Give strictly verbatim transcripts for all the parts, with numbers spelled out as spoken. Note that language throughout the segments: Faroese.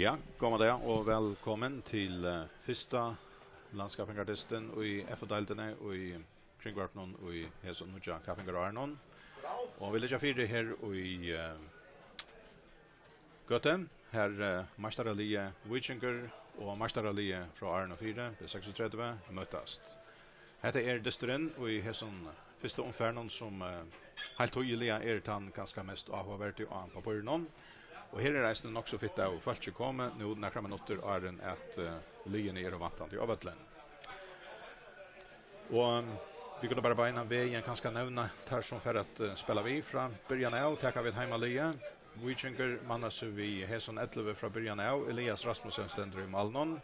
Ja, góðan dag og vælkomin til eh, fyrsta landskappingardystin í F-deildini í kringvarpinum í hesum nýggja kappingarárunum. Og vit liggja fyri her í eh, Gøtu, har eh, meistaraliðið Víkingur og meistaraliðið frá árunum fyri, B seksogtretivu, møtast. Hetta er dysturin í hesum fyrsta umfarinum, sum eh, heilt týðiliga er tann kanska mest áhugaverdi á pappírinum. Og her er eisini nokk so fitt av fólki komið nú nakrar minuttir áðrenn at eh, liðini eru væntandi á vøllin. Og um, vit kunnu bara beinan vegin kanska nevna teir sum fara at eh, spæla við frá byrjan av. Taka vit heimaliðið. Víkingur mannar seg við hesum ellivu frá byrjan av. Elias Rasmussen stendur í málinum.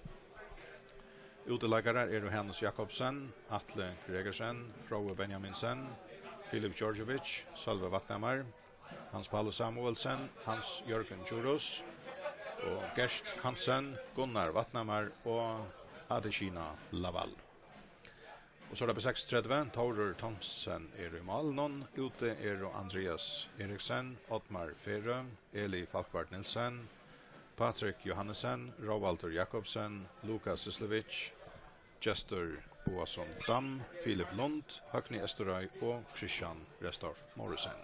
Útileikarar eru Hanus Jakobsen, Atle Gregersen, Fróði Benjaminsen, Filip Djordjevic, Sølvi Vatnhamar, Hans Paulus Samuelsen, Hans Jørgen Djurhuus og Gert Hansen, Gunnar Vatnhamar og Adesina Laval. Og so er tað B seksogtretivu, Tórur Thomsen er í málinum, úti eru Andreas Eriksen, Oddmar Ferø, Eli Falkvart Nielsen, Patrik Johannesen, Róaldur Jakobsen, Lukas Syslevic, Gestur Boasson Dam, Filip Lund, Høgni Esturoy og Kristian Restorff Morrison.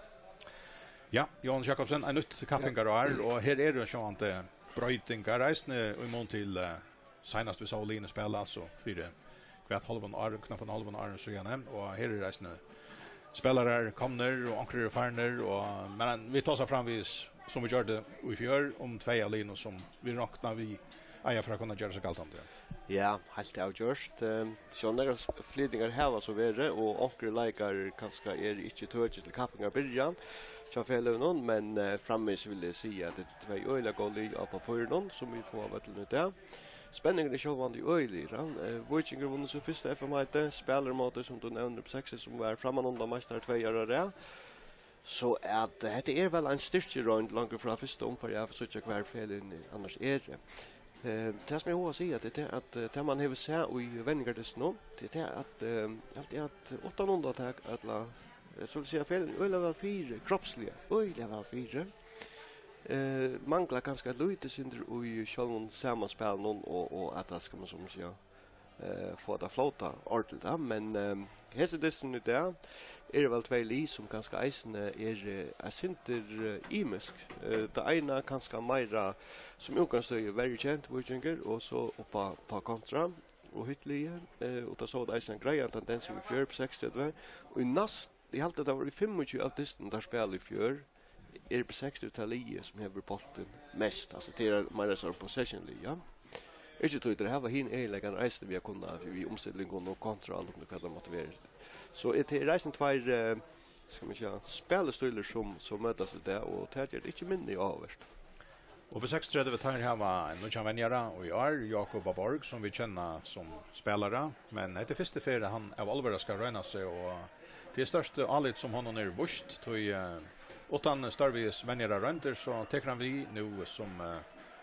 Ja, Jóhannes Jakobsen, ein nýtt kappingarár, og her eru sjálvandi broytingar eisini í mun til eh, seinast vit sóu liðini spæla, altso fyri hvat hálvum ár, knappan hálvum árum síðani, og her eru eisini spælarar komnir og onkrir eru farnir, og, men vit tosa framvegis sum vit gjørdu í fjør um tvey av liðunum sum vit rokna við eiga fyri at kunna gera seg galdandi. Ja, heilt avgjørt. Eh, so nakrar s-, flytingar hava so verið, og onkrir leikarar kanska eru ikki tøkir til kappingar byrjan hjá feløgunum, men eh, framvegis vil eg siga at tað eru tvey øgiliga góð lið á pappírinum, sum vit fáa á vøllinum í dag. Spenningurin er sjálvandi øgiligur, ja. Eh, Víkingur vunnu sítt fyrsta F M-heiti, spælir móti, sum tú nevnir, B seks, sum var frammanundan meistar tvey ár á rað. So at eh, hetta er væl ein styrkiroynd longu frá fyrsta umfari av, at síggja hvar feløgini annars eru. Eh, tað sum eg havi at siga, tað er tað, at eh, tað man hevur sæð í venjingardystinum, tað er tað, at eh, eg haldi, at uttan undantak, ella eh, so vil siga, feløgini øgiliga væl fyri, kropsliga, øgiliga væl fyri. Eh, manglar kanska eitt lítið sindur í sjálvum samanspælinum og, og at tað skal man sum siga, eh, fáa tað at flóta ordiliga, men eh, hesi dysturin í dag eru væl tvey lið sum kanska eisini eru eh, eitt sindur eh, ymisk. Eh, tað eina kanska meira sum útgangsstøði verri kent, Víkingur, og so upp á, upp á kontra og hitt liðið, eh, og tað sóu vit eisini ein greiðan tendens í fjør, B seksogtretivu, og í næst, eg haldi, tað var í fimmogtjúgu av dystinum, teir spæla í fjør, er B seksogtretivu tað liðið, sum hevur bóltin mest, altso, tað er meira so possession-lið, ja. Ikki tí, teir hava hin eginleikan eisini við at kunna, við umstillingum og kontra og alt, hvat tað mátti vera. So er tað eisini tveir, eh, skal man siga, spælistilar sum, sum møtast í dag, og tað ger tað ikki minni áhugavert. Og B seksogtretivu, teir hava ein nýggjan venjara í ár, Jakob á Borg, sum vit kenna sum spælara, men hetta er fyrstu ferð, hann av álvara skal royna seg, og tað er stórt álit sum honum er víst, tí eh, uttan stórvegis venjararoyndir, so tekur hann við nú sum eh,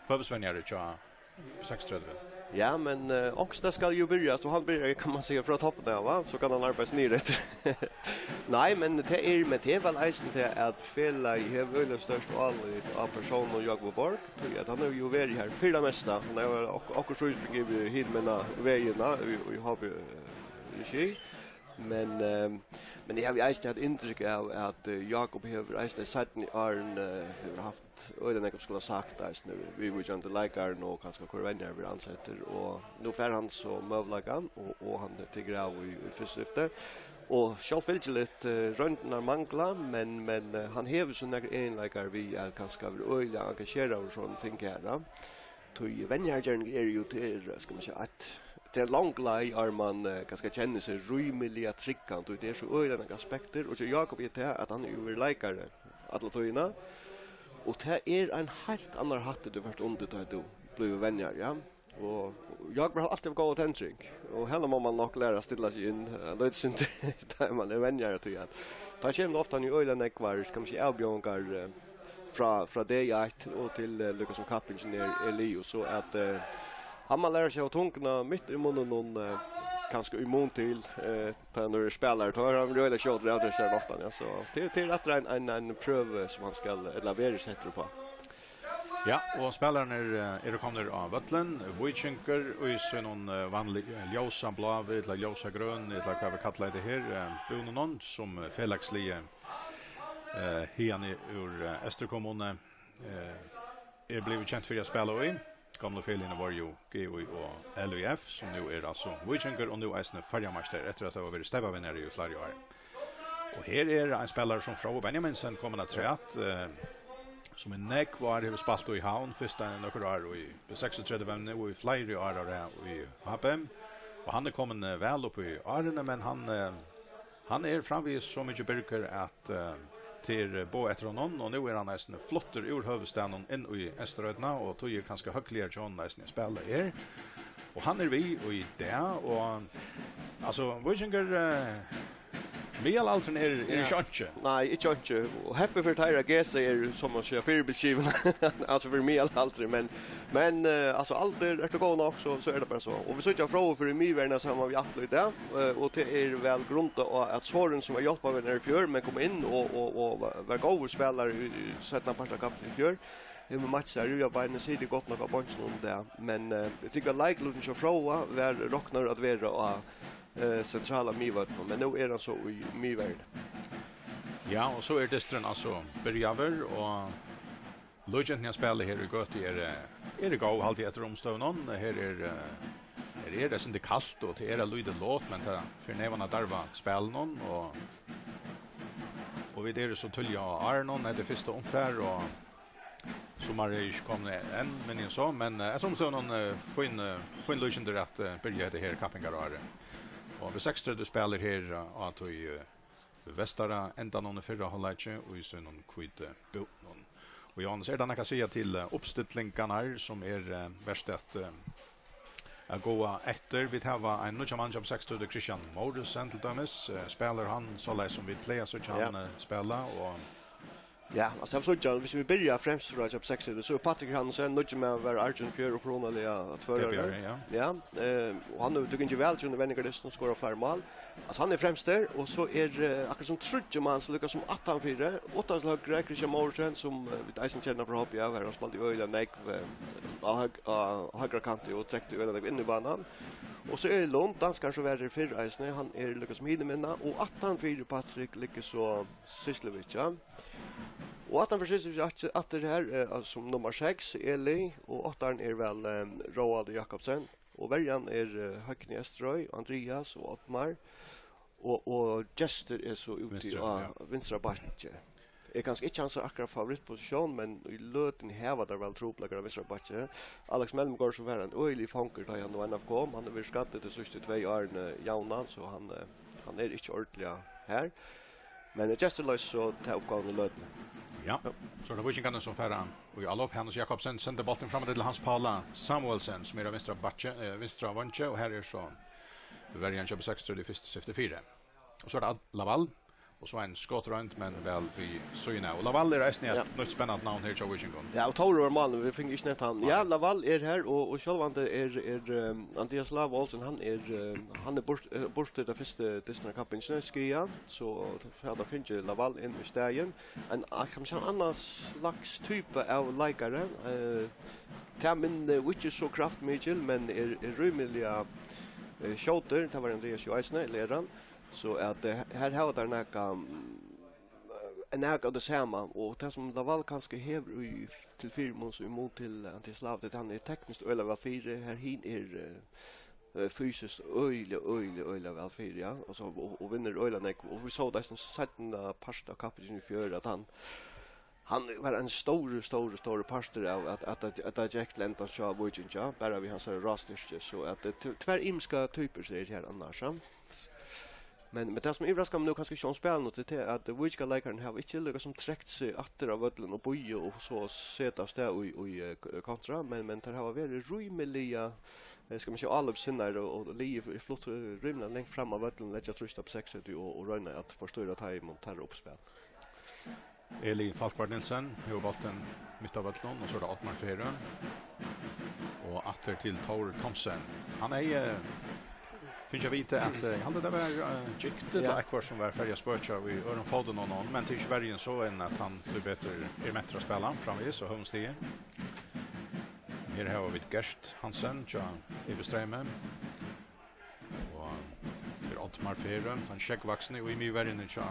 høvuðsvenjari hjá B seksogtretivu. Ja, men eh, onkustaðni skal jú byrja, so hann byrjar, kann man siga, frá toppinum av, va? So kann hann arbeiða seg niður eftir. Nei, men tað er, men tað er væl eisini tað, at felagið hevur øgiliga stórt álit á persóninum Jákup Borg, tí at hann hevur jú verið her fyri tað mesta. Hann hevur ok-, okkurt húsbygg yvir hin, men vegin í, í H B regi. Men eh, men eg havi eisini hatt inntrykk av, at eh, Jákup hevur eisini seinni árini eh, hevur havt øgiliga nógv at skula sagt eisini viðvíkjandi leikarum og kanska hvør venjari verður ansettur, og nú fær hann so møguleikan, og, og hann tekur av í, í fyrsta skifti. Og sjálvfylgiligt, eh, royndirnar mangla, men, men eh, hann hevur so nakrar eginleikar við at kanska vera øgiliga engasjeraður og sovorðin ting her, ja. Tí venjaragerning er jú til, skal man siga, eitt, til ein long leið, áðrenn man eh, kanska kennir seg rímiliga tryggan, tí tað er so øgiliga nógv aspektir, og hjá Jákup er tað, at hann hevur verið leikari alla tíðina, og tað er ein heilt annar hattur, tú fært undir, tá tú blívur venjari, ja. Og Jákup hevur altíð havt góða tendring, og hana má man nokk læra at stilla seg inn, eh, lítið sindur, tá man er venjari, tí at tá kemur ofta í øgiliga nógvar, skal man siga, avbjóðingar, eh, frá, frá degi eitt og til eh, líka sum kappingin er, er liðug, so at eh, hann má læra seg at hava tunguna mitt í munninum, eh, kanska í mun til eh, tá hann er spælari, tá er hann øgiliga skjótur at avdressa hann ofta, ja, so tað, tað er aftur ein, ein, ein prøva sum hann skal, ella verður settur upp á. Ja, og spælararnir eh, eru komnir á vøllin. Víkingur í sínum eh, vanlig eh, ljósa bláu, ella ljósa grøn, ella hvat vit kalla hetta her, eh, búnunum, sum eh, felagsliðið eh, hiðani úr eh, Eysturkommuni eh, er blivið kent fyri at spæla í. Gamlu feløgini vóru jú G I og L I F, sum nú er altso Víkingur og nú eisini Føroyameistari, eftir at hava verið steypavinnari í fleiri ár. Og her er ein spælari sum Fróði Benjaminsen komin afturat, eh, sum í nógv ár hevur spælt í Havn, fyrst í nøkur ár í B seksogtretivu, nú í fleiri ár á rað í H B M. Og hann er komin eh, væl upp í árini, men hann, eh, hann er framvegis so mikið byrgur at eh, tað er boð eftir honum, og nú er hann eisini fluttur úr høvuðsstaðnum inn í Eysturoynna, og tí er kanska høgliga hjá honum eisini at spæla her. Og hann er við í dag, og altso, Víkingur, eh, miðalaldurin er, er Ja. ikki einki. Nei, ikki einki. Og heppið fyri teir at G C er, sum man sigur, fyribils givin. Altso fyri miðalaldrin, men, men eh, altso aldur, ert tú góð nokk, so, so er tað bara so. Og vit síggja Fróði fyri miðverðina saman við Atla í dag, eh, og tað er væl grundað á at Sorin, sum var hjálparvinur í fjør, men kom inn og, og, og var, var góður spælari í, í seinna part av kappinum í fjør, hevur meitt seg á rivbeinið, situr gott nokk á beinkinum í dag. Men eh, eg tykki at leiklutin hjá Fróða var roknaður at vera á eh, sentrala miðvøllinum, men nú er hann so í miðverðini. Ja, og so er dysturin altso byrjaður, og líkindini at spæla her í Gøtu er, eh, er góð, haldi eg, eftir umstøðunum. Her er, eh, her er tað sindur kalt, og tað er eitt lítið lot, men tað fer neyvan at darva spælinum, og, og vit eru so tíðliga á árinum, hetta er fyrsta umfar, og summarið er ikki komið enn, minni enn so, men eh, eftir umstøðunum eh, fín, eh, fín líkindi at eh, byrja hetta her kappingarárið. Og B seksogtretivu spælir her eh, á tí eh, vestara endanum í fyrra hálvleiki í sínum hvítu búnum. Og Jóhannes, er tað nakað at siga til eh, uppstillingarnar, sum er eh, vert at eh, at gáa eftir? Vit hava ein nýggjan mann hjá B seksogtretivu, Kristian Mortensen til dømis. Eh, spælir hann soleiðis sum vit plaga at síggja hann Ja. eh, spæla, og Ja, altso, tað var so, hvis vi byrjar fremst frá B seksogtretivu, so er Patrik Hansen, nýggi maður, var Arjun Fjør upprunaliga at Tvøroyri. Tvøroyri, ja. Ja, eh, og hann hevur tikið væl til venjingarlystin og skorað fleiri mál. Altso, hann er fremstur, og so er eh, akkurát sum tríggir menn, so líka sum aftan fyri, uttan til høgru, Kristian Mortensen, sum eh, vit eisini kenna frá H B A, har hann spældi øgiliga nógv eh, á høg-, á høgra kanti og trekti øgiliga nógv inn í banan. Og so er Lund, danskarin, sum var her fyrr eisini, hann er líka sum hinir menn, og aftan fyri Patrik liggur so Sýsluvić, ja. Og aftan fyri Sýsluvić aftur, aftur her, eh, altso sum nummar seks, Eli, og áttarin er væl eh, Róaldur Jakobsen, og verjan er eh, Høgni Eysturoy, Andrias og Oddmar, og, og Gestur er so úti Vinstri, á ja. vinstra bakki. Er kanska ikki hansara akkurát favorittposisjón, men í løtuni hava teir væl trupulleikar á vinstra bakki. Alex Mellemgaard, sum var ein øgiligur fangur, tá hann nú enn kom, hann hevur verið skaddur tey síðstu tvey árini javnan, so hann, eh, hann er ikki ordiliga har. Men eh, Gestur loysir so ta uppgávuna í løtuni. Ja, so er tað Víkingarnir sum fara í álop. Hannes Jakobsen sendir bóltin fram til Hans Pála Samuelsen, sum er á vinstra bakki, eh, vinstra vangi, og her er so verjan hjá B seksogtretivu í fyrstu syfti fyri. Og so er tað Laval, og so ein skotroynd, men væl við síðuna av. Og Laval er eisini eitt Ja. nýtt spennandi navn her hjá Víkingum. Ja, og Tórur var málin, vit fingu ikki nevnt hann. Ja, Nei. Laval er her, og, og sjálvandi er, er um, Andrias Lava Olsen, hann er, um, hann er burt, eh, burtur ta fyrstu dystina kappingina, skaða, so tað er fingið Laval inn í staðin. Ein, ah, kann man siga, ein annan slags typa av leikari. Eh, tað minnir ikki so kraftmikil, men er, er rímiliga eh, skjótur. Tað var Andrias jú eisini, lærarin. So at eh, her hava teir nakað, mm, eh, nakað av tí sama, og tað sum Laval kanska hevur í, til fyrimun, so í mun til Andrias Lav, at hann er tekniskt øgiliga væl fyri, har hin er eh, eh, fysiskt øgiliga, øgiliga, øgiliga væl fyri, ja, og, so, og, og vinnur øgiliga nógv. Og vit sóu tað eisini seinna part av kappingini í fjør, at hann, hann var ein stórur, stórur, stórur partur av at, at, at, at tað gekk til endans hjá Víkingi, ja, bara við hansara rástyrki, so at tað er tvær ymiskar typur, sum eru her annars, ja. Men, men tað sum yvirraskar meg nú, kanska ikki um spælinum, tað er at víkingarleikararnir hava ikki líka sum trekt seg aftur á vøllin og bíða og so seta av stað í, í eh, k-, kontra, men, men teir hava verið rímiliga, eh, skal man siga, álopssinnaðir og, og liðið er flutt eh, rímiliga langt fram á vøllin, leggja trýst á B seksogtretivu og, og royna at forstýra teimum og teirra uppspæl. Eli Falkvard Nielsen hevur bóltin mitt á vøllinum, og so er tað Oddmar Ferø. Og aftur til Tór Thomsen. Hann hevði Fingið at vita at, eh, eg haldi, tað var, eh, Gigte, ja, ella Eikvor, sum var ferdig at spøkja í øðrum fótin á honum, men tað er ikki verri enn so, enn at hann tíbetur er mentur at spæla framvegis á høgum stigi. Her hava vit Gert Hansen hjá Ibbi Streymi. Og her er Oddmar Ferø, tann skeggvaksni, og í miðverjini hjá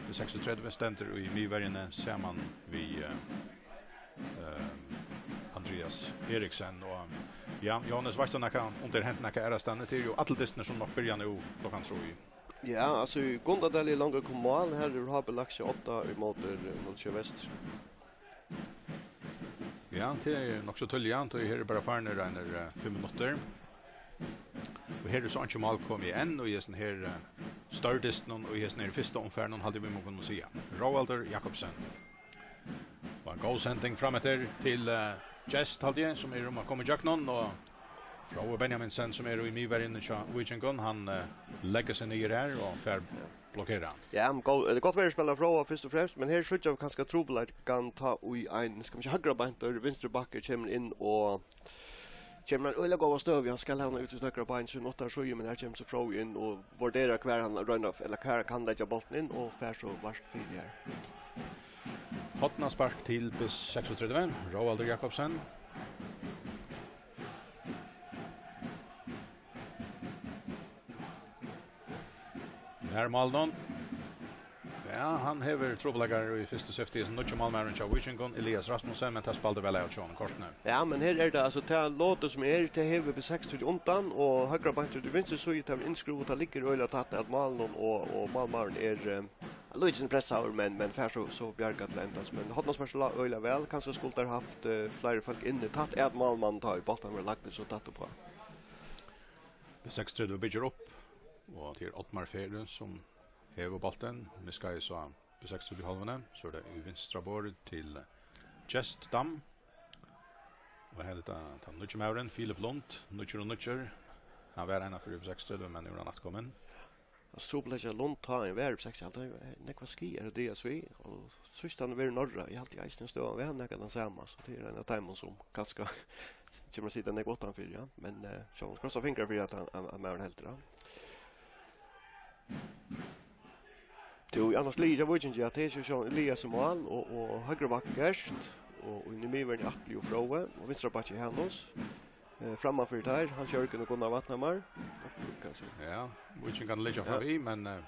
B seksogtretivu stendur í miðverjini saman við, eh, eh, Andreas Eriksen. Og ja, Jóhannes, veitst tú nakað, um tað er hent nakað aðrastaðni? Tað er jú allir dystirnir sum nokk byrja nú klokkan trý. Ja, altso, í Gundadali er longu komið mál. Her er H B lagt seg átta ímóti, eh, Nólsoyar Vestur. Ja, tað er nokk so tíðliga, tí her er bara farnir einir, eh, fimm minuttir. Og her er so einki mál komið enn, og í hesum her, eh, størri dystinum, og í hesum her fyrsta umfarinum, haldi eg, vit mugu kunna siga. Róaldur Jakobsen. Og ein góð sending fram eftir til, eh, Gest, haldi eg, sum er um at koma ígjøgnum, og Fróði Benjaminsen, sum er í miðverjini hjá Víkingum, hann, eh, leggur seg niður her og fær blokkera. Ja, men góð, tað er gott verið spælir Fróða fyrst og fremst, men her síggja vit kanska trupulleikan tá í ein, skal man siga, høgrabeintur vinstri bakki kemur inn og kemur ein øgiliga góða støðu. Hann skal hava hana út til høgra bein, so nuttar so, men her kemur so Fróði inn og vurderar hvar hann roynir, ella hvar hann kann leggja bóltin inn, og fær so vart fyri her. Hornaspark til B seksogtretivu, Róaldur Jakobsen. Nær málinum. Ja, hann hevur trupulleikar í fyrstu sifti, sum nýggi málmaðurin hjá Víkingum, Elias Rasmussen, men tað spældi væl av hjá honum kortini. Ja, men her er tað, altso, tað lotið sum er, tað hevur B seksogtretivu undan, og høgra beintur til vinstru síðu, tað er innskrúvað, tað liggur øgiliga tætt at málinum, og, og málmaðurin er, eh, lítið pressaður, men, men fær so, so bjargað til endans. Men hornaspark lá øgiliga væl, kanska skuldi teir havt, eh, fleiri fólk inni tætt at málmanninum, tá ið bólturin var lagdur so tætt uppá. B seksogtretivu byggir upp, og tað er Oddmar Ferø, sum hevur bóltin, miðskeiðis á B seksogtretivu hálvuni, so er tað í vinstra borð til Gest Dam. Og her er tað, tann nýggi maðurin, Filip Lund, nýggjur og nýggjur. Hann var einaferð í B seksogtretivu, men nú er hann aftur komin. Altso, trupulleiki hjá Lund, tá hann var í B seksogtretivu, hann hevði nógvar skaðar at dragast við, og síðst hann var í Norra, eg haldi eisini støðan var nakað tann sama, so tað er ein av teimum sum kanska kemur at sita nógv uttanfyri, ja. Men, eh, so krossa fingrar fyri at hann, hann, hann maðurin heldur, ja. Tú, annars liðið hjá Víkingi, ja, tað er so Elias í mál, og, og høgru bakkert, og, og inn í miðverjini Atli og Fróði, og vinstra bakki Hanus. Eh, frammanfyri teir, Hans Jørgen og Gunnar Vatnhamar. Kanska. Ja, Víkingarnir liggja framvið, men, eh,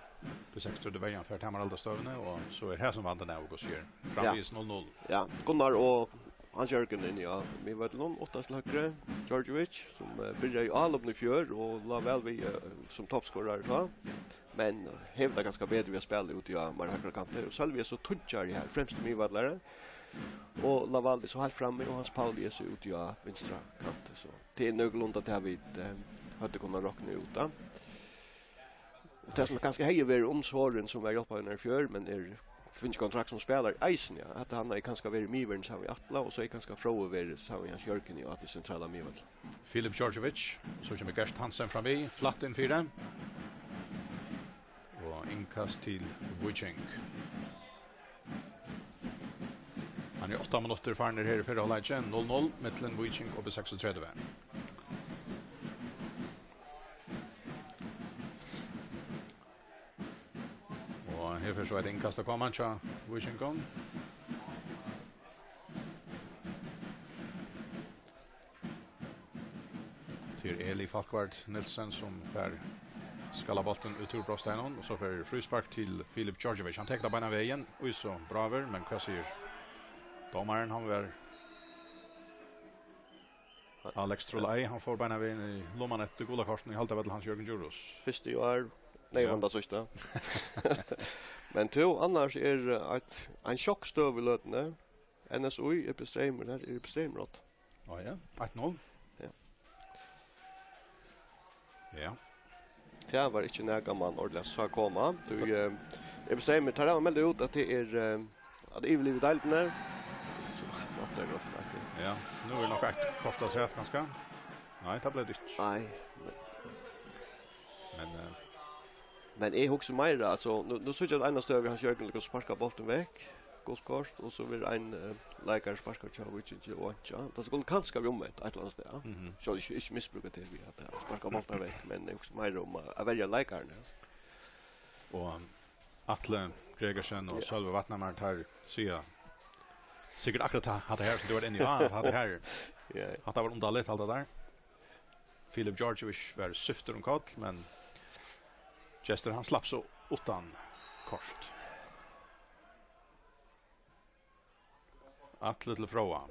B seksogtretivu verjan fær tamarhaldarstøðuna, og so er hesin vandin av, og so er framvegis null null. Ja, Gunnar og Hans Jørgen inni á miðvøllinum, Ottas til høgru, Djordjevic, sum, eh, byrjaði í álopinum í fjør og lá væl við, eh, sum toppskorari tá. Men, eh, hevur tað kanska betri við at spæla úti á meira høgra kanti. Og Sølvi er so tíggjari her, fremsti miðvøllari. Og Lavaldi so heilt frammi, og Hans Pauli er so úti á vinstra kanti. So tað er nøkulunda tað vit, eh, høvdu kunnað rokna út, tá. Og tað sum kanska hevði verið um Sorin, sum var hjálpari í fjør, men er fingið kontrakt sum spælari eisini, ja. At hann hevði kanska verið miðverjin saman við Atla, og so hevði kanska Fróði verið saman við Hans Jørgen í á tí sentrala miðvølli. Filip Djordjevic, so kemur Gert Hansen framvið, flatt inn fyri. Og innkast til Víking. Hann er átta minuttir farnir her í fyrra hálvleiki, null null millum Víking og B seksogtretivu. Og her fer so eitt innkast at koma hjá Víkingum. Tað er Eli Falkvard Nielsen, sum fær skallað bóltin út úr brotsteiginum, og so fer fríspark til Filip Djordjevic. Hann tekur tað beinan vegin, í so bráður, men hvat sigur dómarin? Hann var Alex Trolay, hann fór beinan vegin í lumman eftir gula kortinum, eg haldi, tað var til Hans Jørgen Djurhuus. Fyrst í ár, nei, ja. Hann tað síðsta. Men tú, annars er, eh, eitt, ein sjokkstøða í løtuni. N S Í, Ibbi Streymur, her er Ibbi Streymur átta. Á ja, eitt null. Ja. Ja. Tað var ikki nakað, man ordiliga sá koma. Tú, eh, Ibbi Streymur, tað var meldt út at tað er, eh, at yvirliva deildina. So, hatta er grovt, faktiskt. Ja, nú er nokk eitt kort afturat, kanska. Nei, tað bleiv tað ikki. Nei, men, men, eh, men eg hugsi meira, altso, nú, nú síggi eg at Einar Støvi, Hans Jørgen, líka sparka bóltin vekk. gult kort, og so verður ein, eh, leikari sparkaður hjá Víkingi og einki. Tað skuldi kanska verið umvent eitt ella annað stað. Mhm. So ikki, ikki misbrúka tað við at, eh, sparka bóltar vekk, men eg hugsi meira um at, at verja leikararnar. Og Atli Gregersen og Ja. Sølvi Vatnamar, teir siga sikkurt akkurát tað, hatta her sum tú var inni á, hatta her, Ja, ja. hatta var undarligt, alt tað har. Filip Djordjevic var syftur um koll, men Gestur, hann slapp so uttan kort. Atli til Fróða.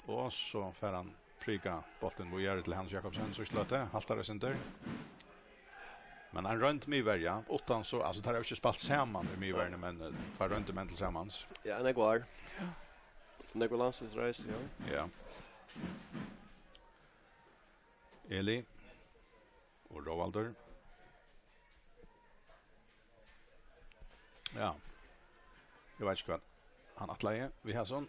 Og so fær hann prika bóltin víðari til Hans Jakobsen, so sløtt, haltar eitt sindur. Men ein roynd miðverja, uttan so, altso, teir hava ikki spælt saman í miðverjini, men, eh, tveir royndir menn til samans. Ja, nógv ár. Nógv landsliðsreisur, ja. Ja. Eli og Róaldur. Ja. Eg veit ikki, hvat hann ætlaði við hasum.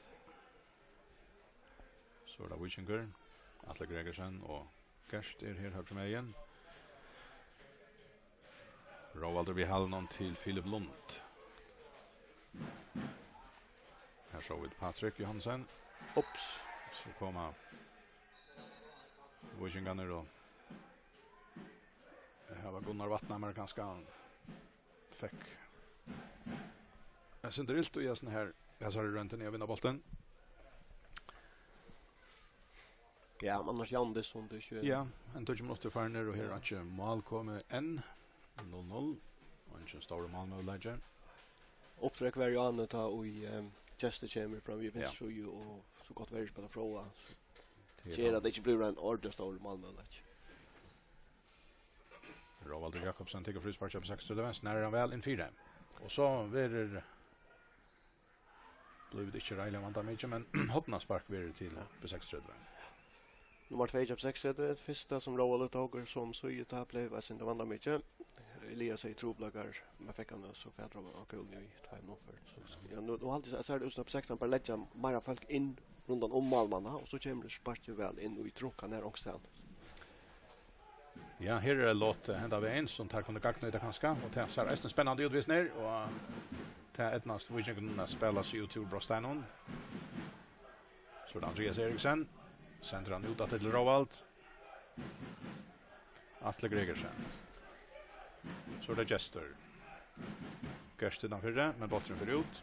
So er tað Víkingur. Atli Gregersen og Gert er her høgru megin. Róaldur við hælinum til Filip Lund. Her sóu vit Patrik Johansen. Ups. So koma víkingarnir og her var Gunnar Vatnamar, kanska hann fekk eitt sindur ilt í hesum her, hesari royndini at vinna bóltin. Ja, men annars javnt, tað er ikki Ja, ein tíggju minuttir farnir og her er ikki mál komið enn. Null null. Og eingin stórur málmøguleiki. Upptrekk var jú annað tá ið, ehm, Gestur kemur fram við Ja. vinstru síðu og so gott verður spæla Fróða. Tað er Ger hann. at tað ikki blívur ein ordiliga stórur málmøguleiki. Róaldur Jakobsen tekur fríspark upp seksogtretivu, snar hann væl inn fyri. Og so verður blívur tað ikki reiðiliga vandamikið, men hornaspark verður til Ja. B seksogtretivu. Nummar tvey hjá B seksogtretivu, fyrsta sum Róaldur tók, sum síðu, tá bleiv eitt sindur vandamikið. Elias hevði trupulleikar, men fekk hann so fatur á, á kúluni í tveimum umferðum. So, ja, nú, nú haldi eg, sær tað út sum B seksogtretivu bara leggja meira fólk inn rundan um málmannin, og so kemur sparkið væl inn í trukkan her onkustaðni. Ja, her er lot, eh, henda vegin, sum teir kunnu gagnnýta kanska, og tað sær eisini spennandi út, vist nær, og tað eydnast Víkingunum at spæla seg út úr brotsteinum. So er tað Andrias Eriksen, sendir hann út aftur til Róald. Atli Gregersen. So er tað Gestur. Gestur innan fyri, men bólturin fer út.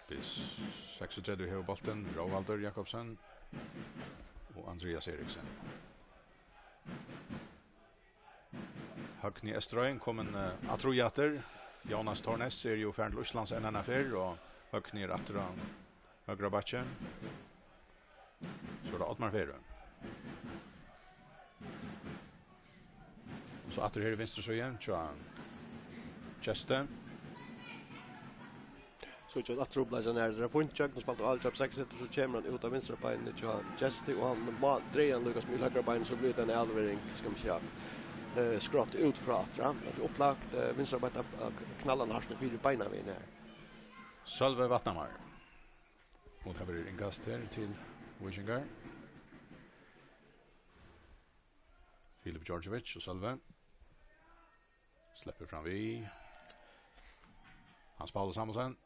B seksogtretivu hevur bóltin, Róaldur Jakobsen og Andrias Eriksen. Høgni Estrøy komin, eh, at trýa aftur. Jonas Tornes er jú farin til Íslands enn eina ferð, og Høgni er aftur á høgra bakki. So er tað Oddmar Ferø. Og so aftur her í vinstru síðu, hjá Gesti. So ikki aftur trupulleikin her. Tað er fínt gjøgnumspælt av Altrap seks, so kemur hann út av vinstra beinið hjá Gesti, og hann má dreia hann líka sum í høgra beinið, so blívur tað ein avlevering, skal man siga, eh, skrátt út frá aftur, ja. Men tað er upplagt, eh, vinstra bein av, av knallan hart fyri beinanvegin her. Sølvi Vatnamar. Og tað verður innkast her til Víkingar. Filip Djordjevic og Sølvi. Sleppur fram við. Hans Paulus Samuelsen.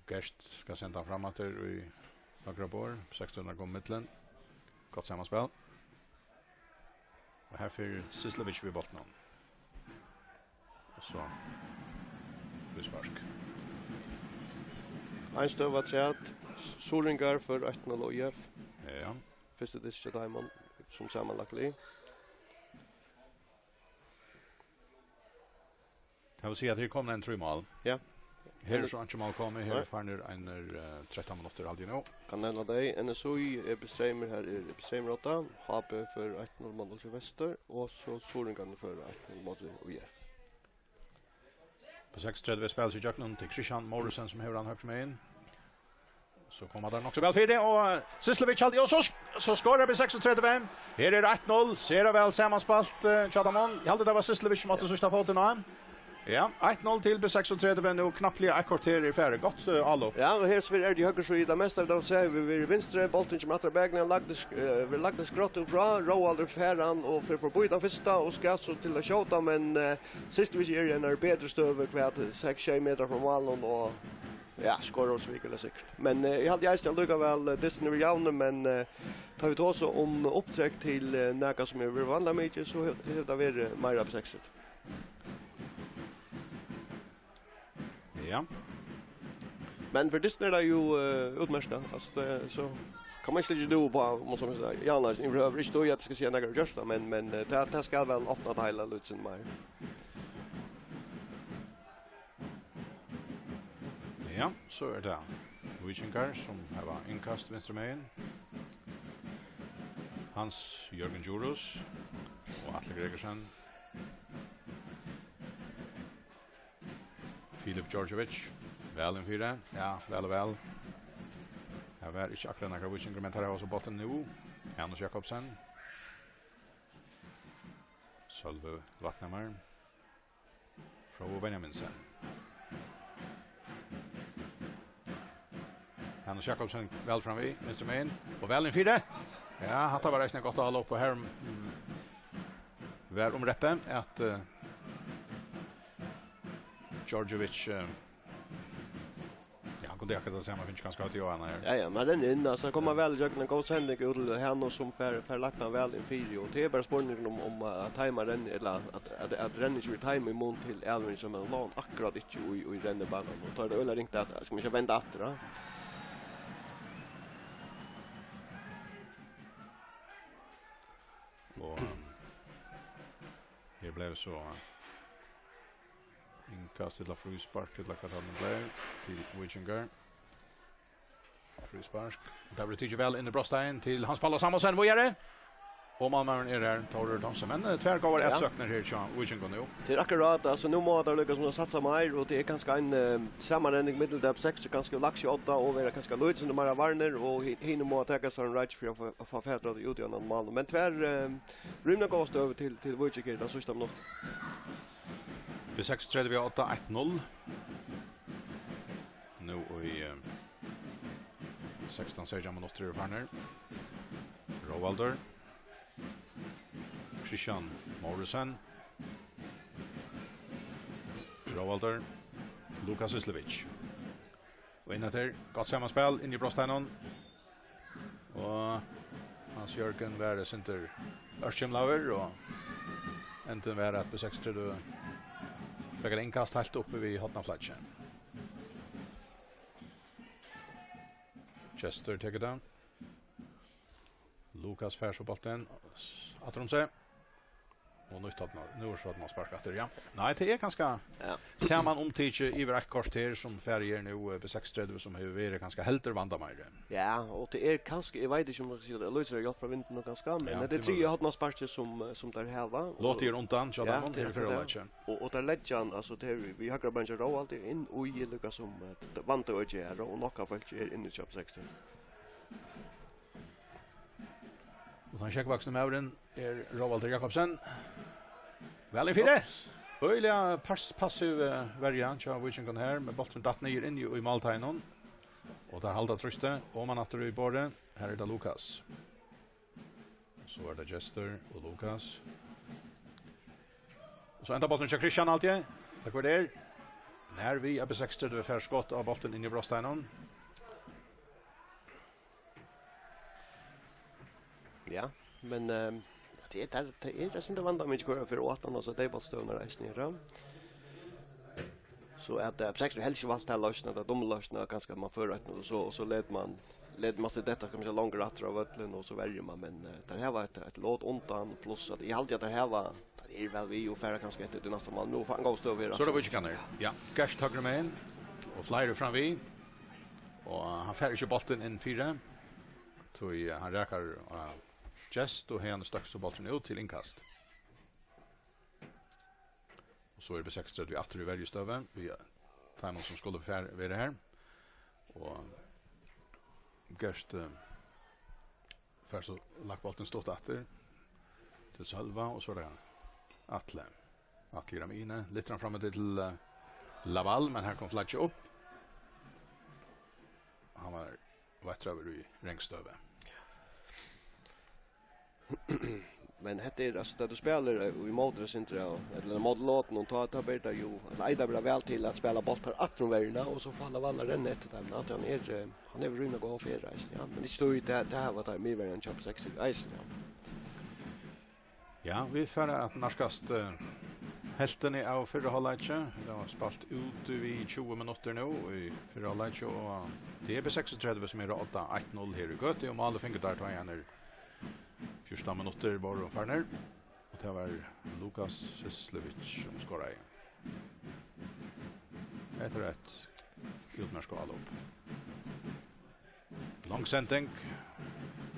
Gert skal senda hann fram aftur í høgra borð. Sekstan er komið millum. Gott samanspæl. Og her fer Sislevic við bóltinum. Og so fríspark. Ein støða afturat. Suðuroyingar føra eitt null á ÍF. Ja. Fyrsti dyst hjá teimum sum samanlagt lið. Tað vil siga, at her koma ein trý mál. Ja. Her er so einki mál komið, her Nei. eru farnir einir, eh, trettan minuttir, haldi eg nú. Kann nevna tey. N S Í, E B Streymur, her er E B Streymur átta. H B førir eitt null móti Vestur, og so Suðuroyingarnir føra eitt null móti ÍF. P seksogtretivu spælir seg ígjøgnum til Christian Morrison, sum hevur hann høgru megin. So koma teir nokk so væl fyri, og Sislevic haldi, og so sk-, so skorar P seksogtretivu. Her er eitt null, sera væl samanspælt, eh, hjá teimum. Eg haldi, tað var Sislevic sum átti síðsta fótin á. Ja, eitt null til B seksogtredive, nú knappliga eitt korter er farið. Gott, eh, álop. Ja, og her spyr er det høyre side. Det meste av det ser vi ved venstre. Bolden kommer etter bagen. Han lagt, eh, vil lagt skrått fra. Roald er fer han og fer forbi den første og skal så til å skjøte, men eh, sist vi ser en er bedre støve kvart seks-sju meter fra målen og ja, skårer og sviker det sikkert. Men eh, jeg hadde jeg stedet likevel eh, dessen over javnet, men eh, tar vi ta oss om opptrekk til eh, noe som er vanlig mye, så har det vært mer av B seksogtredive. Ja. Men for Disney er det jo uh, utmerket. Altså, det, så kan man ikke legge det på, om man som sier, ja, nei, jeg prøver ikke at jeg skal si at jeg har gjort det, men, men eh, det, det skal vel åpne det hele litt sin mer. Ja, så er det Víkingar, som har innkast venstre megin. Hans Jørgen Djurhuus og Atle Gregersen. Filip Djordjevic, væl inn fyri. Ja, væl og væl. Her var ikki akkurát nakar Víkingur, men her er også bolten nú. Janus Jakobsen. Sølvi Vatnhamar. Fróði Benjaminsen. Janus Jakobsen væl fram við, vinstru megin. Og væl inn fyri. Ja, hatta var eisini gott at halda upp og her mm, var um reppi at uh, Djordjevic uh, ja, hann kundi akkurat tað sama, finnst kanska at Johan er. Ja, ja, men den inn, altså, kommer vel gjøkken, en god sending ut til Janus som fer, fer lagt han vel inn fyri, og det er bare spørsmålet om, om at time den, eller at, at, at den ikke vil time i mån til Elvin, som er lån akkurat ikke i, i denne banen. Og tar det øyla ringt at, skal vi ikke vente etter, da? Og um, her ble så innkast til fríspark, til hvat hann ble, til Víkingar. Fríspark. Der blir tykket vel inn i brostegn til Hans Palle Samuelsen. Hvor er det? Og målmannen er her, Tore Thomsen. Men eh, tvær gode ja. Utsøkner her til Víkingar nå. Det er akkurat, altså nå må det lykkes med å satse mer, og det er kanskje en uh, sammenregning middel der på seks, og kanskje laks i åtte, og være kanskje løyt som det mer er varner, og henne må ta seg en right for å få fedret det ut gjennom mål. Men tvær uh, rymlig gode støv til, til Víkingar, den siste minutt. B seksogtredive og åtte, eitt null. Nú í eh, sekstan seytjan minuttir eru farnir. Róaldur. Christian Morrison. Róaldur. Lukas Islevic. Og inn eftir, gott samanspæl, inn í brosteinan. Og Hans Jørgen var sindur ørkymlaður, og endin var at B seksogtredive fekk eitt innkast heilt uppi við hornaflagið. Chester tekur tað. Lukas fær so bóltin aftur um seg. Og nú er spark aftur, ja. Nei, tað er kanska ja. Saman umtikið yvir eitt korter sum farið er nú, eh, B seksogtredive, sum hevur verið kanska heldur vandameiri. Ja, og tað er kanska, eg veit ikki um man skal siga at Elisa er hjálpt frá vindinum kanska, men ja, tað er tríggja hornasparkið sum, eh, sum teir hava. Lotið er undan, sjálvandi, ja, her er fyrileiki. Og, og teir leggja hann, altso, teir við høgra beini Róaldi inn í líka sum eh, vandaøki her, og nokk av fólki er inni í B seksogtredive. Og tann skeggvaksni maðurin er Róaldur Jakobsen. Væl í fyri. Øgiliga pass, passiv eh, verja hjá Víkingum her, men bólturin datt niður inni í málteiginum. Og teir halda trýstið, oman aftur í borðið. Her er tað Lukas. So er tað Gestur og Lukas. Og so endar bólturin hjá Christian altíð. Takk fyri tað. Nær við B seksogtredive fær skot á bóltin inn í brosteiginum. Ja, men eh, tað er, tað, tað er eitt sindur vandamikið at koyra fyri aftan, og so tey bóltstøðurnar eisini her, ja. So at eh, B seksogtredive helst valdi ta loysnina, ta dummu loysnina, kanska at man førir eitt null, og so, og so letur man, letur man seg detta, skal man siga, longur aftur á vøllinum, og so verjir man, men eh, teir hava eitt, eitt lot undan, pluss at eg haldi at teir hava, teir eru væl við og fara kanska eftir tí næsta mál. Nú fær hann góð støðu her. So er tað Víkingarnir. Ja, Gerst høgru megin, og fleiri fram við. Og hann fær ikki bóltin inn fyri. Tí eh, hann rakar eh, Gest og haðan stakk so bóltin út til innkast. Og so er B seksogtredive aftur í verjustøðu við eh, teimum sum skulu fer, vera her. Og Gert eh, fær so lagt bóltin stutt aftur til Sølva, og so er tað Atle. Atli Ramine, lyftir hann fram til, eh, Laval, men her kom flaggið upp. Hann var veittraður í rangstøðu. Men hetta er, altso, tá tú spælir, eh, í móti, Sindri, og, ella móti Lotum, og tá, tá ber tað jú, ella eigur bara væl til at spæla bóltar aftur um verjuna, og so fær Laval at renna eftir teimum, at hann er, eh, hann hevur rímiliga góða ferð eisini, ja. Men ikki tí, tað, tað var tað miðverjan hjá B seksogtretivu eisini, ja. Ja, vit fara at nærkast, eh, helvtini av fyrra hálvleiki. Tað var spælt út við tjúgu minuttir nú í fyrra hálvleiki, og tað er B seksogtretivu sum er á odda eitt null her í Gøtu, og málið fingu teir, tá ið einir fjúrtan minuttir vóru farnir, og tað var Lukas Syslevic sum skoraði. Hetta er eitt útmerkt álop. Long sending,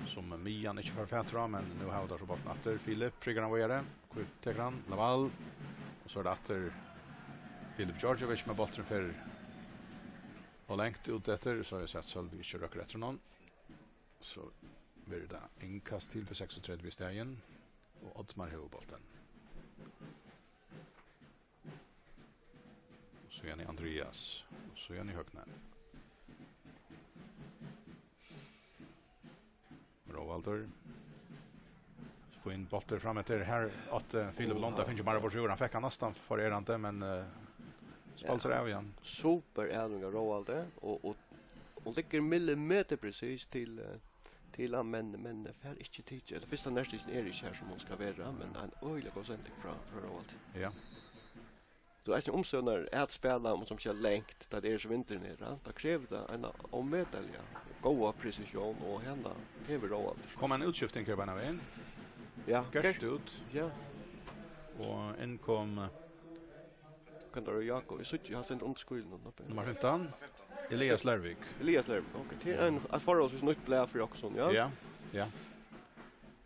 sum miðjan ikki fær fatur á, men nú hava teir so bóltin aftur. Filip prikar hann víðari. Hví tekur hann? Laval. Og so er tað aftur Filip Djordjevic, men bólturin fer ov langt út eftir, so eg sá at Sølvi ikki røkkur eftir honum. So verður tað innkast til B seksogtretivu í staðin, og Oddmar hevur bóltin. Og síðani Andrias, og síðani Høgni. Róaldur. Fín bóltur fram eftir. Her átti Filip Lunda fingið meira burtur. Hann fekk hann næstan forerandi, men, eh, spældi sær av í hann. Super avlevering av Róaldi, og, og, og liggur millimeter presis til, eh, til hann, men, men fær ikki tikið, ella fyrsta nærstikin er ikki har sum hon skal vera, men ein øgiliga góð sending frá, frá Róaldi. Ja. Tú, eisini umstøðurnar at spæla, um, sum sé langt, tá tað er so vindurin er, ja, tað krevur tað eina ómetaliga góða presisjón, og hana hevur Róaldur. Kom ein útskifting her beinanvegin. Ja, Gert Gert. Út. Ja. Og inn kom, eh, Kann tað vera Jakob? Eg síggi, hann stendur undir skílunum uppi. Nummar fimtan, Elias Lervik. Elias Lervik, ok. Til ein, eitt forholdsvis nýtt blað fyri okkum, ja. Ja, ja.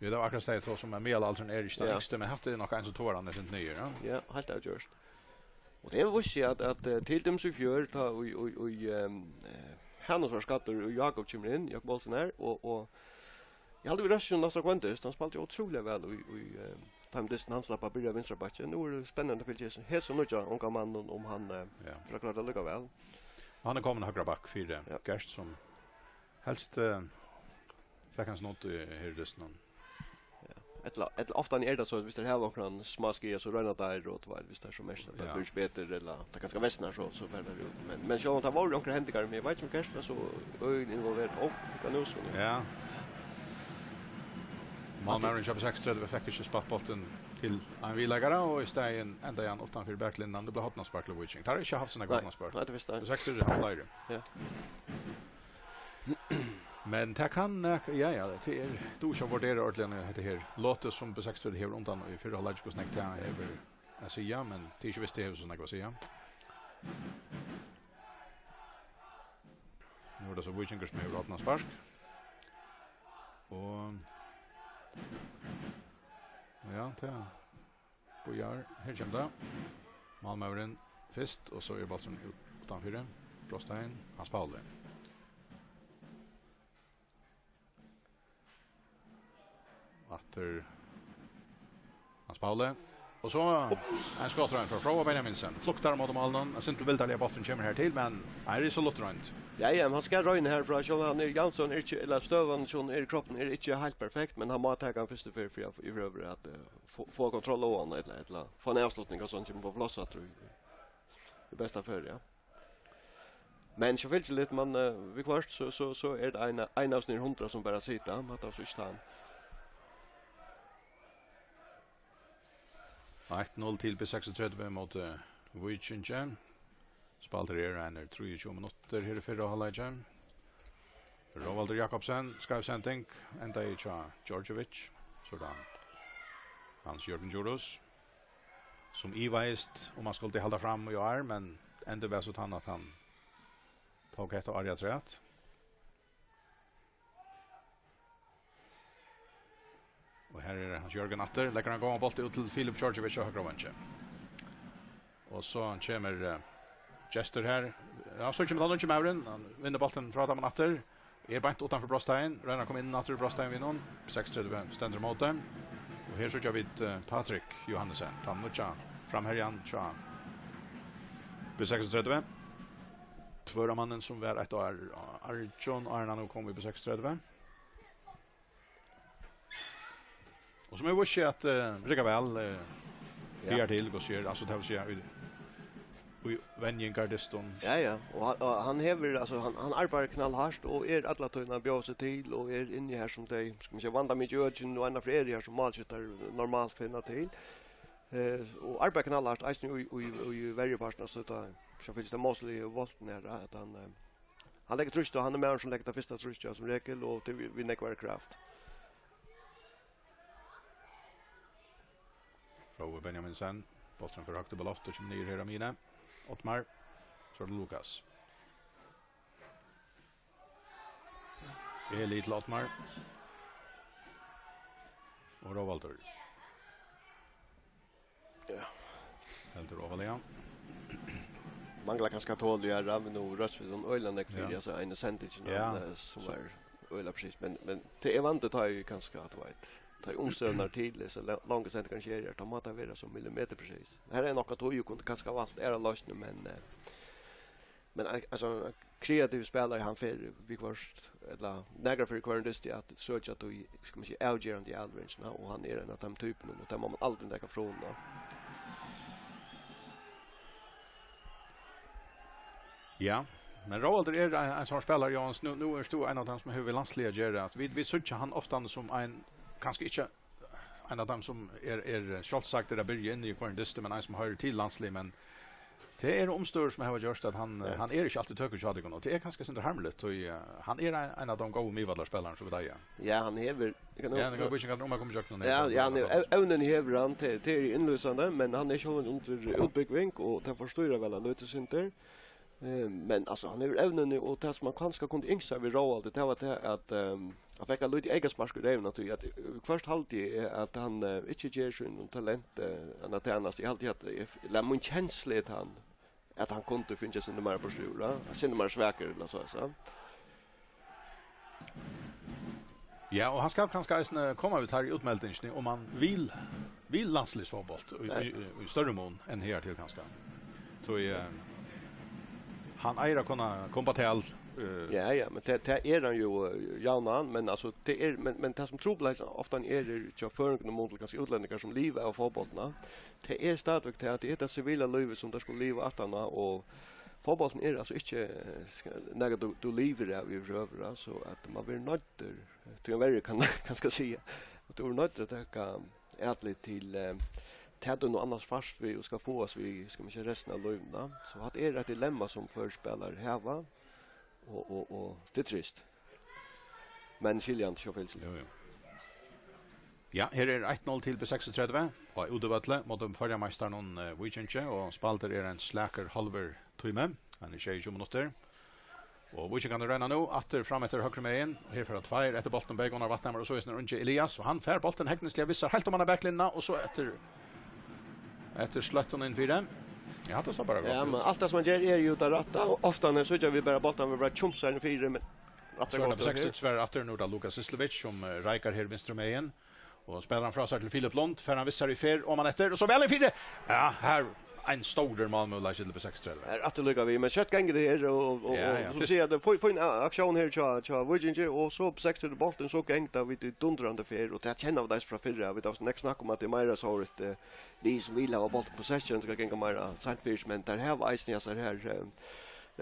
Vit hava akkurát staðið, tó sum at miðalaldurin er ikki tann Ja. yngsti, men hatta er nokk ein sum torar hann er sent niður, ja. Ja, heilt avgjørt. Og tað hevur víst seg at, at, eh, til dømis í fjør, tá í, í, í, ehm, eh, Hanus var skaddur og Jakob kemur inn, Jakob Olsen her, og, og eg haldi við Røsjun Nasser Guendis, hann spældi jú ótrúliga væl í, í, eh, teimum dystin, hann slapp at byrja vinstra bakki. Nú er tað spennandi at fylgja hesum, hesum nýggja unga manninum, um hann, eh, Ja. fer at klára tað líka væl. Hann er komin høgra bakk fyri Ja. Gert, sum helst, eh, fekk ein snutt í, her í dystinum. Ja. Ella, ella ofta er tað so, at viss teir hava onkran smá skaða, so royna teir, og tú veit, viss tað er so merkt, at tað Ja. blívur ikki betur, ella tað kanska versnar, so, so fer tað út. Men, men sjálvandi, tað vóru onkrar hendingar, men eg veit ikki, um Gert var so øgiliga involverað. Ó, hygg nú, so. Ja. Málmaðurin hjá B seksogtretivu fekk ikki spælt bóltin til ein viðleikara, og í staðin endaði hann uttan fyri baklinjan. Tað bleiv hornaspark til Víking. Teir hava ikki havt so nógv Nei, hornaspark. nei, tað veist eg. B seksogtretivu hevur fleiri. Ja. Men tað kann nek-, ja, ja, tað er, tú ikki at vurdera ordiliga hetta her. Lotið sum B seksogtretivu hevur undan í fyrra hálvleiki, hvussu nógv tað hevur at siga, men tað er ikki vist, tað hevur so nógv at siga. Nú er tað so Víkingur sum hevur hornaspark. Og, ja, tað bíðar. Her kemur tað. Málmaðurin fyrst, og so er bólturin út, uttanfyri. Brosstein, Hans Pauli. Aftur Hans Pauli. Og so ein skotroynd frá Fróða Benjaminsen. Fluktar móti málinum. Ein sindur vildarliga bólturin kemur her til, men her er so luttroynd. Ja, ja, men hann skal royna herfrá. Sjálv hann er Jansson, er ikki, ella støðan, sjón er, kroppin er ikki heilt perfekt, men hann má taka hann fyrstu ferð fyri at, yvirhøvur at, eh, fáa, fáa kontroll á hann, ella, ella fáa ein avslutning, og so hann kemur á pláss aftur í, í besta føri, ja. Men so fylgir litt, men, eh, viðhvørt, so, so, so er tað ein, ein av sínum hundrað sum bara sita, men tað er so ikki hann. Eitt null til B seksogtretivu móti Víkingi. Spældir eru einir trýogtjúgu minuttir her í fyrra hálvleiki. Róaldur Jakobsen, skeivsending, endaði hjá Djordjevic. So er tað Hans Jørgen Djurhuus, sum ivaðist, um hann skuldi halda fram í ár, men endin var so tann, at hann tók hetta árið afturat. Og her er Hans Jørgen aftur. Leggur ein góðan bólt út til Filip Djordjevic á høgra veingi. Og so kemur, eh, Gestur her. Ja, so kemur tann ungi maðurin. Hann vinnur bóltin frá teimum aftur. Er beint uttanfyri brotsteigin. Roynir at koma inn aftur í brotsteigin við honum. Seksogtretivu stendur ímóti. Og her síggja vit, eh, Patrik Johannesen, tann nýggja Framherjan hjá B seksogtretivu. Tvøroyrarmannin sum var eitt ár átjan, áðrenn hann nú kom í B seksogtretivu. Og sum eg vísi at uh, riggar væl uh, Ja. Her til, og sier, altså, det vil si, í, í venjingardystum. Ja, ja. Og hann, og hann hevur, altså, hann, hann arbeiðir knallhart og er alla tíðina at bjóða seg til og er inni her sum tey, skal man siga, vanda mikið økin og annar fer her sum málskjúttar normalt finna til. Eh, og arbeiðir knallhart, eisini í, í, í verjupartin, so tá, so fylgist tað málsliga og volten her, at hann, eh, hann leggur trýst, og hann er maður sum leggur tað fyrsta trýst, ja, sum regel, og til við, við nógvari kraft. Rói Benjaminsen, bólturin fer høgt upp á loft og kemur niður her á miðjuni. Ottmar, so er tað Lukas. Eli til Ottmar. Og Róvaldur. Ja. Heldur ovalega. Manglar kanska tol, ja, Ravn og Røsfjord, og øyla nekk fyri, Ja. altså, en sending, Ja. eh, som So er øyla precis, men, men det er vant, det tar jo kanska, at veit. Tar jo omstøvnar til, så la-, lange sendingar kanskje er, da må det være som millimeter precis. Her er nok at hun jo kunne kanska valgt, er det løsning, men, eh, men, al-, altså, kreative spelare, hann fer við hvørt, ella nakrar fyri hvønn dysti at søkja at í, skal man siga, avgerandi avlevering, og hann er ein av teim typunum, og tað má man aldri taka frá honum. Ja, men Róaldur er ein, ein sånn spelare, Jóhannes, nú, nú er tú ein av teim sum hevur við landsliðið at gera, at vit, vit síggja hann ofta sum ein, kanska ikki ein av teim sum er, er sjálvsagt er at byrja inn í hvønn dysti, men ein sum hoyrir til landslið, men tað eru umstøður sum hava gjørt at hann, Ja. hann er ikki altíð tøkur hjá tykkum, og tað er kanska sindur harmligt, tí uh, hann er ein, ein av teim góðu miðvallarspælararnar sum vit eiga. Ja, hann hevur, eg kann Ja, hann er góður, hann er um at koma í gjøgnum Ja, her, ja, hann hann er, er ev-, evnini hevur hann, tað, tað er innlýsandi, men hann er sjálvandi undir útbúgving, og tað forstýrar væl eitt lítið sindur. Eh, men, altso, hann hevur evnini, og tað sum man kanska kundi ynskja við Róaldi, tað var tað at, ehm, hann fekk eitt lítið eygnaspart í reyvina, tí at, eh, hvørt haldi eg at hann, eh, ikki ger sínum talenti, eh, eina tænastu. Eg haldi at, eh, ella mín kensla er tann, at hann kundi fingið eitt sindur meira burtur úr, ja. Eitt sindur meira svakur, ella so, so. Ja, og hann skal kanska eisini koma við tær í útmeldingini, um hann vil, vil landsliðsfótbólt í, Ja. í, í, í størri mun enn her til kanska. So, eh, hann eigur at kunna koma til, eh, Ja, ja, men tað, tað er hann jo, eh, javnan, men, altso, tað er, men, men tað sum trupulleikin ofta er, er hjá føroyingum og kanska útlendingar sum liva av fótbóltinum, tað er stadigvekk tað, at tað er tað sivila lívið sum teir skulu liva aftan á, og fótbólturin er, altso, ikki, eh, skal, nakað tú, tú livir av yvirhøvur, altso, at man verður noyddur, tíverri kann, kanska siga, at tú verður noyddur at taka atlit til, eh, tað tú nú annars fært við og skal fáast við, skal man siga, restina av lívinum. So hatta er eitt dilemma sum føroyskir spælarar hava, og, og, og tað er trist. Men skiljandi, sjálvfylgiliga. Jú, jú. Ja, her er eitt null til B seksogtretivu, og útivølli móti føroyameistaranum, eh, Víkingi, og spældur er ein slakur hálvur tími, hann er sjeyogtjúgu minuttir. Og Víkingarnir royna nú aftur fram eftir høgru megin, og her fara tveir eftir bóltin, Beygunnar Vatnhamar og so eisini Ungi Elias, og hann fær bóltin hegnisliga við sær heilt oman á baklinjuna, og so eftir, eftir sløttum inn fyri. Ja, hatta sá bara Ja, gott men út. Alt tað sum hann ger er jo tað rætta, og ofta hann síggja vit bara bóltin, vit bara tjumsa inn fyri, men rætt So er gott tað út her. Seks svarar aftur, nú er tað Lukas Syslovic, sum, eh, reikar her vinstru megin, og spælir hann frá sær til Filip Lund, fær hann við sær í ferð, oman eftir, og so væl inn fyri. Ja, her ein stórur málmøguleiki til B seksogtretivu. Er aftur líka við, men skjótt gongur tað her, og, og, Ja, og ja, sum fyrst siga, at fín, fín a-, aksjón her hjá, hjá Víkingi, og so B seksogtretivu bóltin, so gongur tað við dundrandi ferð, og tað kenna vit eisini frá fyrra, vit hava snakk, snakk um at tað er meira so eitt, eh, lið sum vil hava bóltin possession, skal ganga meira seint fyri, men teir hava eisini hasar her, eh,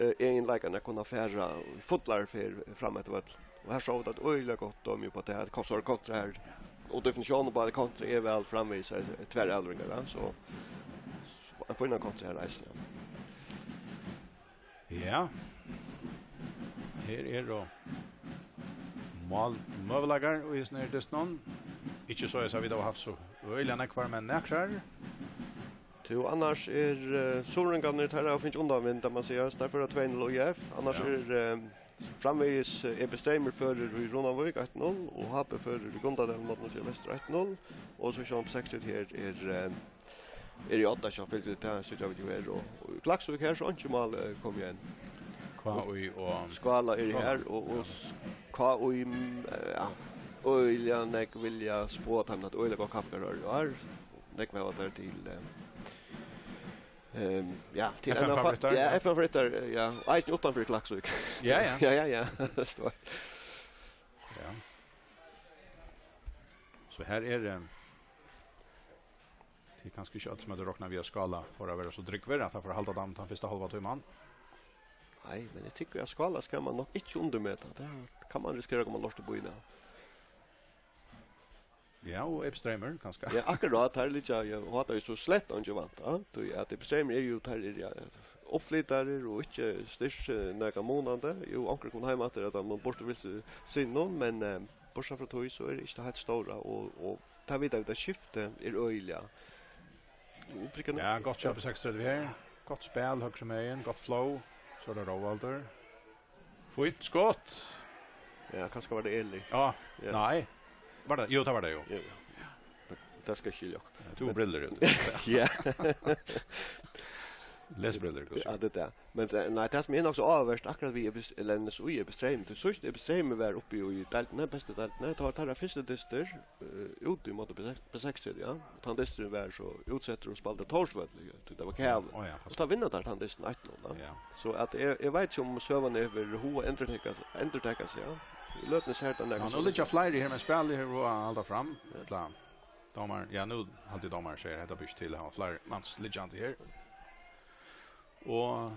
eh, eginleikarnar at kunna fara í fullari ferð fram eftir vøll. Og her sóu vit eitt øgiliga gott dømi upp á tað, at Korsvøra kontra her, og definitiónin á kontra er væl framvegis, eh, tvær avleveringar, ja, so ein fínan kontra her eisini, ja. Ja. Her eru málmøguleikar í hesum her dystinum. Ikki so, eg sá, vit hava havt so øgiliga nógvar, men nakrar. Tú, annars er, eh, Suðuroyingarnir, teir hava fingið undanvinn, tað má sigast. Teir føra tvey null í F. Annars Ja. er, eh, framvegis, eh, E B Streymur førir í Runavík eitt null, og H B førir í Gundadal móti Vestur eitt null, og so sjálvandi seks her er, eh, er í odda, sjálvfylgiliga, tað síggja vit jo her, og, og í Klaksvík her, so einki mál, eh, komið enn. K I og Skála er Ja. her, og, og s-, K I, mm, eh, ja, øgiliga nógv vilja spáa teimum eitt øgiliga gott kappingarár í ár. Nógv hava teir til, eh, Ehm, ja, til F M-favoritar, ja, ja. F M-favoritar, eh, ja. Og eisini uttanfyri Klaksvík. Ja, ja. Ja, ja, ja. Stór. Ja. So her er, eh, tað er kanska ikki alt sum hevði roknað við at Skála fór at vera so drúgvir, at hann fór at halda teimum tann fyrsta hálva tíman. Nei, men eg tykki, at Skála skal man nokk ikki undirmeta. Tað kann man risikera at koma lort í býin av. Ja, og Epistremur, kanska. Ja, akkurát, her liggja, ja, og hatta er so slett eingin vant, ja. Tí at Epistremur er jo, her er, ja, uppflytarar og ikki styrkt, eh, nakað munandi. Jo, onkur kom heim aftur, at man burtur vil se, se noen, men, eh, bortsett frá tí, so er det ikke helt stóra, og, og ta vita, at skifti er øgiliga. Ja, gott kjøp seksogtretivu her. Gott spæl, høgre megin, gott flow. So er det Roaldur. Fínt skott. Ja, kanska var det Eli. Ja, ja. Nei. Var det? Jo, det var det jo. Jo, ja. Det skal ikke gjøre. Ja, to briller ut. Ja. Lesebriller, kanskje. Ja, det er det. Men det, nei, det som er nok så avverst, akkurat vi er bes-, eller N S U er bestremt. Det synes jeg er bestremt å være oppe i, i delten, den beste delten. Det var, det var første dyster. Eh, út í móti B seks, B seks, ja. Og tann dysturin var so útsettur og spældur á Tórsvølli, ja, tí tað var kavi. Ó, ja, og tá vinna teir tann dystin eitt null, ja. Ja. So at eg, eg veit ikki um søgan er fyri hug at endurtaka, endurtaka seg, ja. Í løtuni sær tað nakað. Ja, nú liggja fleiri her, men spælið her og halda fram. Ja. Ella, dómar, ja, nú haldi dómar seg, hetta ber ikki til at hava fleiri mans liggjandi her. Og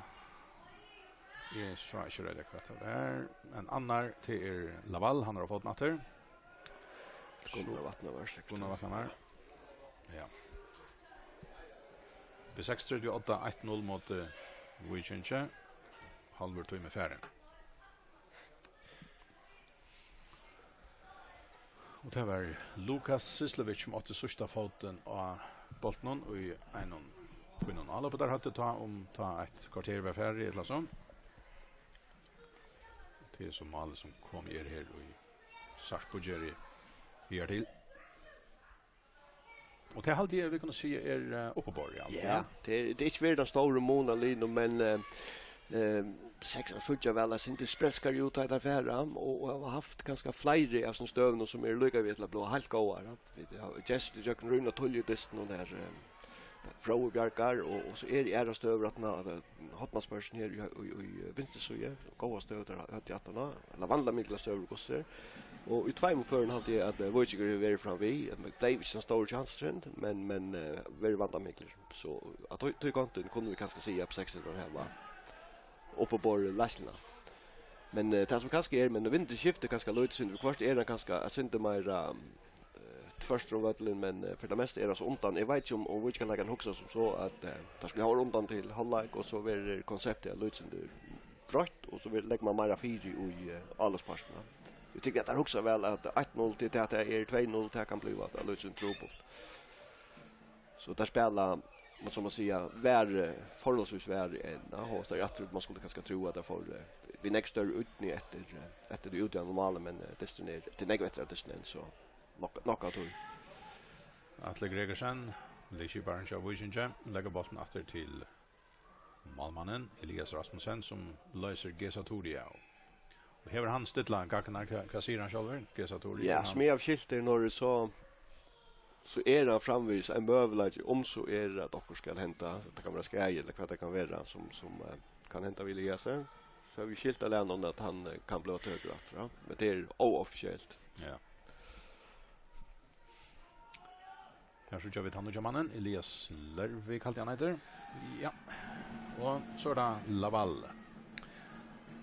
eg sá ikki rættiliga hvat tað var. En annar, tað er Laval, hann er á fótum aftur. Gunnar Vatnamar, sikkurt. Gunnar Vatnamar. Ja. B seksogtretivu, átta, eitt null móti Víkingi. Hálvur tími farin. Og tað var Lukas Syslevic, sum átti síðsta fótin á bóltinum í einum fínum áloppi, teir høvdu tá um, tá eitt korter var farið, ella so. Tað er so málið, sum kom, er her í Sarpsborg, er í, er til. Og tað haldi eg, vit kunnu siga, er, eh, uppiborið, ja. Ja, tað er, tað er ikki verið tann stóri munur á liðunum, men, eh, eh, sekstan síggja væl, at sindur spelskari út, tá teir fara, og, og hava havt kanska fleiri av sum støðunum, sum eru líka við til at blíva heilt góðar, ja. Vit hava gestir gjøgnum rúmliga tíðliga dystin og her, eh, Fróði Bjargar, og, og so er í aðrar støður, at ná, at, eh, hornaspørsin her í, í, í, eh, vinstru síðu, góða støðu, teir høvdu aftan á, ella vanliga miklar støður, hvussu er. Og í tveimum førum haldi eg, at, eh, Víkingur hevur verið fram við, at man bleiv ikki tann stóri kjansurin, men, men, eh, verið vandamiklir. So, á tí, tí kontoini kunnu vit kanska siga, at B seksogtretivu hava uppiborið leiðsluna. Men, eh, tað sum kanska er, men vindurin skiftir kanska lítið sindur, viðhvørt er hann kanska eitt sindur meira, eh, tvørtur um vøllin, men, eh, fyri tað mesta er hann so undan. Eg veit ikki, um, um Víkingar kanska hugsa sum so, at, eh, teir skulu hava undan til hálvleik, og so verður konseptið eitt lítið sindur broytt, og so verður, leggur man meira fyri í, eh, álopspartinum. Eg tykki, at teir hugsa væl, at eitt null til tað, tað er tvey null, tað kann blíva eitt lítið sindur trupult. So teir spæla, man, sum man siga, verri, forholdsvis verri enn, ja, H S, teir aftur, man skuldi kanska trúð, at teir fóru, eh, við nógv størri ídni eftir, eh, eftir tí útjevnandi máli, men, eh, dysturin er, tað er nógv eftir av dystinum enn so. Nokk, nokk av tí. Atli Gregersen, liðskiparin hjá Víkingi, leggur bóltin aftur til málmannin, Elias Rasmussen, sum loysir Gesa Turi av. Og hevur hann stillar gagnar, hvat, hvat sigur hann sjálvur, Gesa Turi? Ja, hann, sum eg havi skilt tað, Norri, so, so er hann framvegis ein møguleiki, um so er, at okkurt skal henda, at tað kann vera skaði, ella hvat tað kann vera, sum, sum, eh, kann henda við Eliasi. So havi eg skilt tað, Lenon, at hann, eh, kann blíva tøkur aftur, ja. Men tað er óoffisielt. Ja. Her síggja vit tann nýggja mannin, Elias Lørvik, haldi eg hann eitur. Ja. Og so er tað Laval,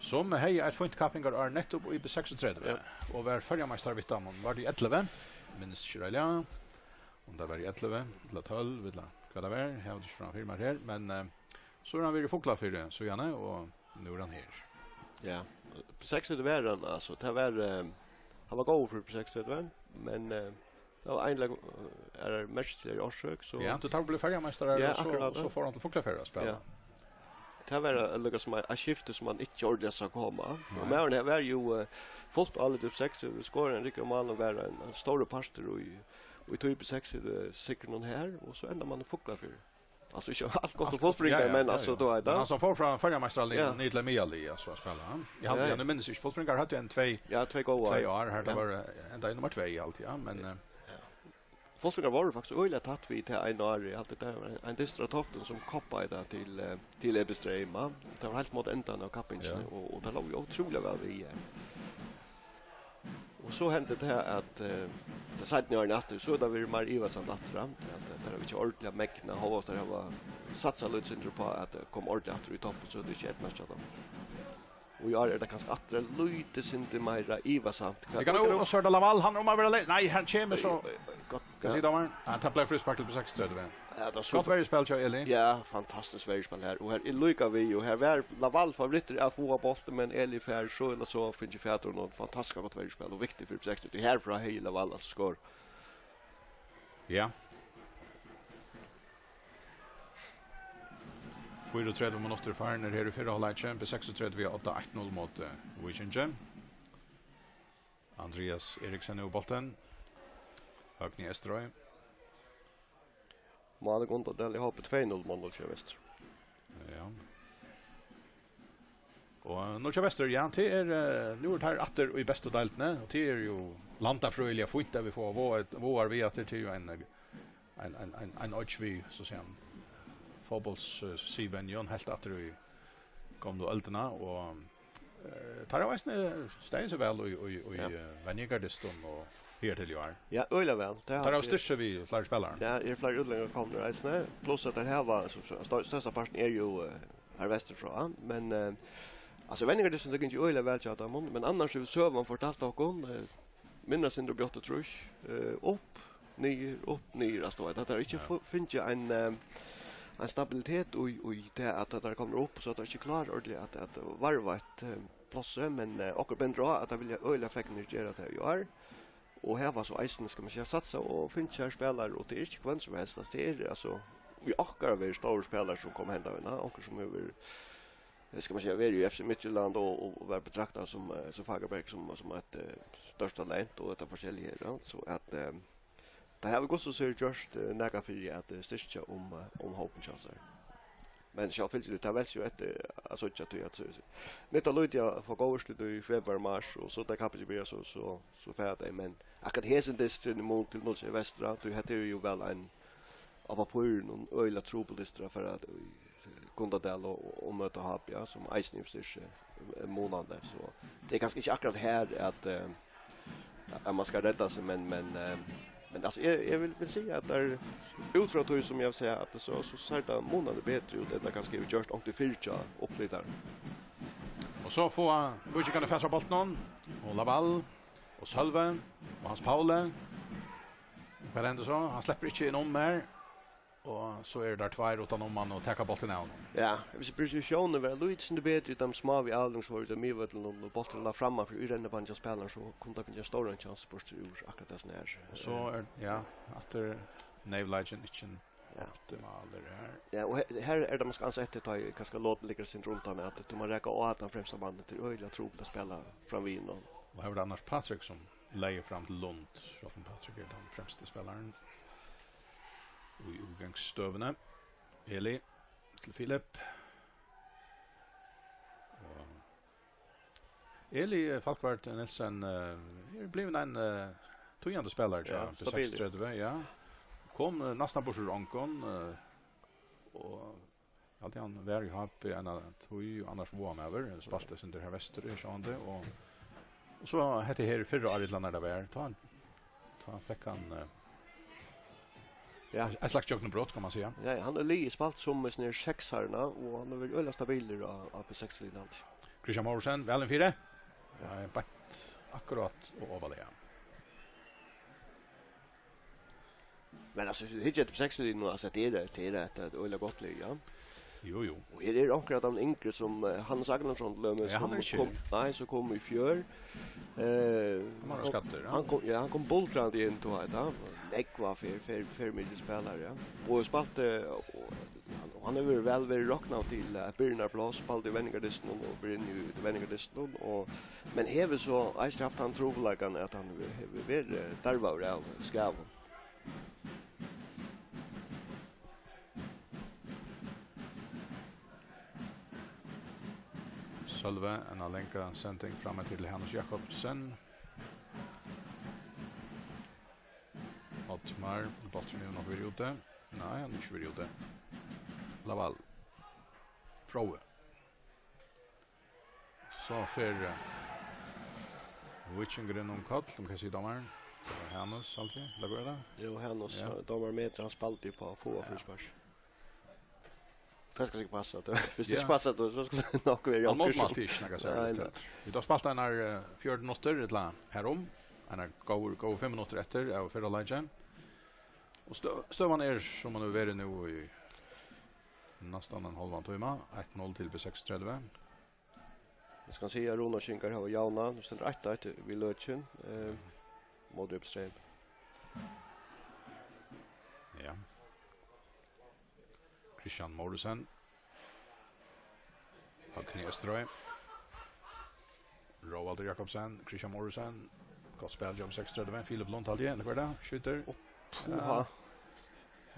sum hevði eitt fínt kappingarár nettupp í B seksogtretivu, ja, og var føroyameistari við teimum. Var tað í ellivu? Minnist ikki rættiliga. Um tað var í ellivu, ella tólv, ella hvat tað var, eg havi tað ikki framman fyri mær her, men, eh, so hevur hann verið í Fuglafirði síðani, og nú er hann her. Ja, B seksogtretivu var hann, altso, tað var, eh, hann var góður fyri B seksogtretivu, men, eh, tað var ein, eh, er merkilig orsøk, so. Ja, tí teir blivu føroyameistarar, ja, og so, akkurát, so ja, fór hann til Fuglafjarðar at spæla. Ja. Tað var, eh, líka sum eitt, eitt skifti sum hann ikki ordiliga sá koma. Nei. Og maðurin her var jo, eh, fult álitið upp seks, skoraði ein rúgvu av málum, var ein, ein stórur partur í, í tí B seksogtretivu sigrinum her, og so endar mann í Fuglafirði. Altso, ikki alt gott um Fuglafirðingar, ja, ja, men ja, altso, ja, tú veit, men ja, altso, hann fór frá føroyameistaraliðnum, ja, niður til miðalið, altso, at spæla, ja. Eg haldi, ja, ja, eg minnist ikki, Fuglafirðingar høvdu ein tvey, ja, tvey góðar, tvey ár, har tað, ja, var, eh, endaði nummar tvey, alt, ja, men, eh, ja, Fossingar vóru faktiskt øgiliga tætt við tað eina árið. Eg haldi, tað var ein, ein dystur av Toftum, sum koppaði tað til, eh, til Ebbe Streyma. Tað var heilt móti endan av kappingini, Ja. og, og tað lá jo ótrúliga væl við her. Og so hendi tað, at, eh, tað seinna árini aftur, so er tað verið meir ivasamt aftur, ja. At, at tað er ikki ordiliga megna, hóast tað hava satsað lítið sindur upp á at, eh, koma ordiliga aftur í toppin, so er tað ikki eydnast hjá teimum. Og í ár er tað kanska aftur eitt lítið sindur meira ivasamt. Hvat Eg kann er nú, tað? Og so er tað Laval, hann er um at vera le-, nei, hann kemur so. Oj, oj, oj, gott, Hvat ja. sigur dómarin? Ja, tað bleiv fríspark til B seksogtretivu. Ja, tað er Gott super. verjuspæl hjá Eli. Ja, fantastiskt verjuspæl her. Og her er líka við, og her var Laval favorittir at fáa bóltin, men Eli fær so ella so fingið fatur og fantastiskt gott verjuspæl, og viktigt fyri B seksogtretivu. Herfrá hevði Laval altso skorað. Ja. Fýraogtretivu minuttir farnir her í fyrra hálvleiki. B seksogtretivu á odda, eitt null móti Víkingi. Andrias Eriksen hevur bóltin. Høgni Eysturoy. Málið Gundadal, eg hopi tvey null mál Nólsoyar Vestur. Ja. Og Nólsoyar Vestur, ja, tað er, eh, nú eru teir aftur í bestu deildini, og tað er jo landafrøðiliga fínt, at vit fáa váðar, váðar við aftur, tað er jo ein, ein, ein, ein, ein oyggj við, so at siga, fótbólts, eh, siðvenjum, heilt aftur í gomlu øldina, og, eh, teir hava eisini staðið seg væl í, í, í, Ja. eh, venjingardystum og her til í ár. Ja, øgiliga væl. Tað Teir hava hava styrkt seg við fleiri spælarar. Ja, er fleiri útlendingar komnir eisini, pluss at teir hava, so, so, stør-, størsta partin er jo, eh, her vestur frá, men, eh, altso, venjingardystin, tað gekk øgiliga væl hjá teimum, men annars hevur søgan fortalt okkum, eh, minna sindur bjáttu trýss, eh, upp, niður, upp, niður, altso, at teir hava ikki Ja. fu-, fingið ein, eh, ein stabilitet í, í tað, at teir eru komnir upp, so at teir ikki klára ordiliga at, at varva eitt, eh, pláss, men, eh, okkurt bendir á, at teir vilja øgiliga fegnir gera tað í ár, og hava so eisini, skal man siga, satsað og fingið sær spælarar, og tað er ikki hvønn sum helst, altso, tað er, altso, í okkara verð stórir spælarar, sum koma henda vegin, onkur sum hevur, eh, skal man siga, verið í F C Midtjylland og, og, og verið betraktað sum, eh, sum Fagerberg sum, sum eitt, eh, stórt talent og hetta forskelliga her, ja. So at, eh, teir hava hvussu so er gjørt, eh, nakað fyri at, eh, styrkja um, eh, um hópin hjá sær. Men sjálvfylgiliga, tað veldst jo eftir at síggja, tí at, so, so, nyttar lítið at fáa góð úrslit í februar, mars, og so tá kappingin byrjar, so, so, so fara tey, men akkurát hesin dysturin í mun til Nólsoyar Vestra, tí hetta er jo væl ein á pappírinum øgiliga trupul dystur at fara í Gundadal og, og, og møta H B, ja, sum eisini hevur styrkt seg, eh, munandi. So tað er kanska ikki akkurát her at, eh, at man skal redda seg, men, men, eh, men altso, eg, eg vil, vil siga at tað er út frá tí sum eg havi sæð, at so, so sær tað munandi betri út enn tað kanska hevur gjørt onkuntíð fyrr hjá upplitarum. Og so fáa víkingarnir fatur á bóltinum, og Laval, og Sølvi, og Hans Pauli. Hvat hendir so? Hann sleppur ikki inn um her. Og so eru teir tveir uttan um hann og taka bóltin av honum. Ja, viss presisjónin var eitt lítið sindur betri í teimum smáu avløðunum, sum vóru í miðvøllinum, og bólturin lá frammanfyri í rennibanni hjá spælaranum, so kundi hann fingið ein stóran kjans burtur úr akkurát hesum her. Og so er, ja, aftur nervuleikin ikki Ja. optimalur her. Ja, og he-, her er tað kanska ansett, tá eg kanska loti liggur eitt sindur undan, at tú má raka á at tann fremsta mannin, tað er øgiliga trupult at spæla framvið honum. Og her var tað annars Patrik, sum legði fram til Lund, sjálvt um Patrik er tann fremsti spælarin í útgangsstøðuni. Eli til Filip. Og Eli, eh, Falkvart Nielsen, eh, er blivin ein, eh, týðandi spælari hjá Ja, B seksogtretivu, ja. Kom, eh, næstan burtur úr ongum, eh, og Haldi hann var í H B eina tíð, og annars var hann maður, spælti eitt sindur her vestur, er sjálvandi, og, og so hetta her fyrra árið, ella nær tað var, tá, tá fekk hann, eh, Ja. eitt slags gjøgnumbrot, kann man siga. Ja, hann hevur ligið spælt sum ein sånn her seksari, og hann hevur verið øgiliga stabilur á, á B seks-liðini, haldi eg. Christian Morsen, væl inn fyri. Ja. Nei, beint akkurát og ovarliga. Men altso, viss tú hyggur eftir B seks-liðnum, altso, tað er, tað er eitt, eitt øgiliga gott lið, ja. Jú, jú. Og her eru onkrir av teimum yngru sum, eh, Hannes Agnarsson til dømis, Nei, hann sum er ikki kom, nei, sum kom í fjør. Eh, Hann var hann, skaddur, ja. hann kom, ja, hann kom bultrandi inn, tú veit, ja. Nógv av fer, fer, fer mikil spælari, ja. Og spælti, og hann, og hann hevur væl verið roknaður til, eh, byrjanarpláss, spældi í venjingardystinum og byrjaði í venjingardystinum, og, men hevur so eisini havt tann trupulleikan, at hann hevur, hevur verið darvaður av skaðum. Sølvi, eina langa sending fram eftir til Hannes Jakobsen. Oddmar, bólturin hevur nokk verið úti. Nei, hann hevur ikki verið úti. Laval. Fróði. So fer, eh, Víkingurin um koll, um hvat sigur dómarin? Tað var Hanus, altíð. Ella hvat er tað? Jú, Hanus, ja. Dómarin metir, hann spældi upp á at fáa fríspark. Tað skal sikkurt passa, at viss tað ikki passar, so skal tað nokk vera. Hann mótmælti ikki nakað serligt. Nei, nei. Vit hava spælt einar, eh, fjøruti minuttir, ella her um. Einar góðar, góðar fimm minuttir eftir av fyrra leiki. Og stø-, støðan er, sum hon hevur verið nú í næstan ein hálvan tíma, eitt null til B seksogtretivu. Eg skal siga, at Runavíkingar hava javnað. Nú stendur eitt eitt við løkin, eh, móti Uppstreymi. Ja. Christian Morrison. Høgni Esterøy. Róaldur Jakobsen, Christian Morrison. Gott spæl, Job seksogtretivu. Filip Lund, haldi eg, ella hvat er tað? Skjýtur. Puha. Ja.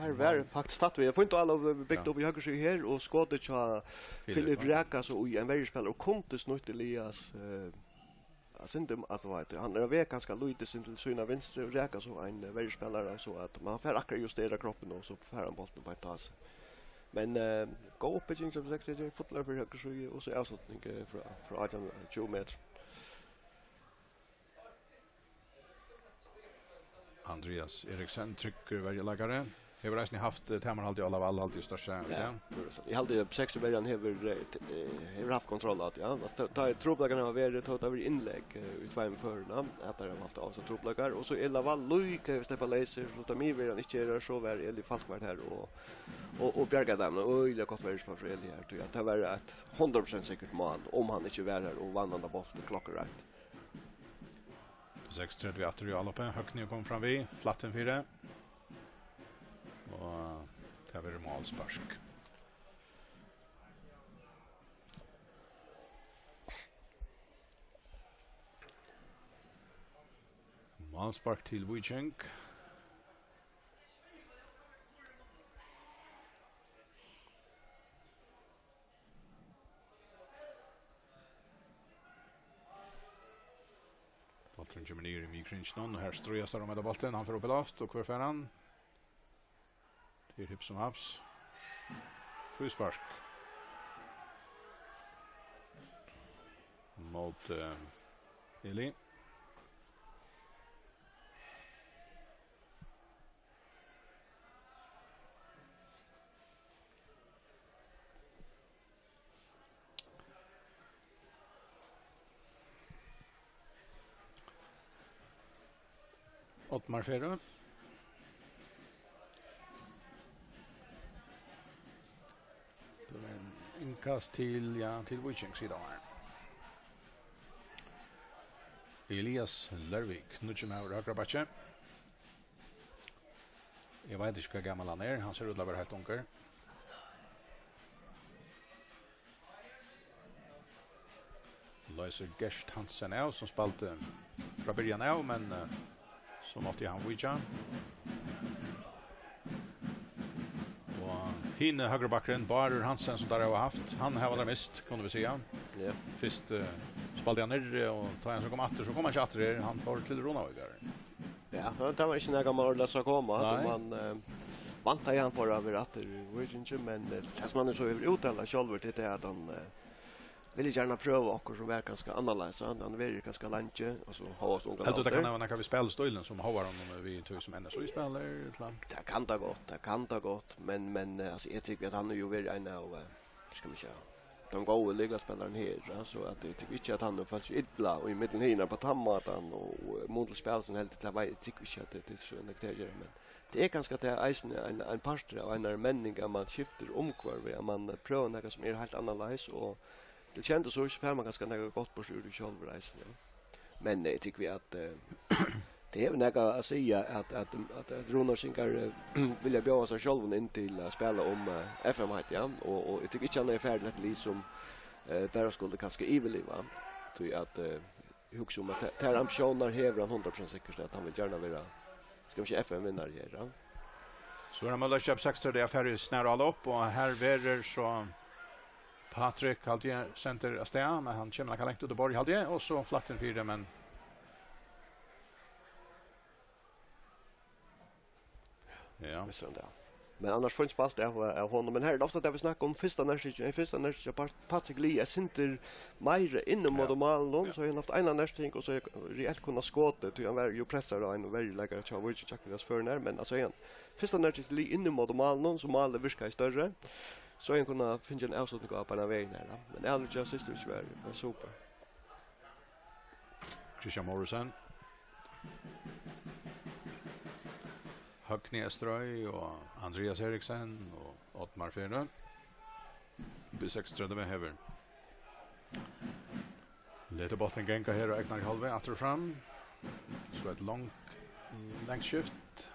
Her var faktiskt statt við. Eg finn alt byggt upp í høgru síðu her, og skotið hjá Filip, Filip ja. Rakar so í ein verjuspælara og kundi snýtt Elias, eh, at synd um, at, veit, hann er vekk ganska lítið sinn til sína vinstru, og rakar so ein, eh, verjuspælara, so at man fær akkurát justera kroppin, og so fær hann bóltin beint á seg. Men, eh, góð uppbygging, sum sagt, er fullur fyri høgru síðu, og so avslutning, eh, frá, frá átjan, tjúgu metrar. Andreas Eriksen, tryggur verjuleikari. Hevur eisini havt, eh, tamarhaldið á Laval, haldi eg, størsta, ja. Ja. Eg haldi, at sekstu verjan hevur, eh, t-, eh, hevur havt kontroll á, ja. Altso, tá, tá er trupulleikarnir hava verið, tá tað verið innlegg, eh, í tveimum førum, ja, at teir hava havt á seg trupulleikar. Og so er Laval líka hevur steppað leysur, so tá miðverjan ikki er her, so var Eli Falkvart her og, og, og bjargaði teimum. Øgiliga gott verjuspæl frá Eli her, tí at tað var eitt hundrað prosent sikkurt mál, um hann ikki var her og vann handa bóltin klokkurætt. Seksogtretivu aftur í álopið. Høgni er komin fram við. Flatt inn fyri. Og tað verður málspark. Málspark til Víking. Bólturin kemur niður í miðkringin, og her stríðast teir um hetta bóltin. Hann fer upp í loft, og hvør fær hann? Tað er hipp sum haps. Fríspark. Móti, eh, Eli. Oddmar Ferø. Tað er ein innkast til, ja, til Víking, sigur dómarin. Elias Lørvik, nýggi maður á høgra bakki. Eg veit ikki, hvar gamal hann er. Hann sær út til at vera heilt ungur. Loysir Gert Hansen av, sum spældi frá byrjan av, men, eh, so mátti hann víkja. Og hini høgru bakkurin, Bárður Hansen, sum teir hava havt, hann hava teir mist, kunnu vit siga. Ja. Fyrst, eh, spældi hann niðri, og tá hann so kom aftur, so kom hann ikki aftur her. Hann fór til Runavíkar. Ja, men tað var ikki nakað man ordiliga sá koma, at Nei. man, eh, væntaði, hann fór at vera aftur í Víkingi, men, eh, tað sum hann so hevur úttalað sjálvur, tað er at hann, eh, vil gjarna prøva okkurt sum er kanska annarleiðis, so hann, hann verður kanska leingi, og so hóast ungan Heldur tú, tað kann aldur. hava nakað við spælistílin sum hóvar honum við tí sum N S Í spælir, ella? Tað kann tað gott, tað kann tað gott, men, men, eh, altso, eg tykki, at hann hevur jú verið ein av, eh, skal vit siga, tann góði lyklaspælarin her, ja, so at eg tykki ikki, at hann hevur følt seg illa í millum hinar á tann mátan, og, eh, mun til spæl sum heldur, tað veit eg, tykki ikki, at tað, tað er so nógv tað at gera, men tað er kanska tað eisini ein, ein partur av einari menning, at man skiftir umhvørvi, at man, eh, prøvar nakað sum er heilt annarleiðis, og til kjendis so fær man kanska nakað gott burtur úr tí sjálvur eisini, ja. Men, eh, eg tykki, at, eh, tað hevur nakað at siga, at, at, at, at Runavíkingar, eh, vilja bjóða sær sjálvum inn til at spæla um, eh, F M-heitið, ja. Og, og eg tykki ikki, hann er farin til eitt lið sum, eh, bara skuldi kanska yvirliva. Tí at, eh, eg hugsi um, at tær, tær ambitiónirnar hevur hann hundrað prosent sikkurt, at hann vil gjarna vera, skal vit siga, F M-vinnari her, ja. So er hann møguliga keypt seks, tað er farið snar á álop, og her verður so Patrik, haldi eg, sendur avstað, men hann kemur nakað langt út á borð, haldi eg, og so flatt inn fyri, men Ja. Mestur hann tað. Men annars fínt spælt av, av honum. Men her er tað ofta tað vit snakka um, fyrsta nærstykki, nei, fyrsta nærstykki, Pat-, Patrik Lie er sindur meira inn í móti málinum, ja, so hevur hann havt eina nærstykking, og so hevur reelt kunnað skotið, tí hann var jú pressaður av einum verjuleikara hjá Víkingi, Jack Elias Førin her, men altso, hann, fyrsta nærstykki Lie inn í móti málinum, so málið virkaði størri, so hevði hann kunnað fingið ein avslutning á beinan vegin her, ja. Men avløgið av Sistovic var, var super. Christian Morrison. Høgni Estrøy og Andreas Eriksen og Oddmar Fyrre. B seksogtretivu hevur latið bóltin ganga her á egnarhálvi, aftur og fram. So eitt long-, langt skift.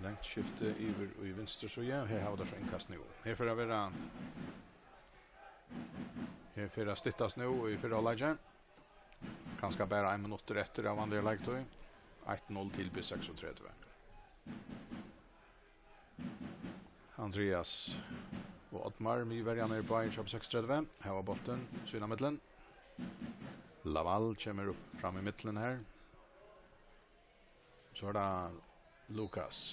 Langt skifti yvir í vinstru síðu. Her hava teir so innkast nú. Her fer at vera Her fer at styttast nú í fyrra hálvleiki. Kanska bara ein minuttur eftir av vanligari leiktíð. Eitt null til B seksogtretivu. Andreas og Oddmar, miðverjarnir báðir hjá B seksogtretivu, hava bóltin sín á millum. Laval kemur upp fram í millum her. So er tað Lukas.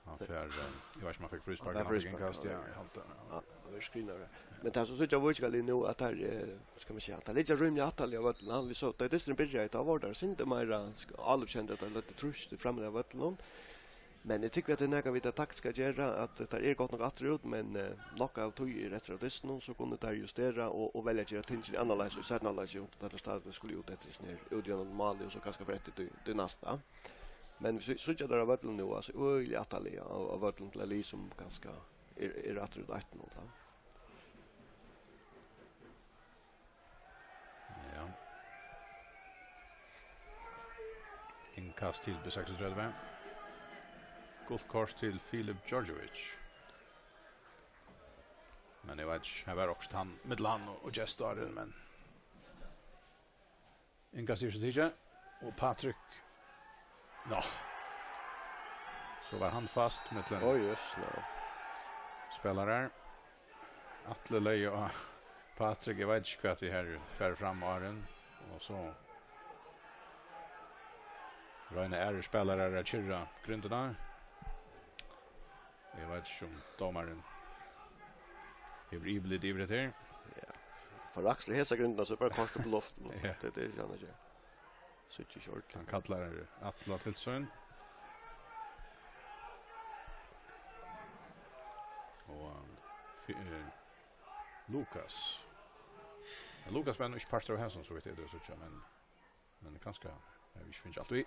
Hann fær, eh, eg veit ikki, um hann fekk fríspark, hann fær hann fekk fríspark, innkast, ja, ja. Hann, hann, hann er skrinaður. Men tað sum síggja víkingar nú, at teir, eh, skal man siga, teir liggja rímiliga aftarliga á vøllinum. Hann, vit sóu, tá dysturin byrjaði, tá vóru teir sindur meira sk-, álopskendari, at teir løgdu trýst framman á vøllinum. Men eg trúgvi, at tað er nakað við tað taktiska at gera, at teir eru gott nokk afturút, men, eh, nokk av tí er eftir av dystinum, so kunnu teir justera og, og velja at gera tingini annarleiðis í seinna hálvleiki, tá teir stadigvæk skulu út eftir hesum her útjevnandi máli, og so kanska fara eftir tí, tí næsta. Men vit sí-, síggja teir á vøllinum nú, altso, øgiliga aftarliga á, á vøllinum til eitt lið, sum kanska er, er aftur í eitt null, tá. Ja. Innkast til B seksogtretivu. Gult kort til Filip Djordjevic. Men eg veit ikki, her var okkurt hann, millum hann og, og Gestárin, men Innkast er so tikið. Og Patrik. Nå. So var hann fast millum Oj, jøss, nei. Spælarar. Atli legði á Patrik, eg veit ikki, hvat ið her fer fram á hann. Og so royna aðrir spælarar at kyrra grindina. Eg veit ikki, um dómarin hevur yvirlit yvir hetta her. Ja. Fær Aksel hesa grindina, so er bara kort upp í loft. Ja. Tað, tað er ikki annað. Síggi ikki ordiliga. Hann kallar Atla til sín. Og, eh, fi-, eh, Lukas. Ja, Lukas var nú ikki partur av hesum, so vidt eg dugi at síggja, men Men kanska hava vit ikki fingið alt við.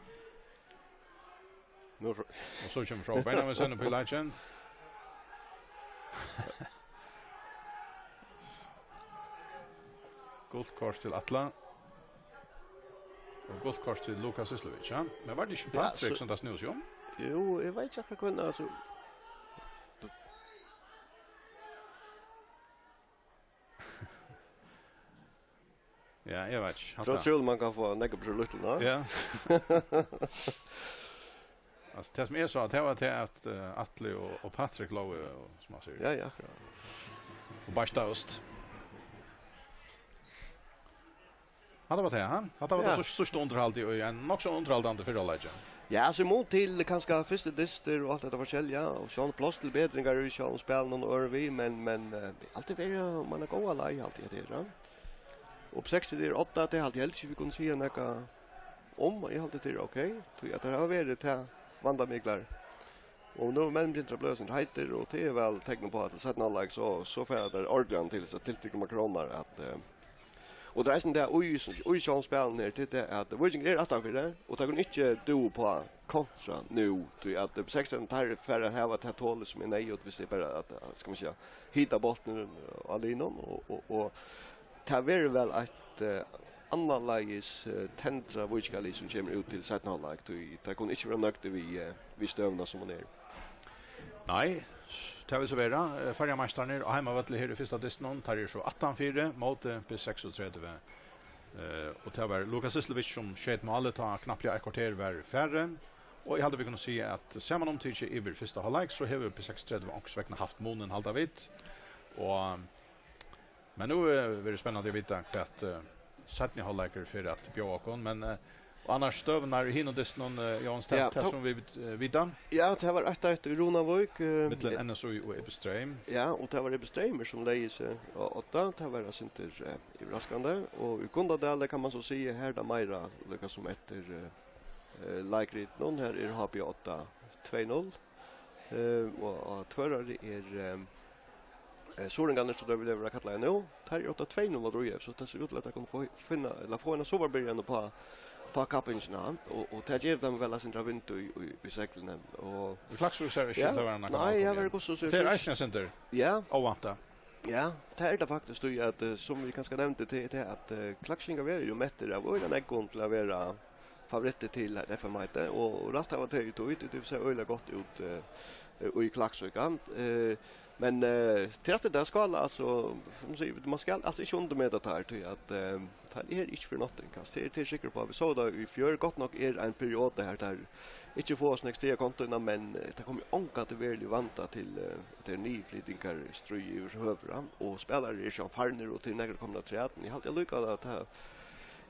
Nú er fr- Og so kemur Fróði Benjaminsson upp í leikin. Gult kort til Atla. Og gult kort til Lukas Islovic, ja. Men var tað ikki Ja, Patrik, so sum tað snúði seg um? Jú, eg veit ikki akkurát hvønn, altso. Ja, eg veit ikki. Hatta Tro-, trúr man kann fáa nógv upp úr lítlu, ná? Ja. Altso, tað sum eg sá, tað var tað at, eh, Atli og, og Patrik lógu, og, sum man sigur, Ja, ja, akkurát. Og beistaðust. Hatta var tað, ha? Hatta var Ja. tað síðsta, síðsta undirhaldið í ein nokk so undirhaldandi fyrra hálvleiki. Ja, altso, í mun til kanska fyrsti dystur og alt hetta forskelliga, og sjálvandi pláss til betringar í sjálvum spælinum og øðrum við, men, men, eh, tað er altíð verið, man er góða leið, altíð, hetta her, ja. Og B seksogtretivu er átta, tað haldi eg helst ikki, vit kunnu siga nakað um, eg haldi, tað er ok, tí at tað hava verið tað vandamiklar. Og nú er menn byrjað at blíva eitt sindur heitir, og tað er væl tekin upp á, at í seinna hálvleik, so, so fara teir ordiliga til, so tiltikið Makrónar, at, eh, og tað er eisini tað, í, í sjálvum spælinum her, til tað, at Víkingur er aftanfyri, og teir kunnu ikki dúva upp á kontra nú, tí at, eh, B seksogtretivu, teir fara at hava tað tolið, sum er neyðugt, viss tað er bara at, eh, skal man siga, hita bóltin á liðnum, og, og, og tað verður væl eitt, eh, annarleiðis, eh, tendrað Víkingalið, sum kemur út til seinna hálvleik, tí teir kunnu ikki vera nøgdir við, eh, við støðuna, sum hon er. Nei, tað vil so vera. Eh, Føroyameistararnir á heimavølli her í fyrsta dystinum, teir eru so aftanfyri móti B seksogtretivu. Eh, og tað var Lukas Islovic, sum skeyt málið, tá knappliga eitt korter var farið. Og eg haldi, vit kunnu siga, at samanumtikið yvir fyrsta hálvleik, so hevur B seksogtretivu onkursvegna havt munin, halda vit. Og Men nú, eh, verður spennandi at vita, hvat, eh, seinni hálvleikur fer at bjóða okkum, men, eh, Og annars støðurnar í hinum dystinum, eh, Jóanes, tað, ja, tað tá sum vit, eh, vita. Ja, tað var eitt eitt í Runavík, eh, millum N S Í og Ebbe Streym. Ja, og tað var Ebbe Streymur sum legði seg á odda. Tað var eitt sindur, eh, yvirraskandi. Og í Gundadali kann man so siga, her er tað meira líka sum eftir, eh, eh, leikritinum. Her er H B Odda tvey null. Eh, og á Tvøroyri er, eh, eh, Suðuroyingarnir, sum teir vilja vera kallaðir nú, teir eru Odda tvey null at ríða, so tað sær út til, at teir kunnu fáa, finna, ella fáa eina sovorðna byrjan uppá, uppá kappingina, og, og tað gevur teimum væl eitt sindur av vindi í, í, í seglini. Og í Klaksvík sær ikki, ja, út til at vera nakað nei, eg álvarsligt. Tað er eisini eitt sindur, ja, óvæntað. Ja, tað er tað faktiskt, tí at, eh, sum vit kanska nevndu, tað er tað at, eh, klaksvíkingar verða jú mettir av øgiliga nógvum til at vera favorittir til eitt F M-heiti, og, og rætt hava tey í tí, tí tey sær øgiliga gott út, eh, í Klaksvík, ja. Eh, men, eh, til rætt er tað, Skála, altso, sum sigur, man skal altso ikki undirmeta teir, tí at, eh, teir eru ikki fyri nothing, altso, tað er, tað er eg sikkur uppá. Vit sóu tað í fjør, gott nokk er ein perioda her, teir ikki fáa so nógv stig á kontoina, men, eh, tað kemur ongantíð veruliga í vanda til, eh, at tað er niðurflytingarstríð yvirhøvur, ja, og spælarar eru sjálvir farnir, og til nakrir komnir afturat, men eg haldi allíkavæl, at tað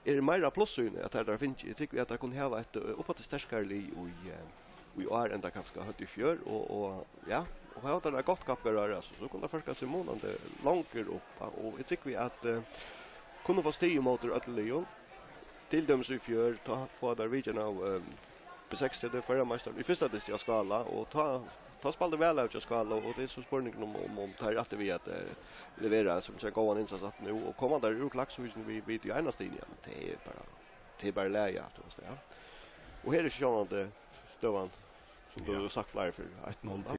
er meira plussíðni, at teir hava fingið. Eg trúgvi, at teir kunnu hava eitt, eh, uppaftur sterkari lið í, eh, í ár enn teir kanska høvdu í fjør, og, og, ja, og hava teir eitt gott kappróður, altso, so kunnu teir førka seg munandi longur upp, ja, og eg trúgvi, at, eh, kunnu fáa stig ímóti øllum liðum. Til dømis í fjør, tá fáa teir vitjan av, eh, B seksogtretivu, føroyameistarum í fyrsta dysti á Skála, og tá, tá spældu væl av hjá Skála, og tað er so spurningurin um, um, um teir eru aftur við at, eh, levera, sum sær, góðan innsats aftur nú, og koma teir úr Klaksvík við, við tí eina stigið, ja, men tað er bara, tað er bara í lagi, ja, tú veist, ja. Og her er sjálvandi støðan, sum tú, ja, hevur sagt fleiri ferðir, eitt null til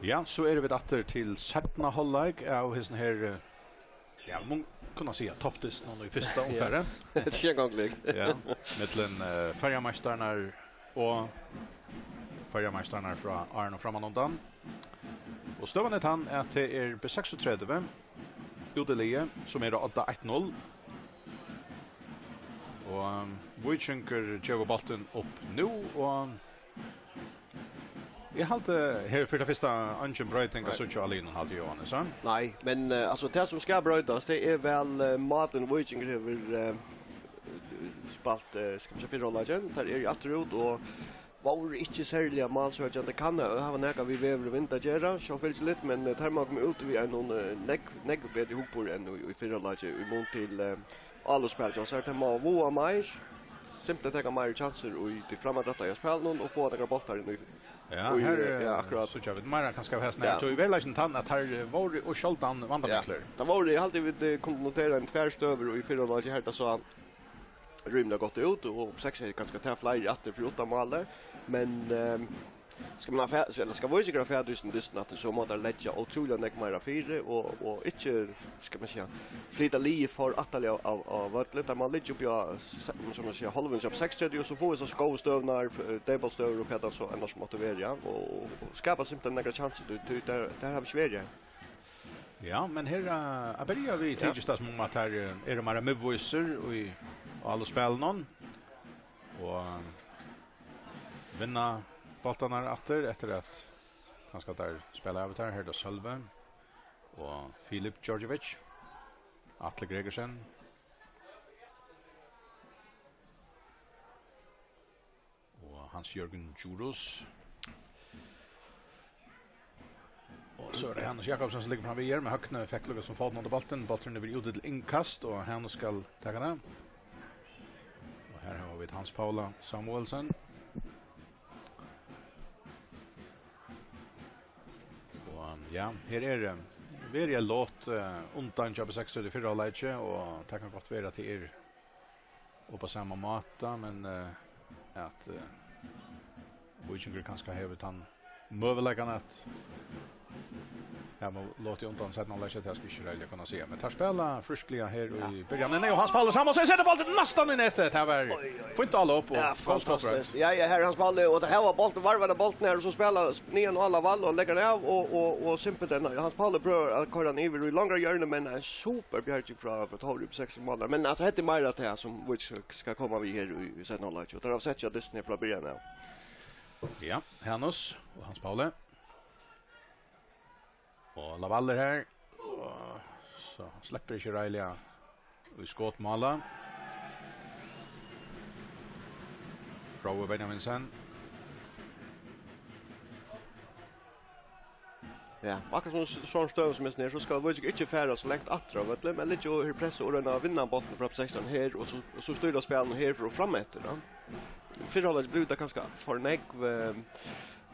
Ja, so eru vit aftur til seinna hálvleik av hesum her, eh, ja, man kunnu siga toppdystinum í fyrsta umfari. Tað er ikki eingong líka. Ja, millum uh, føroyameistararnar og føroyameistararnar frá árinum frammanundan. Og støðan er tann, at tað er B seksogtretivu, útiliðið, sum er á odda eitt null. Og um, Víkingur gevur bóltin upp nú, og eg haldi her fyri tað fyrsta eingin broyting at síggja á liðnum, haldi Jóhannes, ha? Nei, men uh, altso, tað sum skal broytast, tað er væl uh, mátin Víkingur hevur uh, spælt, uh, skal man siga, fyrra hálvleikin. Teir eru aftur út, og vóru ikki serliga málsøkjandi. Kann hava nakað við veður og vind at gera, sjálvfylgiliga, men eh, teir má koma út við einum eh, nógv, nógv betri hugburði enn í, í fyrra hálvleiki í mun til eh, álopsspælið. So teir má vága meir, simpelthen taka meir kjansir í tí frammanrættaða spælinum og fáa nakrar bóltar inn í Ja, í, her eh, ja, eh, akkurát. Síggja vit meira kanska av hesum her. Ja. So í veruleikanum tann at teir eh, vóru og sjáldan vandamiklir. Tað vóru, eg haldi vit eh, kunnu notera ein tvær støður í fyrra hálvleiki her, tað sá rímiliga gott út, og seks er kanska tað fleiri aftur fyri uttan málið, men ehm, skal man ha fa- ella skal Víkingur ha fatur í sínum dystin aftur, so má teir leggja ótrúliga nógv meira fyri og, og ikki, skal man siga, flyta liðið for aftarliga av, av, av vøllinum. Teir má liggja uppi á, s- sum man siga, hálvum hjá seksogtretivu, og so fáa vit so góðar støður, eh, deyðbóltsstøður og hvat tað so annars mátti vera, ja, og, og skapa simpelthen nakrar kjansir, tí, tí der, der har vit ikki verið. Ja, men her eh, at byrja við Ja. Tykist tað sum um at her eh, eru meira miðvísir í álopsspælinum og vinna bóltarnar aftur eftir at kanska teir spæla av teir. Her er tað Sølvi og Filip Djordjevic, Atli Gregersen og Hans Jørgen Djurhuus. Og so er tað Hanus Jakobsen sum liggur fram við her, men Høgni fekk líka sum fótin undir bóltin. Bólturin er úti til innkast, og Hanus skal taka tað. Og her hava vit Hans Paula Samuelsen. Og ja, her er eh, verið eitt lot eh, undan hjá B seksogtretivu í fyrra hálvleiki, og tað kann gott vera at tað er og á sama máta, men eh, at eh, Víkingur kanska hevur tann møguleikan at hava lotið undan seinna hálvleiki, tað skal eg ikki reiðiliga kunna siga. Men teir spæla frískliga her í byrjan. Men nei, og Hans Pauli Samuelsen setir bóltin næstan í netið. Tað var fínt álop og Ja, góð skotfrágreiðing. Fantastiskt. Ja, ja, her er Hans Pauli, og teir hava bóltin, varva bóltin her, og so spæla niðan á Laval og leggja hann av, og, og, og simpelthen, Hans Pauli prøvar at koyra hann yvir í longra hjørni, men ein super bjarging frá, frá Tóri upp seks mål. Men altso, hetta er meira tað sum vit skal, skal koma við her í, í seinna hálvleiki. Og teir hava sett seg á dystin her frá byrjan av. Ja, Hanus og Hans Pauli. Og Laval er her. Og so sleppur ikki reiðiliga í skotmála. Fróði Benjaminsen. Ja, akkurát sum s- sovorðin støðan sum hesum her, so skal Víkingur ikki fara so langt aftur á vøllin, men liggja og her pressa og royna at vinna bóltin frá sekstan her, og so, og so stýra spælinum her og fram eftir, ja. Fyrra hálvleik bleiv tað kanska for nógv, eh,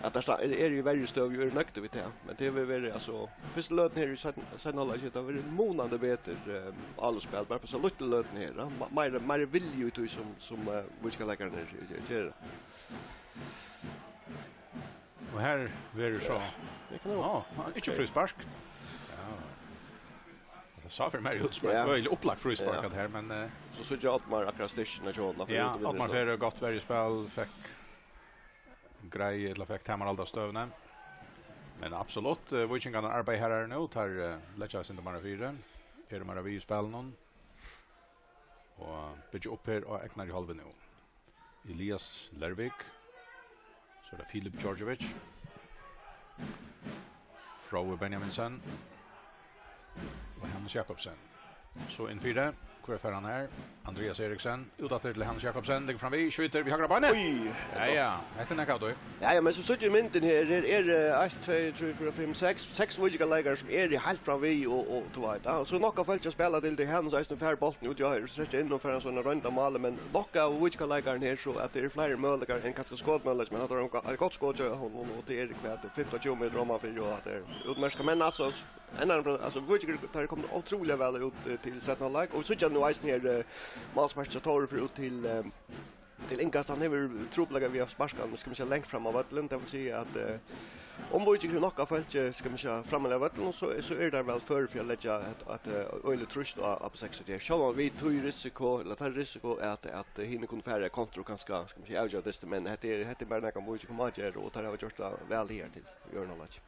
at tað sta- er í verri støðu, og eru nøgdir við tað. Men tað hevur verið, altso, fyrstu løtuni her í seinna, seinna hálvleiki, tað hevur verið munandi betur eh, álopsspæl, bara á so lítlu løtuni her, ja. Ma- meira, meira vilji í tí sum, sum eh, Víkingarleikararnir gera. Og her verður so Tað kann vera. Á, ikki fríspark. Ja. Tað sá fyri mær út sum Ja. eitt øgiliga upplagt fríspark Ja. At her, men eh, So síggja Oddmar akkurát styrkina hjá honum. ja, Oddmar fer gott verjuspæl, fekk greið ella fekk tamarhald av støðuni. Men absolutt, eh, Víkingarnir arbeiða her nú, teir eh, leggja seg meira fyri, eru meira við í spælinum og byggja upp her á egnari hálvuni nú. Elias Lervik. So er tað Filip Djordjevic. Fróði Benjaminsen. Og Hannes Jakobsen. So inn fyri. Hvør fær hann her? Andreas Eriksen. Út aftur til Hannes Jakobsen. Liggur fram við. Skjýtur við høgra beini. Oj! Ja, ja. Hetta er nakað av tí. Ja, ja, men so síggja vit myndina her. Her er eh, eitt, tvey, trý, fýra, fimm, seks, seks Víkingarleikarar sum eru heilt fram við og, og tú veit, ja. So nokk av fólki at spæla til, tað er hann sum eisini fær bóltin út, ja, her strekkja inn og fær ein sånn roynda máli, men nokk av Víkingarleikarum her, so at tað eru fleiri møguleikar enn kanska skotmøguleikar, men hatta er ein go- eitt gott skot hjá honum, og tað er hvat, fimtan tjúgu metrar oman fyri, og at tað er útmerkt. Men altso, enn ein, altso, Víkingur, teir eru komnir ótrúliga væl út eh, til seinna hálvleik, og síggja nú eisini her, eh, málsmarkið hjá Tóri fer út til eh, til innkast. Hann hevur trupulleikar við at sparka hann, skal man siga, langt fram á vøllin. Tað vil siga at, eh, um Víkingur hevur nokk av fólki, skal man siga, framman á vøllinum, so, so eru teir væl førir fyri at leggja eitt, eitt, eh, øgiligt trýst á, á B seksogtretivu. Sjálvandi við tí risiko, ella tað risiko at, at hini kunnu fara í kontru og kanska, skal man siga, avgera dystin, men hetta er, hetta er bara nakað Víkingur má gera, og teir hava gjørt tað væl higartil í øðrum hálvleiki.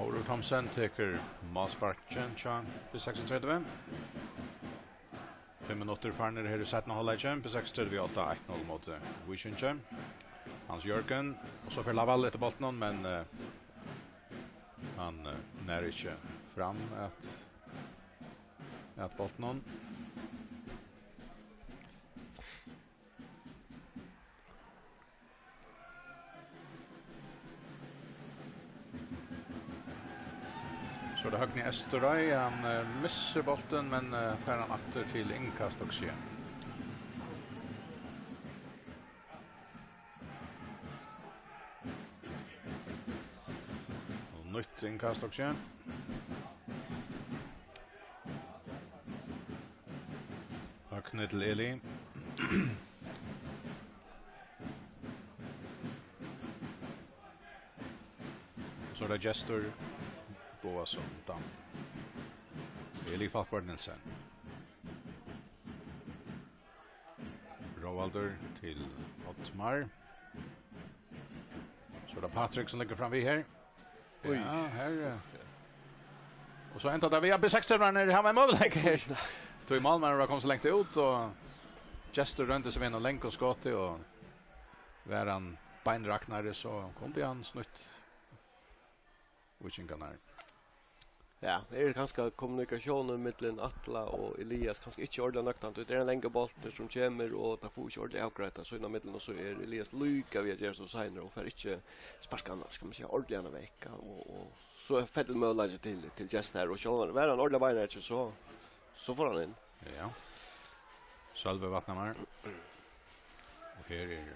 Tórur Thomsen tekur málsparkin hjá B seksogtretivu. Fimm minuttir farnir her í seinna hálvleiki. B seksogtretivu átta, eitt null móti Víkingi. Hans Jørgen, og so fer Lavalle eftir bóltinum, men, eh, hann, eh, nær ikki fram at, at bóltinum. So er tað Høgni Eysturoy, hann, eh, missir bóltin, men, eh, fær hann aftur til innkast og sjey. Og nýtt innkast og sjey. Høgni til Eli. Og so er tað Gestur Boasson, Dan. Eli Falkvart Nielsen. Róaldur til Oddmar. So er tað Patrik sum liggur fram við her. Oj. Ja, her, eh. Og so endar tað við, ja, B seksogtretivu, hann hevur ein møguleika her. Tí málmaðurin var komin so langt út, og Gestur royndi seg við einum langum skoti, og var hann beinraknari, so kundi hann snýtt víkingarnar. Ja, her er kanska kommunikatiónin millum Atla og Elias kanska ikki ordiliga nøktandi. Tað er ein langur bóltur sum kemur, og teir fáa ikki ordiliga avgreitt tað sín ímillum, og so er Elias líka við at gera so seinur og fær ikki sparkað hann, skal man siga, ordiliga vekk. Og, og so fell møguleikin til, til Gestur her, og sjálvandi var hann ordiliga beinharður, so, so fór hann inn. Ja. Sølvi Vatnamar. Og her er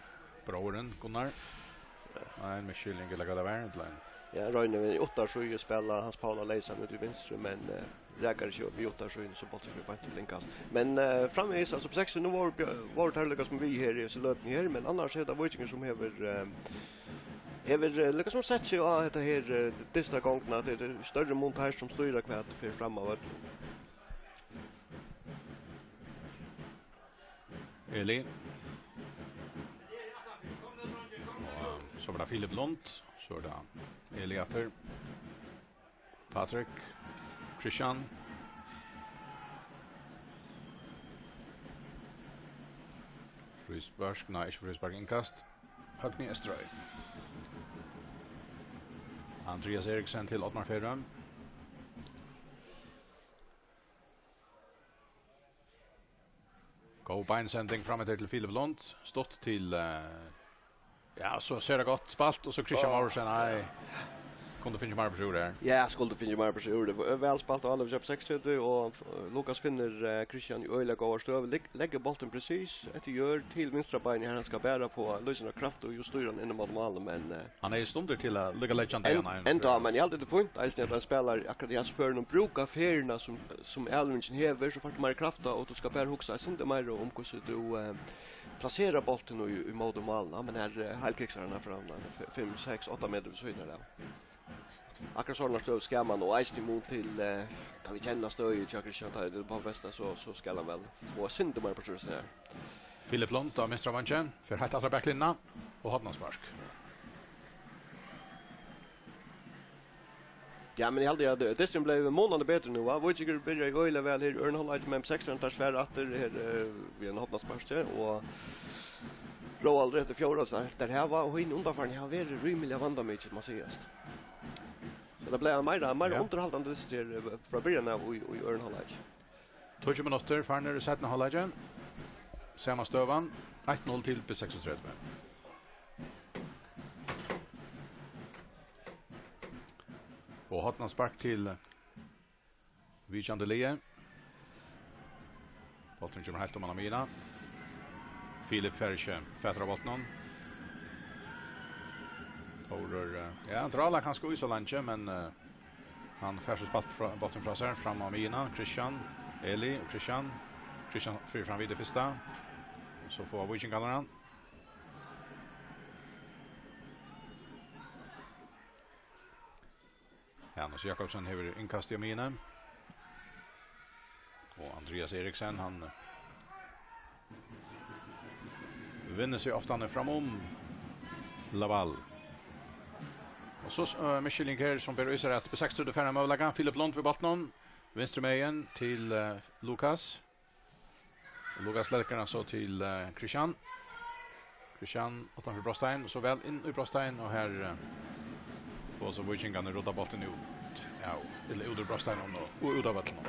bróðirin, Gunnar. Nei, ein misskiljing, ella hvat tað var, ella ein. Ja, roynir við uttarsíðu, spæla Hans Paula Leysan út í vinstru, men, eh, rakar ikki við uttarsíðuni, so bólturin fer beint til innkast. Men, eh, framvegis, altso, B seksogtretivu, nú vóru bjø-, vóru teir líka sum við her í hesi løtuni her, men annars er tað Víkingur sum hevur, eh, hevur, eh, líka sum sett seg á hetta her, eh, dystargongdina, at tað er størri mun teir sum stýra hvat fer fram á vøllinum. Eli. Og so var tað Filip Lund. So er tað Eli aftur. Patrik. Christian. Fríspark. Nei, ikki fríspark. Innkast. Høgni Eysturoy. Andrias Eriksen til Oddmar Færø. Góð beinsending fram eftir til Filip Lund. Stutt til, eh, ja, so sær tað gott spælt, og so Christian Á. Morrison, nei. Kundi fingið meira burtur úr her. Ja, skuldi fingið meira burtur úr. Tað var væl spælt av Oliver Job seksogtretivu, og, eh, Lukas finnur, eh, Christian í øgiliga góðari støðu. Legg-, leggur bóltin presis eftir jørð til vinstra beinið, har hann skal bara fáa lýsandi kraft og jú stýra hann inn móti málinum, men, eh, Hann er í stundir til at liggja leggjandi. En-, hann er enda, men eg haldi, tað er fínt, eisini, at ein spælari akkurát í hasum førinum brúkar ferðina, sum, sum avlevingin hevur, so fært tú meiri krafta, og tú skal bara hugsa eitt sindur meira um, hvussu tú, eh, plaserar bóltin í, í móti málinum. Men her, eh, heilkriksar hann fram, eh, f-, fimm, seks, átta metrar við síðuna av. Akkurát sovorðnar støður skal man, og eisini í mun til, eh, tá vit kenna støðið hjá Christian, tá er tað upp á besta, so, so skal hann væl fáa eitt sindur meira burtur úr her. Filip Lund á vinstra veingi, fer heilt aftur á baklinjuna og hornaspark. Ja, men eg haldi at, eh, dysturin bleiv munandi betri nú, va? Víkingur byrjaði øgiliga væl her í øðrum hálvleiki, men B seksogtretivu svara aftur her, eh, við einum hornasparki, og Róaldur eftir fjórða, so teir hava, og hin undanfarin hava verið rímiliga vandamikil, má sigast. So tað bleiv meira, meira Ja. undirhaldandi dystur her, eh, frá byrjan av í, í øðrum hálvleiki. Tíggju minuttir farnir í seinna hálvleiki. Sama støðan, eitt null til B seksogtretivu. Og hornaspark til vitjandi liðið. Bólturin kemur heilt oman á miðjuna. Filip fær ikki fatur á bóltinum. Tórur, eh, ja, hann drálar kanska í so leingi, men, eh, Hann fær so spælt frá, bóltin frá sær, fram á miðjuna. Christian, Eli og Christian. Christian fer fram við tað fyrsta. Og so fáa víkingarnir hann. Hanus Jakobsen hevur innkast í miðjuni. Og Andreas Eriksen, hann, eh, vinnur seg ofta fram um Laval. Og so, eh, misskiljing her, sum ber í sær at B seksogtretivu fær ein møguleika. Filip Lund við bóltinum, vinstru megin til, eh, Lukas. Lukas leggur hann so til, eh, Christian. Christian uttanfyri brotstein, og so væl inn í brotstein, og her, eh, fáa so víkingarnir rudda bóltin út, ja, ella út úr brotsteininum og, og út av vøllinum.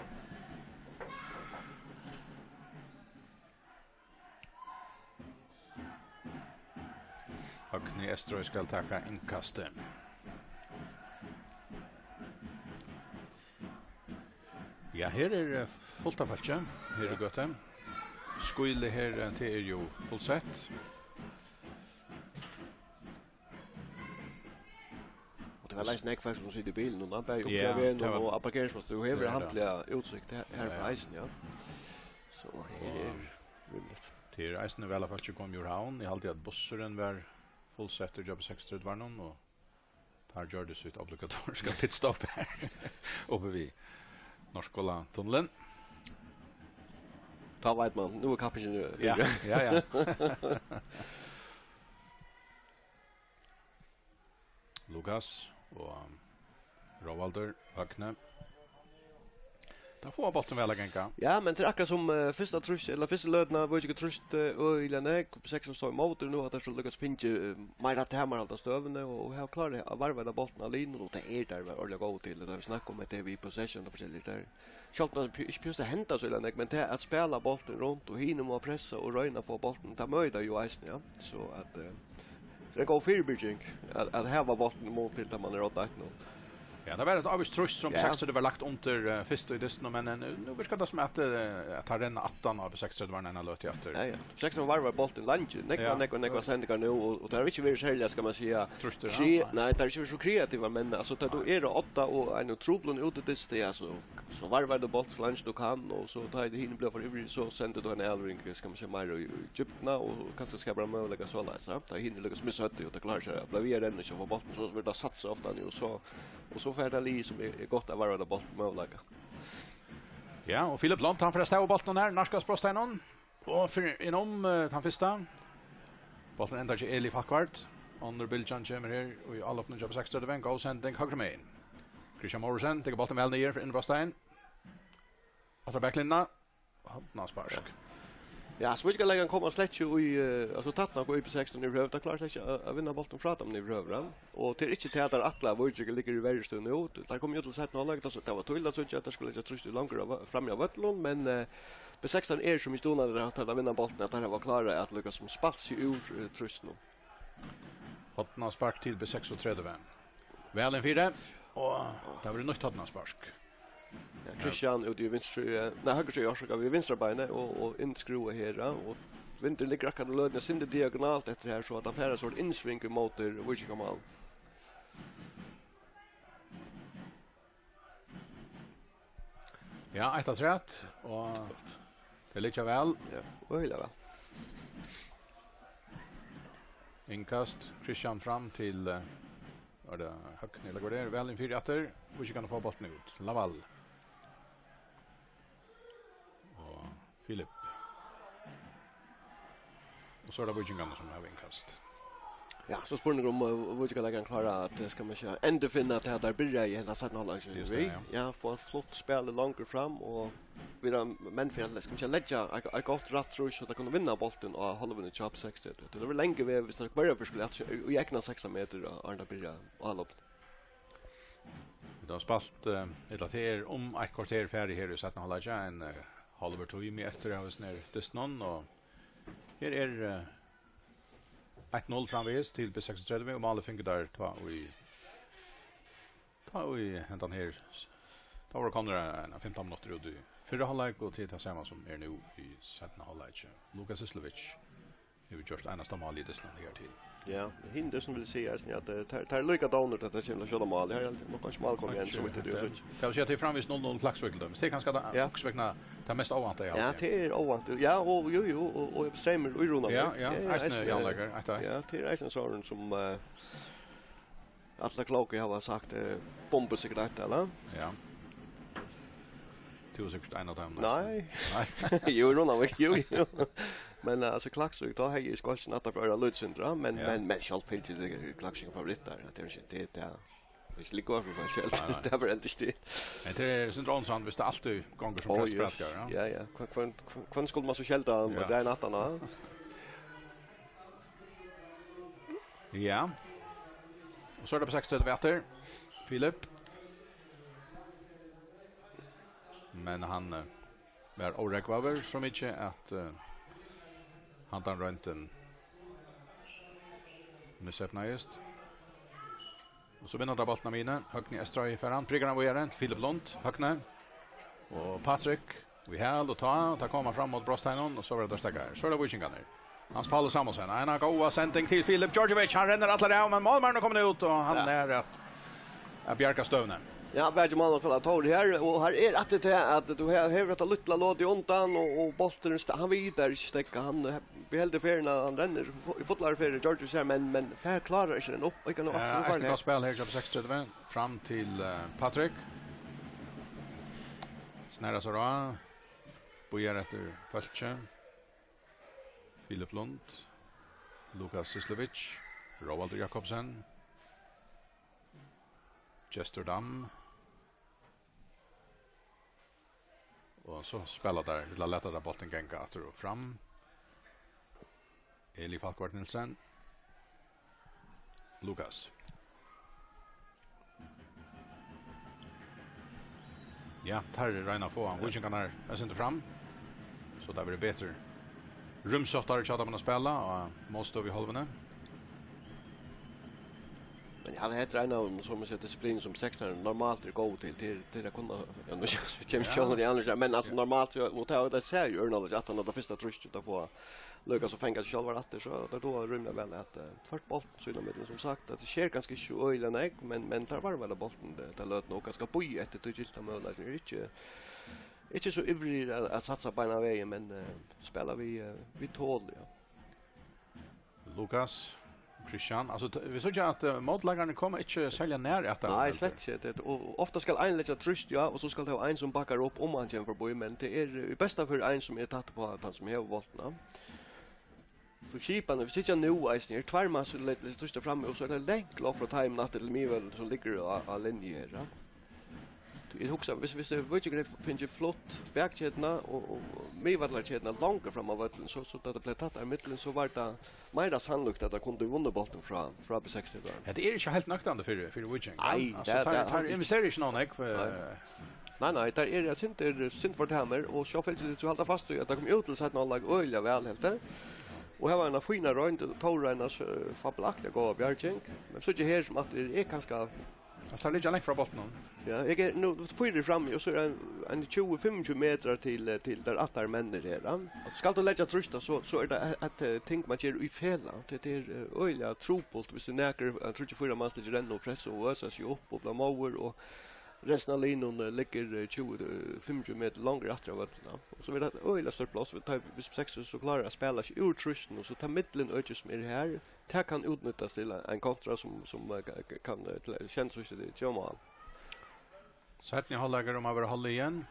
Høgni Eysturoy skal taka innkastið. Ja, her er, eh, fult av fólki her í gøtu. Skýlið her, eh, tað er jú fullsett. Og tað er eisini nógv fólk sum sita í bilunum, bæði uppi á vegnum og á parkeringsplássi. Tú hevur handiliga útsikt her, her frá eisini, ja. So her er rímiligt. Tað er eisini væl, at fólki koma úr Havn. Eg haldi, at bussurin var fullsettur hjá B seksogtretivu, og teir gjørdu sítt obligatoriska pitstop her uppi við Norðskálatunilin. Tá veit man, nú er kappingin byrjað. Ja, ja, ja. Lukas og Róaldur Høgni. Teir fáa bóltin væl at ganga. Ja, men tað er akkurát sum, eh, fyrsta trýst, ella fyrstu løtuna, Víkingur trýsti, eh, øgiliga nógv. B seksogtretivu stóð ímóti, nú hava teir so líkast fingið, eh, meira tamarhald á støðuni og, og hava klárað at varva henda bóltin á linuna, og tað eru teir ordiliga góðir til. Tað hava vit snakkað um, at tað er við possession og forskelligt har. Sjálvt um tað ikki behøvist at henda so illa nógv, men tað at spæla bóltin runt og hini mugu pressa og royna at fáa bóltin, tað møguliggjar jú eisini, ja. So at, eh, tað er ein góð fyribyrging at, at hava bóltin ímóti til, tá man er á eitt null. Ja, tað var eitt ávíst trýst sum B seksogtretivu var lagt undir, eh, fyrst í dystinum, men, eh, nú, nú virkar tað sum at, eh, at teir renna aftan á B seksogtretivu eina løtu aftur. Ja, ja. B seksogtretivu varvar bóltin leingi. Nógvar, nógvar, nógvar sendingar nú, og, og tað hevur ikki verið serliga, skal man siga, trýstur, kre-, nei, tað hevur ikki verið so kreativt, men, altso, tá tú ert á odda og ein trupulleiki úti á dysti, ja, so, so varvar tú bóltin so leingi tú kanst, og so tá hini blíva for ivrigir, so sendir tú eina avlevering, skal man siga, meira í, í djúpdina, og kanska skapar ein møguleika soleiðis, ja. Tá hini líkasum missa høvdið, og tað klárar seg, blíva við at renna, ikki at fáa bóltin, so verður tað satsað ofta, og so, og so fær tað lið, sum er, er gott at varva bóltin, møguleika. Ja, og Filip Lund, hann fer at stava bóltin her, nærkast brotsteininum. Og fer inn um, eh, tann fyrsta. Bólturin endar hjá Eli Falkvart. Onnur bylgjan kemur her í álopinum hjá B seksogtretivu. Góð sending høgru megin. Christian Morrison tekur bóltin væl niður fyri inn brotstein. Aftur baklinjuna. Hornaspark. Ja. Ja, so víkingarleikararnir koma slett ikki í, eh, altso, tætna á B seksogtretivu yvirhøvur. Teir klára slett ikki at, at vinna bóltin frá teimum yvirhøvur, ja. Og tað er ikki tað, at teir ætla, at Víkingur liggur í verri støðu nú. Teir komu jú til seinna hálvleik, tað, tað var týðiligt at síggja, at teir skuldu leggja trýstið longur á vø-, frammi á vøllinum, men, eh, B seksogtretivu eru so mikið dugnaligir at, at vinna bóltin, at teir hava klárað at líkasum spælt seg úr, eh, trýstinum. Hornaspark til B seksogtretivu. Væl inn fyri, og tað verður nýtt hornaspark. Ja, Christian út í vinstru, eh, nei, høgru síðu, orsaka, við vinstra beini og, og inn skrúva her, ja, og vindurin liggur akkurát í løtuni, sindur diagonalt eftir her, so at hann fær eitt sort innsving ímóti víkingamál. Ja, eitt afturat, og tað liggja væl. Ja, øgiliga væl. Innkast, Christian fram til, eh, var tað Høgni, ella hvar er, væl inn fyri aftur, og ikki kann fáa bóltin út. Laval. Og Filip. Og so er tað víkingarnir, sum hava innkast. Ja, so spurningur um, eh, víkingarleikararnir klára at, eh, skal man siga, endurfinna tað, teir byrjaðu í henda seinna hálvleik, ja. Ja, fáa flutt spælið longur fram, og vit hava menn fyri at, skal man siga, leggja eitt, eitt gott rætt trýst, so teir kunnu vinna bóltin á hálvuni hjá B seksogtretivu. Tað verður langur vegur, viss teir hvørja ferð skulu aftur í, í egnan sekstan metur, áðrenn teir byrja álopið. Vit hava spælt, eh, ella tað er um eitt korter farið her í seinna hálvleiki, ein, eh, hálvur tími eftir av hesum her dystinum, og her er, eh, eitt null framvegis til B seksogtretivu, og málið fingu teir tá í, tá í hendan her, tá vóru komnir ein fimtan minuttir út í fyrra hálvleik, og til tað sama sum er nú í seinna hálvleiki. Lukas Islovic. Hevur gjørt einasta mál í dystinum higartil. Ja, hin dystin vil siga eisini, at, eh, tær, tær eru líka dovnir, at tær kemur til at skjóta mál. Her er nokk einki mál komið enn, so vidt eg dugi at síggja. Tað vil siga, tað er framvegis null null Klaksvík til dømis. Tað er kanska tað, ja, onkursvegna tað mest óvæntaða, ja, altso. Tað er óvænt. Ja, og jú, jú, og, og Seymur í Runavík. Ja, ja, tað er eisini, eisini í hálvleik, eitt eitt. Ja, tað er eisini sovorðið sum, eh, Alla klóku hava sagt, eh, bombusikkurt eitt, ella? Ja. Tú er sikkurt ein av teimum. Nei. Nei. Jú, Runavík, jú, jú. Men, eh, altso, Klaksvík, tá hevði eg skoltið aftan fyri øra lítið sindur, ja, men, ja, men, men sjálvt fylgir tað Klaksvík favorittar, ja, tað er ikki, tað, tað, tað er ikki liggur for seg sjálvt. Nei, nei. Tað er bara heldur stil. Men tað er sindur áhugavert, viss tað altíð gongur sum, ó, prest, just, prædikar, ja. Ja, ja. Hvønn, hvønn, hvønn, hvønn skuldi mann so skelda, ja, dagin aftan, ja? Ja. Og so er tað B seksogtretivu aftur. Filip. Men hann, eh, var órógvaður so mikið, at, eh, handan royndin miseydnaðist. Og so vinnur tað bóltin av miðjuni. Høgni Eysturoy fær hann. Prikar hann víðari til Filip Lund. Høgni. Og Patrik. Og í hæl og tá. Og tá koma fram móti brotsteininum. Og so verður tað steðgaðar. So er tað víkingarnir. Hans Pauli Samuelsen. Eina góða sending til Filip Djordjevic. Hann rennur allar av, men málmaðurin er komin út, og hann, ja, nær at, at bjarga støðuni. Ja, bæði málmaður klárar Tór her, og her er aftur tað at tú hevur, hevur hetta lítla lotið undan, og, og bólturin sta-, hann vil bara ikki steðga. Hann, eh, beheldur ferðina, hann rennur fu-, í fullari ferð, Djordjevic her, men, men fær, klárar ikki at renna upp, og ikki nú. Ja, aftur, eitt gott spæl her, hjá B seksogtretivu. Fram til, eh, Patrik. Snar sær á. Bíðar eftir fólki. Filip Lund. Lukas Syslevic. Róaldur Jakobsen. Gestur Dam. Og so spæla teir, ella lata teir bóltin ganga aftur og fram. Eli Falkvart Nielsen. Lukas. Ja, teir royna at fáa, ja, víkingarnar eitt sindur fram. So tað verður betri rúmsáttari hjá teimum at spæla á mótstøðu í hálvuni. Men ja, hetta er ein av, sum eg sigi, disiplin sum sekstarar normalt eru góðir til, til, til at kunna, ja, nú kemur, ja, sjálvandi annars, men altso, ja, normalt, so, og tað, tað sær jú Ørnalík, at hann hevur tað fyrsta trýstið at fáa Lukas og fanga seg sjálvar aftur, so tað er rímiliga væl at, eh, ført bóltin sín ímillum, sum sagt, at tað sker kanska ikki so øgiliga nógv, men, men teir varðveita bóltin, tað, tað løtuna, og kanska bíða eftir tí gylta møguleikanum. Er ikki, ikki so ivrigir at, at satsa beinan vegin, men, eh, spæla við, eh, við tol, ja. Lukas, Christian, altso, t-, vit síggja at, eh, mótleikararnir koma ikki serliga nær at teimum. Nei, heldur, slett ikki. Tað, og, og ofta skal ein leggja trýst, ja, og so skal tað vera ein sum bakkar upp, um hann kemur forbí, men tað er, eh, í besta føri ein sum er tætt uppá tann sum hevur bóltin. So skipan, vit síggja nú eisini, er tveir mans sum leggja trýst fram, og so er tað langt loft frá teimum aftur til miðvøllin, sum liggur á, á linju her, ja. Tú, eg hugsi, viss, viss Víkingur hevði fingið flutt bakketuna og, og, og miðvøllarketuna longur fram á vøllin, so, so at tað bleiv tættari millum, so var tað meira sannlíkt, at teir kundu vunnið bóltin frá, frá B seksogtretivu. Hetta er ikki heilt nøktandi fyri, fyri Víking. Nei, altso, tað er, teir, tað er teir investera ikki nóg nógv, eh. Nei. Nei, nei, teir eru eitt sindur, sindur for tamir, og so fylgir tað, so halda fast í, at tað kom út til seinna hálvleik øgiliga væl, helt eg. Og her var ein fín roynd, Tór Einars, eh, fabelaktiga góða bjarging. Men so er her sum aftur er kanska At teir liggja langt frá botninum. Ja, eg eri nú fýra frammi, og so er ein, ein tjúgu, fimmogtjúgu metrar til, eh, til teir aftari menn her, ja. Altso, skalt tú leggja trýst á, so, so er tað eitt, eitt, eh, ting, man ger í felag. Tað, tað er, eh, øgiliga trupult, viss nakrir, eh, tríggir, fýra mans liggja og renna og pressa og øsa seg upp og blíva móðir, og restin av liðnum, eh, liggur, eh, tjúgu, eh, fimmogtjúgu metrar longur aftur á vøllinum. Og so er tað eitt øgiliga stórt pláss, tá, viss B seksogtretivu so klárar at spæla seg úr trýstinum, so tað millumøkið sum er her, tað kann útnýtast til ein kontra sum, sum, eh, ka-, ka-, kann, eh, til, kennast sum til tjóðmál. Seinni hálvleikur um at vera hálvliðin.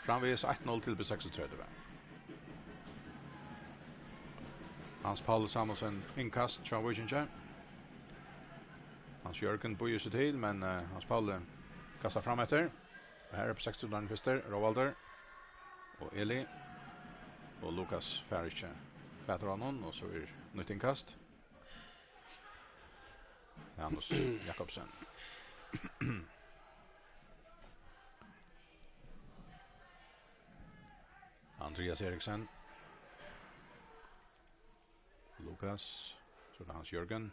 Framvegis eitt null til B seksogtretivu. Hans Pauli Samuelsen, innkast hjá Víkingi. Hans Jørgen býður seg til, men, eh, Hans Pauli kastar fram eftir. Og her er B seksogtretivu fyrstur, Róaldur og Eli. Og Lukas fær ikki fatur á honum, og so er nýtt innkast. Janus Jakobsen. Andreas Eriksen. Lukas. So er tað Hans Jørgen.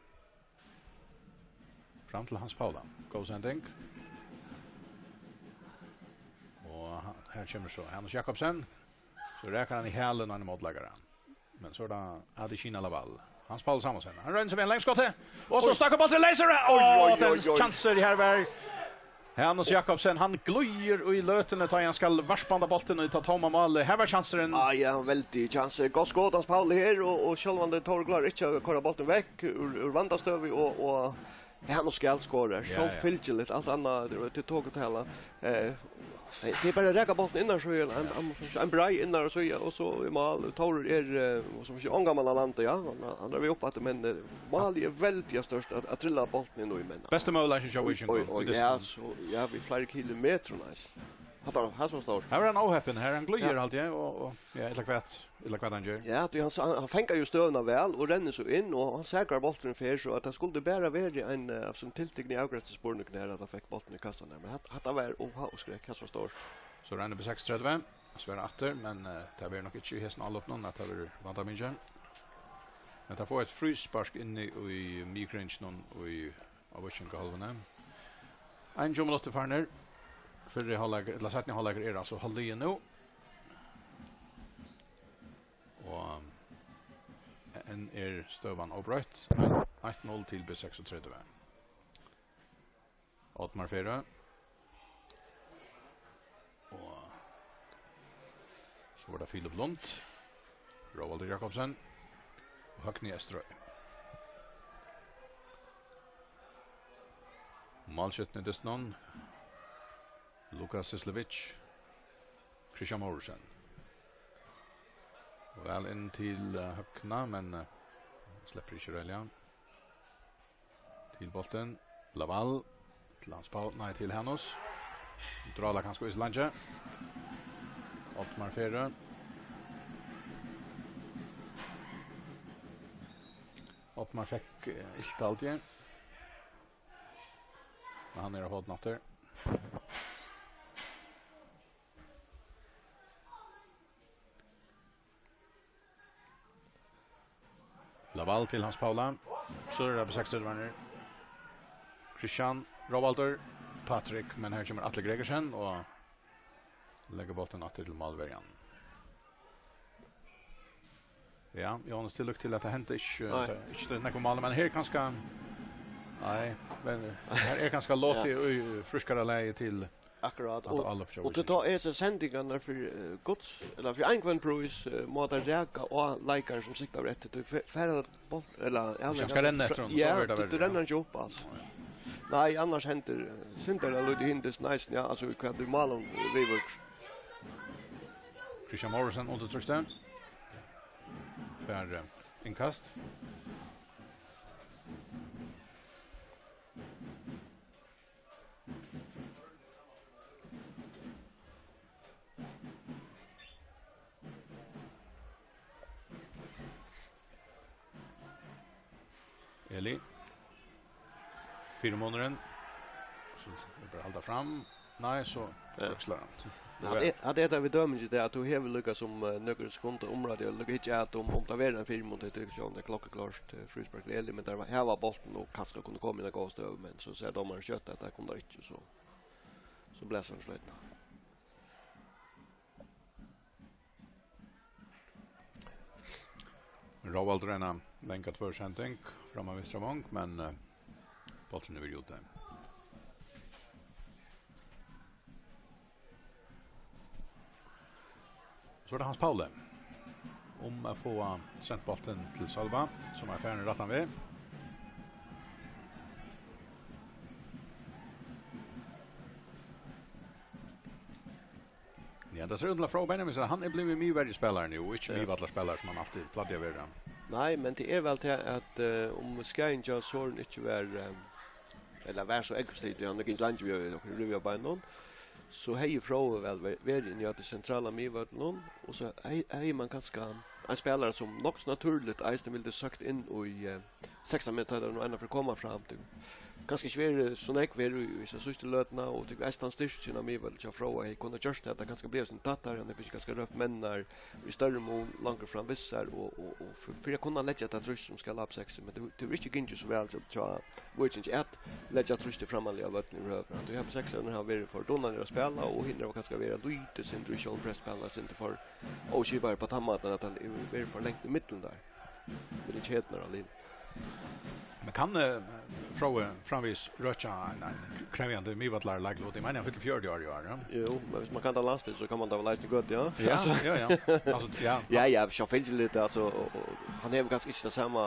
Fram til Hans Pauli. Góð sending. Og ha-, her kemur so Janus Jakobsen. So rakar hann í hælin á ein mótleikara. Men so er tað Adesina Lawal. Hans Paul Samuelsen. Hann roynir seg við ein langskot. Og so stakk hann bóltin leysur. Oj, oj, oj, oj. Kjansur her var. Hanus Jakobsen, hann glíður í løtuni, tá hann skal varpa handa bóltin í tað tóma málið. Her var kjansurin. Ah, ja, veldig kjansur. Gott skot, Hans Paul her, og, og sjálvandi Tórur klárar ikki at koyra bóltin vekk úr, úr vandastøðu, og, og Hanus skal skora. Ja, ja. Sjálvfylgiligt, alt annað, tað er, tað er tokutala. Eh, tað er bara at raka bóltin inn, so ein, ein, ein breið inn, so, og so í mál. Tórur er, eh, sum sé, ongan mann at landa, ja. Hann, hann er við upp at, men, eh, málið er veldig størst at, at drilla bóltin inn í, men bestu møguleikin hjá Víkingum. Oj, oj, oj, ja, so, ja, við fleiri kilometrar, nice. Hatta var, hatta var stórt. Her var hann óheppin, her hann glíður, ja, haldi eg, og, og, ja, ella hvat, ella hvat hann ger. Ja, tí hann, hann, hann fangar jo støðuna væl og rennur so inn, og hann sakrar bóltin fer, so at tað skuldi bara verið ein, eh, av sum tiltikni avgreiðsluspurningi her, at hann fekk bóltin í kassan her. Men hatt, hatta var, og, og skrekk, hatta var stórt. So roynir B seksogtretivu at svara aftur, men, eh, tað verður nokk ikki í hesum álopinum, at tað verður vandamikið. Men tað fáa eitt fríspark inni í miðjukringinum í á Víkingahálvuni. Einogtjúgu minuttir farnir. Fyrri hálvleikur, ella seinni hálvleikur er altso hálvliðin nú. Og enn er støðan óbroytt. Eitt null til B seksogtretivu. Oddmar Ferø. Og so var tað Filip Lund, Róaldur Jakobsen og Høgni Estrøy. Málskjúttin í dystinum, Lukas Syslevic, Christian Morrison. Væl inn til, eh, Høgna, men, eh, sleppur ikki reiðiliga. Til bóltin. Lawal. Til Hans Paul, nei, til Hanus. Drálar kanska í seg leingi. Oddmar Ferø. Oddmar fekk, eh, ilt, haldi eg. Men hann er á fótum aftur. Lawal til Hans Paula. So er tað B seksogtretivu. Christian, Róaldur, Patrik, men her kemur Atli Gregersen og leggur bóltin aftur til málverjan. Ja, Jóhannes, til lukku til at tað hendi ikki, nei, tað er ikki nakað mál, men her er kanska, nei, men her er kanska lotið, ja, í frískara lagi til Akkurát. At og, álop hjá og til Víkingi. Tá er sendingarnar fyri, eh, Guds, ella fyri ein hvønn prís, eh, má tað raka á leikarar sum sikta eftir, tí fe-, fara bolt, ella, ja, hann skal renna eftir honum, ja, so verður tað tú, verri, tú rennur hann ikki upp, altso. Nei. Nei, annars hendir, eh, syndarliga lítið hindist næstan, ja, altso, hvat er málum, eh, viðvíkur. Christian Morrison undir trýsti. Fær, eh, innkast. Eli. Fyrimunurin. So, bara halda fram. Nei, so, ja, økslar hann. Men hatta er, hatta er tað við døming í dag, at tú hevur líka sum, eh, nøkur sekund umrætt, ella líka hyggja at um, um tað verður ein fyrimunur, tað er sjálvandi klokkuklárt, eh, fríspark til Eli, men teir hava bóltin og kanska kunnu koma inn á góða støðu, men so sær dómarin skjótt at tað kunnu teir ikki, so, so blæsir hann sløytuna. Róaldur, eina langa tvørstøðusending fram á vinstra vong, men, eh, bólturin er verið úti. So er tað Hans Pauli. Um at fáa sent bóltin til Sølva, sum er farin rættan veg. Ja, tað sær út til at Fróði Benjaminsson, hann er blivin miðverjuspælari nú, og ikki, ja, miðvøllarspælari, sum hann altíð plagdi at vera. Nei, men tað er væl tað at, eh, um skaðin hjá Sorin ikki var, eh, ella var so ógvusligur, hann er ikki langt við okkum rivja beinunum, so hevði Fróði væl ve-, verið inni á tí sentrala miðvøllinum, og so hevði, hevði mann kanska ein spælari, sum nokk so natúrligt eisini vildi søkt inn í, eh, sekstan metur, tá tað nú enn fer koma fram til. kanska ikki verið so nógv her í, í, í síðstu løtuna, og tykir eisini hann styrkin á miðvølli hjá Fróða, hevði kunnað gjørt hetta, kanska blivið eitt sindur tættari, hann hevur fingið kanska rópt menninar í størri mun longur fram við sær, og, og, og fyri, fyri at kunna leggja tað trýst sum skal á B seks, men tað, tað hevur ikki gingið so væl hjá, hjá Víkingi at leggja trýstið frammanliga á vøllin yvirhøvur. Tí har B seks-arnir hava verið for dugnaligir at spæla, og hinir hava kanska verið lítið sindur í sjálvum presspælinum, eitt sindur for óskipaðir á tann mátan, at tað hevur verið for langt ímillum teir, millum keturnar á liðnum. Men kann, eh, Fróði framvegis røkja ein, ein krevjandi miðvøllarleiklut? Eg meini, hann fyllir fjøruti ár í ár, ja? Jú, men hvis man kann tað landslið, so kann man tað væl eisini gott, ja. Ja, altso, ja, ja. Altso, ja. Ja, ja, sjálvfylgiliga, altso, og, og hann hevur kanska ikki tað sama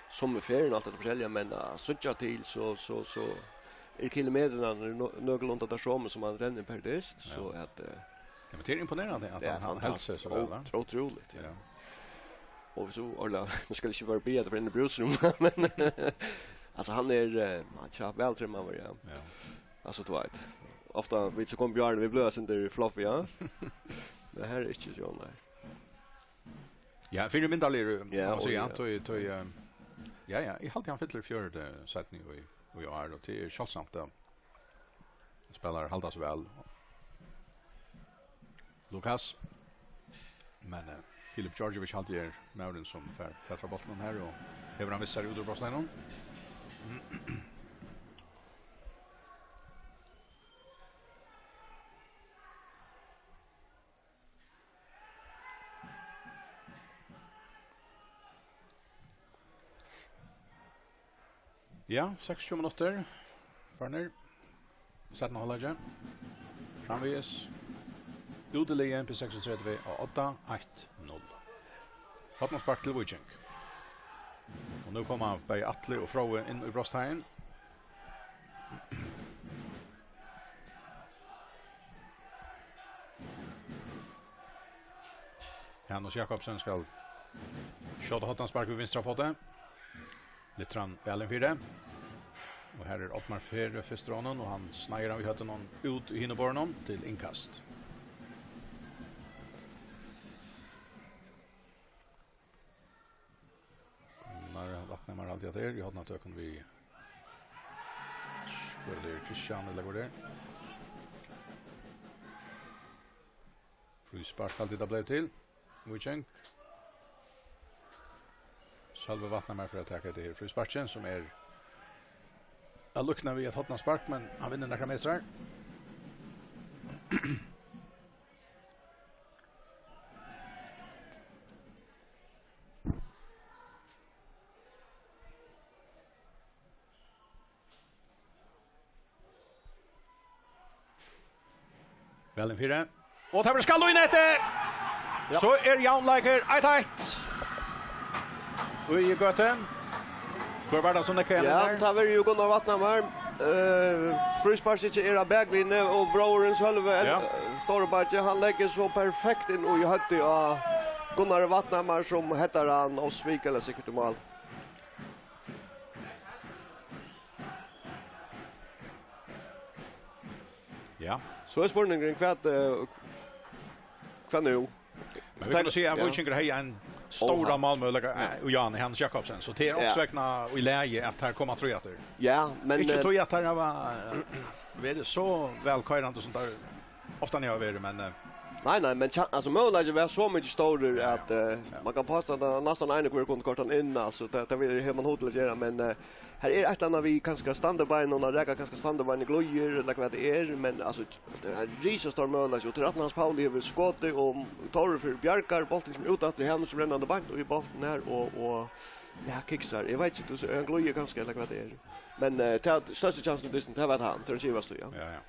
sum í ferðini, alt tað forskelliga, men at síggja til, so, so, so eru kilometrarnir nø-, nøkulunda teir somu, sum hann rennur per dyst, ja, so at, eh, Ja, men tað er imponerandi, at ja, hann, hann helt seg so væl, va? Fantastiskt. Ó-, ótrúligt, ja. Ja. Og so, Orla, nú skal eg ikki bara biðja teg fara inn í brúsrúm, men, altso, hann er, eh, hann er væl trimmaður, ja. Ja. Altso, tú veit, ofta vit so koma Bjarni, vit blíva eitt sindur fluffy, ja. Men her er ikki so, nei. Ja, fyri myndarligur, ja, kann man siga, ja. Tøy, tøy, eh, ja, ja, eg haldi, hann fyllir fjøruti seinni í, í ár, og tað er sjáldsamt, ja. Spælarar halda seg væl. Lukas. Men, eh, Filip Djordjevic haldi eg er maðurin sum fær fatur á bóltinum her, og hevur hann við sær út úr brotsteigin. Ja, seksogtjúgu minuttir farnir. Seinna hálvleiki. Framvegis. Útiliðið B seksogtretivu á odda, eitt null. Hornaspark til Víking. Og nú koma bæði Atli og Fróði inn í brotsteigin. Hanus Jakobsen skal skjóta hornaspark við vinstra fóti. Lyftir hann væl inn fyri. Og her er Oddmar Fere fyrstur á honum, og hann sneiðir hann við høvdinum út í hinum borðinum til innkast. Gunnar Vatnhamar haldi eg at er í hornatøkum við, hvør er tað, Christian, ella hvør er tað? Fríspark haldi eg tað bleiv til. Víking. Sølvi Vatnhamar fer at taka hetta her frísparkið, sum er at líkna við eitt hornaspark, men hann vinnur nakrar metrar. Væl inn fyri. Og tað verður skallað í netið! Ja. So er javnleikur, eitt eitt. Og í gøtu. Hvør var tað sum nikkaði inn? Ja, har? Tað var jú Gunnar Vatnhamar. Eh, frísparkið er á baklinjuni, og bróðirin Sølvi, ja, Stóri Bakki, hann leggur so perfekt inn í høvdið á Gunnar Vatnhamar, sum headar hann og svikar sikkurt í mál. Ja. So er spurningurin, hvat, eh, hvat nú? Men vit kunnu siga at, ja, Víkingur hevði ein stóran málmøguleika, ja, eh, í Jan Hans Jakobsen, so tað er, ja, ofta vegna í lagi at teir koma aftur. Ja, men, ikki, eh, tí at teir hava, eh, verið so væl koyrandi sum teir ofta hava verið, men, eh, nei, nei, men tja-, altso, møguleikin var so mikið stórur, ja, at, eh, ja, man kann påstå at hann næstan ein og hvør kundi koyrt hann inn, altso, tað, tað vil, hevur man hug til at gera, men, eh, her er eitt ella annað við kanska standardbeinum, hann rakar kanska standardbeinið glíðir, ella hvat tað er, men, altso, tað er risastór møguleiki, og til aftan Hans Pauli hevur skotið, og Tórður fer bjargar bóltin sum út aftur, hann sum rennandi beint í bóltin her, og, og, ja, kiksar, eg veit ikki, tú, hann glíðir kanska, ella hvat tað er. Men, eh, tað størsta chansen, tað var hann, tað er hann skivast, ja. Ja, ja.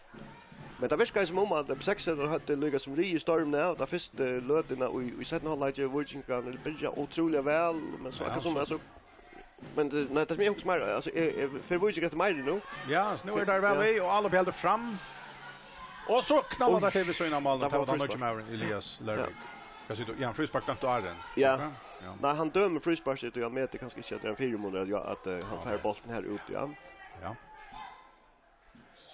Men tað virkaði sum um, at B seks-arnir høvdu líka sum rivið stormin av, ta fyrstu løtuna í, í seinna hálvleiki, Víkingarnir byrja ótrúliga væl, men so, ja, akkurát sum, so, altso, men tað, nei, tað sum eg hugsi meira, altso, er, er, fer Víkingur eftir meira nú? Ja, so nú eru teir væl við, og Alup heldur fram. Og so knallar teir til við síðuna av málinum, tað var tann nýggi maðurin, Elias Lærvik. Ja. Hvat sigur tú? Ja, fríspark dømt av Aron. Ja. Ja. Nei, hann dømir frísparkið, og eg meti kanska ikki, at tað er ein fyrimunur, at, ja, at, eh, hann fær bóltin her út, ja. Ja.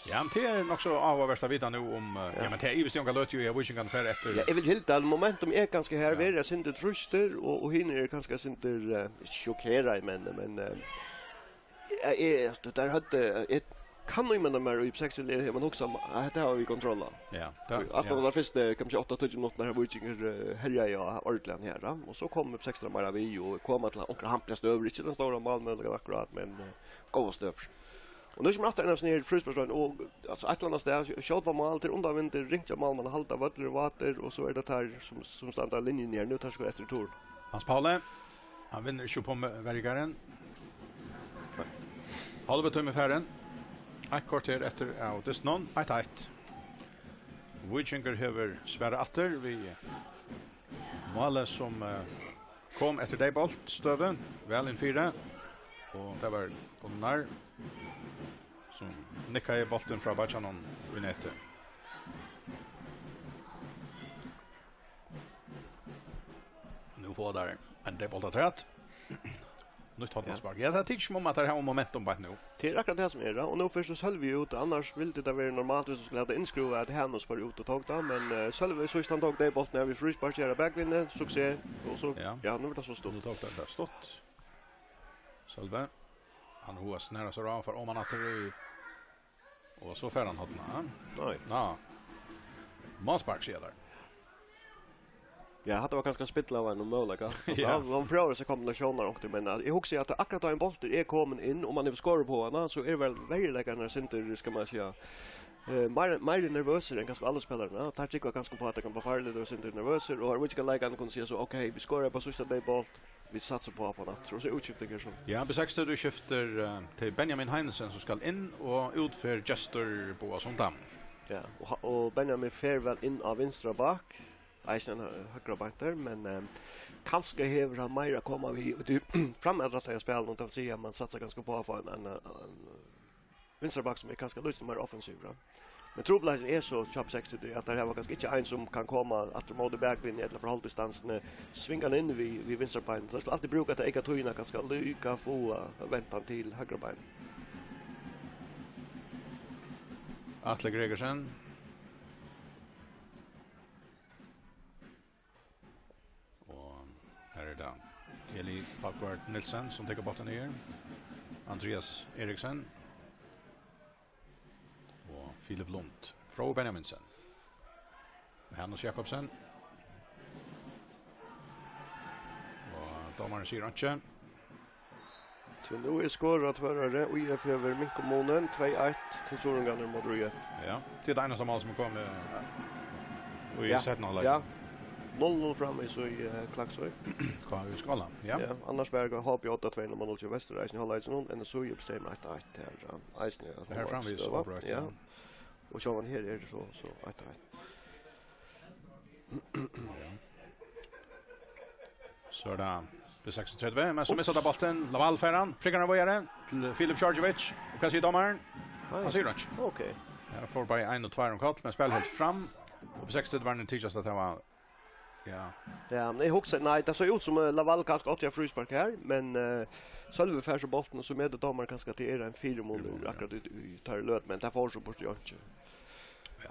Ja, men tað er nokk so áhugavert at vita nú um, eh, ja, men tað er ivist í onga løtu, ja, Víkingarnir fara eftir. Ja, eg vil halda at momentum er kanska her, ja, verið eitt sindur trýstur, og, og hinir eru kanska eitt sindur, eh, ikki sjokkeraðir, men, men, eh, Ja, eg, eg, der høvdu, eg kann ímynda mær, í seks hevur man hugsað, at hetta hava vit kontroll á. Ja, tað, At ja. Tað var fyrst, eh, kanskje átta tíggju minuttir, her Víkingur, eh, herjaði á ordiliga her, ja. Og so kom seks meira við, og kom til onkra hampliga støður, ikki tann stóra málmøguleikan akkurát, men, eh, góðar støður. Og nú kemur aftur ein av sínum frísparksroyndum, og, altso, eitt ella annað stað, skjót á mál, til undanvindur, ringt hjá málmanni, halda vøllur og vátur, og so er tað teir, sum, sum standa á linjuni her, nú teir skulu eftir í túr. Hans Pauli, hann vinnur ikki upp um verjaran. Hálvi tími farin. Eitt korter eftir av dystinum. Eitt eitt. Víkingur hevur svarað aftur við málið sum, eh, kom eftir deyðabolt støðu, væl inn fyri. Og tað var Gunnar sum nikkaði bóltin frá beiggjanum í netið. Nú fáa teir ein deyðabolt afturat. Nýtt hornaspark. Ja, tað tykist sum um, at teir hava momentum beint nú. Tað er akkurát tað sum er, ja. Og nú fer so Sølvi út, annars vildi tað verið normalt, viss hon skuldi hava tað innskrúvað, at Hanus fór út og tók tað, men, eh, Sølvi síðst hann tók deyðaboltin her við fríspark, her av baklinjuni, suksess, og so, Ja. ja, nú er tað so stutt. Nú tók tað stutt. Sølvi. Hann hevur snarað sær á, fór oman aftur í Og so fær hann hornið, ha? Nei. Ná. Málspark, siga teir. Ja, hatta var kanska spillavara og møguleika. Altso, Ja. hann, hann prøvar seg kombinasjonar og, men, eh, eg hugsi at akkurát tá ein bóltur er komin inn, og man hevur skorað á hana, so er væl veruleikarnir sindur, skal man siga, eh, meir, meir nervøsir enn kanska allir spælararnir. Teir trúgva kanska upp á at tað kann vera farligt, og sindur nervøsir, og har víkingar leikandi kunnu siga so, ok, vit skoraðu upp á síðsta deyðabolt, vit satsa upp á at fáa hann aftur, og so er útskifting her so. Ja, B seksogtretivu skiftir, eh, til Benjamin Heinesen, sum skal inn, og út fer Gestur Boasson Dam. Ja, og ha-, og Benjamin fer væl inn á vinstra bak, eisini ein hø-, høgra beintur, men, eh, kanska hevur hann meira at koma við í tí frammanrættaða spælinum, tað vil siga, at man satsar kanska upp á at fáa ein, ein, ein vinstra bak, sum er kanska lítið meira offensivur, ja. Men trupulleikin er so hjá B seksogtretivu, at teir hava kanska ikki ein sum kann koma aftur móti baklinjuni ella frá hálvdistansuni, svinga hann inn við, við vinstra bein. Teir skulu altíð brúka ta eyka tíðina, kanska líka fáa vent hann til høgra bein. Atli Gregersen. Og her er tað Eli Hallvard Nielsen, sum tekur bóltin niður. Andreas Eriksen. Og Filip Lund. Fróði Benjaminsen. Hanus Jakobsen. Og dómarin sigur einki. So nú er skorað á Tvøroyri, og ÍF hevur minkað munin, tvey eitt til Suðuroyingarnar móti ÍF. Ja, tað er tað einasta mál sum er komið í Ja. seinna hálvleik. Ja. Null null framvegis í, eh, Klaksvík. K H Í Skála, ja. Ja, annars var H B átta tvey null móti Vestur eisini í hálvleikinum, N S Í uppi á eitt eitt her, ja. Eisini, at Her hon var framvegis støða. Ábroytt, Ja. ja. Og sjálvandi her er tað so, so eitt eitt. Ja. So er tað B seksogtretivu, men so missar tað bóltin. Laval fær hann, prikkarnar víðari til Filip Djordjevic. Og hvat sigur dómarin? Nei. Hann sigur einki. Ok. Her fór bæði ein og tveir um koll, men spæl helt fram. Og B seksogtretivu var nú tykjast at tað var, ja. Ja, men eg hugsi, nei, tað sá út sum, eh, Laval kanska átti eitt fríspark her, men, eh, Sølvi fær so bóltin, og so metir dómarin kanska at tað er ein fyrimunur Fyrimunur, ja. akkurát í, í tær løt, men tað fór so burtur í einki. Ja.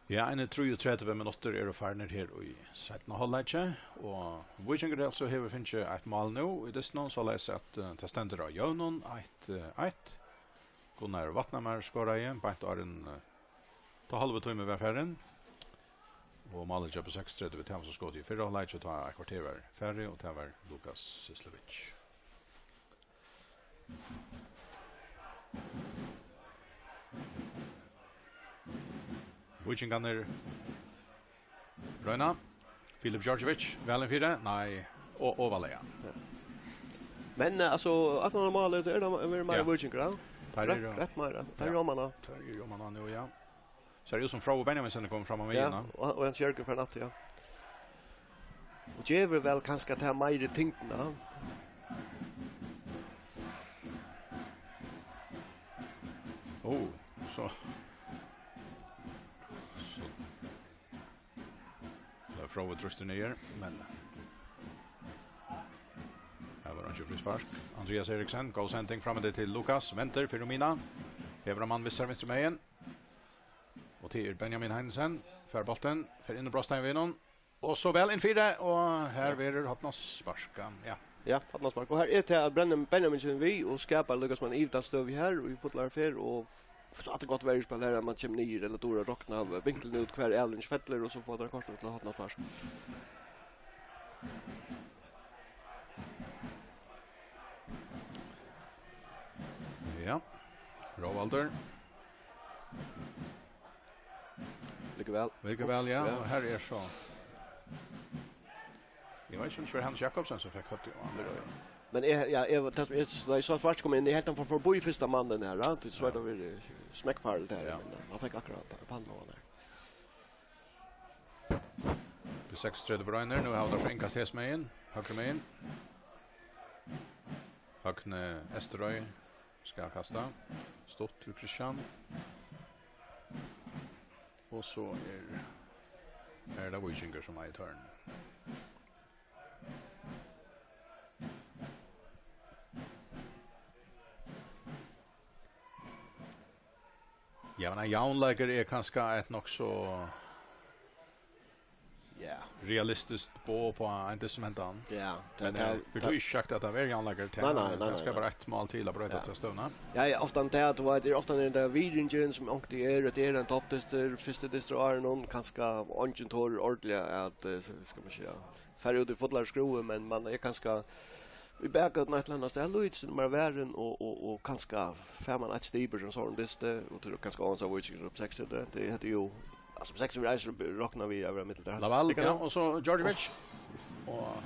Ja, eini trýogtretivu minuttir eru farnir her í seinna hálvleiki, og Víkingur altso hevur fingið eitt mál nú í dystinum, soleiðis at, eh, tað stendur á jøvnum, eitt, eh, eitt. Gunnar Vatnamar skoraði beint áðrenn, eh, tá hálvi tími var farin, og málið hjá B seksogtretivu, tað var so skotið í fyrra hálvleiki, tá eitt korter var farið, og tað var Lukas Syslevic. Víkingarnir royna. Filip Djordjevic, væl inn fyri. Nei, og ovarlaga. Ja. Men, eh, altso, at man har málið, er tað verið meira Ja. Víkingur, ja? Teir Rett, eru rett meira. Teir Ja. eru oman á. Teir eru oman á nú, ja. Sær út sum Fróði Benjaminsen er komin fram á Ja, miðjuna. og, og Hans Jørgen fer aftur, ja. Og gevur væl kanska tað meiri tyngdina. Ó, so. So. Tað er Fróði trýstur niður, men her var einki fríspark. Andreas Eriksen, góð sending frameftir til Lukas. Vendir fyri Mina. Hevur ein mann við sær vinstru megin. Og til er Benjamin Heinesen. Fær bóltin, fer inn í brotsteigin við honum. Og so væl inn fyri, og her verður hornaspark. Ja. Ja, hornaspark. Og her er til at Brennan-, Benjamin kemur við og skapar líka sum ein yvirdagsstøðu her, og í fullari ferð, og so at tað gott verður spælt her, at man kemur niður, ella dugir at rokna vinklin út, hvar Erling fellur, og so fáa teir kortini til hornaspark. Ja. Róaldur. Liggur væl. Liggur væl, ja. Ja. Og her er so. Eg veit ikki, um tað var Hans Jakobsen sum fekk høvdið á hann. Men eg, ja, eg, tað sum eg, tá eg sá Schwarz koma inn, eg helt hann fór forbi fyrsta mannin her, ja. Tað var, ja, tað var, eh, smekkfarligt her, ja, men, eh, hann fekk akkurát pa-, pannu á hann her. B seksogtretivu roynir, nú hava teir so innkast hesumegin, høgrumegin. Høgni Eysturoy skal kasta. Stutt til Christian. Og so er, er tað Víkingur sum eigur tørn. Ja, men ein javnleikari er kanska eitt nokk so, ja, realistiskt boð uppá ein dyst sum hendan. Ja, men tað, eh, tað, við tí ikki sagt at tað er javnleikari. Nei, nei, nei, nei, nei. Tað skal bara eitt mál til at broyta, ja, ta støðuna. Ja, ja, ofta tað, at tað er ofta tann virðingin sum onkuntíð er, at tað er ein toppdystur, fyrsti dystur á árinum, kanska eingin torir ordiliga at, eh, skal man siga, fara út í fullari skrúvu, men man er kanska í bakgøtuni eitt ella annað stað, lítið sindur meira varin, og, og, og kanska fær man eitt stig burtur úr sovorðnum dysti, og tað er kanska óansæð Víkingur upp seks til tað. Tað, hetta er jú, altso, seks til reisur rokna við at vera millum teir. Laval, ja, og so Djordjevic. Og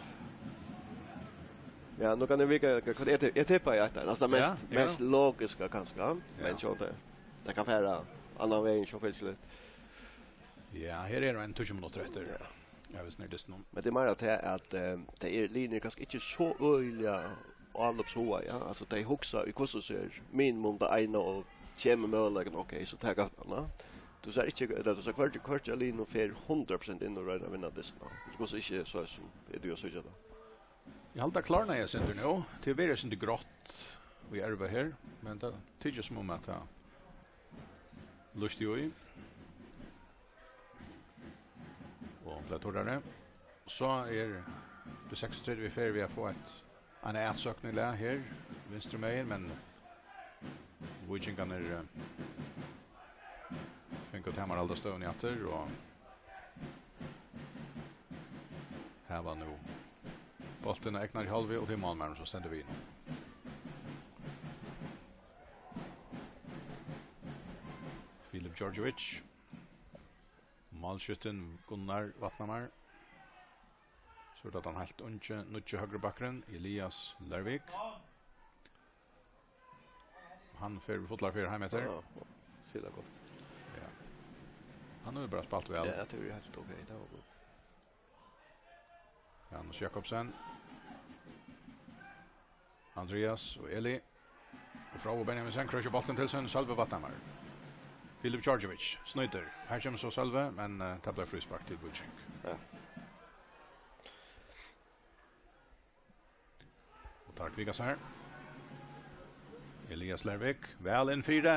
ja, nú kann eg vika, hvat er tað? Eg tippi eitt, altso, tað mest, ja, ja, mest logiska kanska, ja, men sjálvandi, tað, tað kann fara annan vegin, sjálvfylgisliga. Ja, her eru ein tíggju minuttir eftir. Ja. Ja, vit snara dystinum. Men tað er meira tað at, eh, tey eru, liðini eru kanska ikki so øgiliga álopshugað, ja. Altso, tey hugsa í hvussu sær minimum tað eina og kemur møguleikin, ok, so taka tað annað. Tú sært ikki, ella tú sært hvørki, hvørki av liðunum fer hundrað prosent inn og roynir at vinna dystin. Tú kanst ikki so sum eg dugi at síggja tað. Eg haldi, tað klárnaði eitt sindur nú. Tað er verið eitt sindur grátt í erva her, men tað tykist sum um at tað lýsti í. Og hon bleiv turrari. So er B seksogtretivu í ferð við at fáa eitt, eina atsókn í lag her, vinstru megin, men víkingarnir, eh, fingu tamarhald á støðuni aftur og hava nú bóltin á egnari hálvu, og tað er málmaðurin, sum stendur við. Filip Djordjevic. Málskyttin Gunnar Vatnamar. So er tað tann heilt ungi, nýggi høgri bakkurin, Elias Lervik. Hann fer við fullari ferð heim eftir. Ja, sera gott. Ja. Hann hevur bara spælt væl. Ja, tað er heilt ok, tað var gott. Janus Jakobsen. Andreas og Eli. Og Fróði Benjaminsen krossar bóltin til sín, Sølvi Vatnamar. Filip Djordjevic snýtir. Her kemur so Sølvi, men, eh, tað bleiv fríspark til Víking. Ja. Og teir kvika sær. Elias Lervik, væl inn fyri.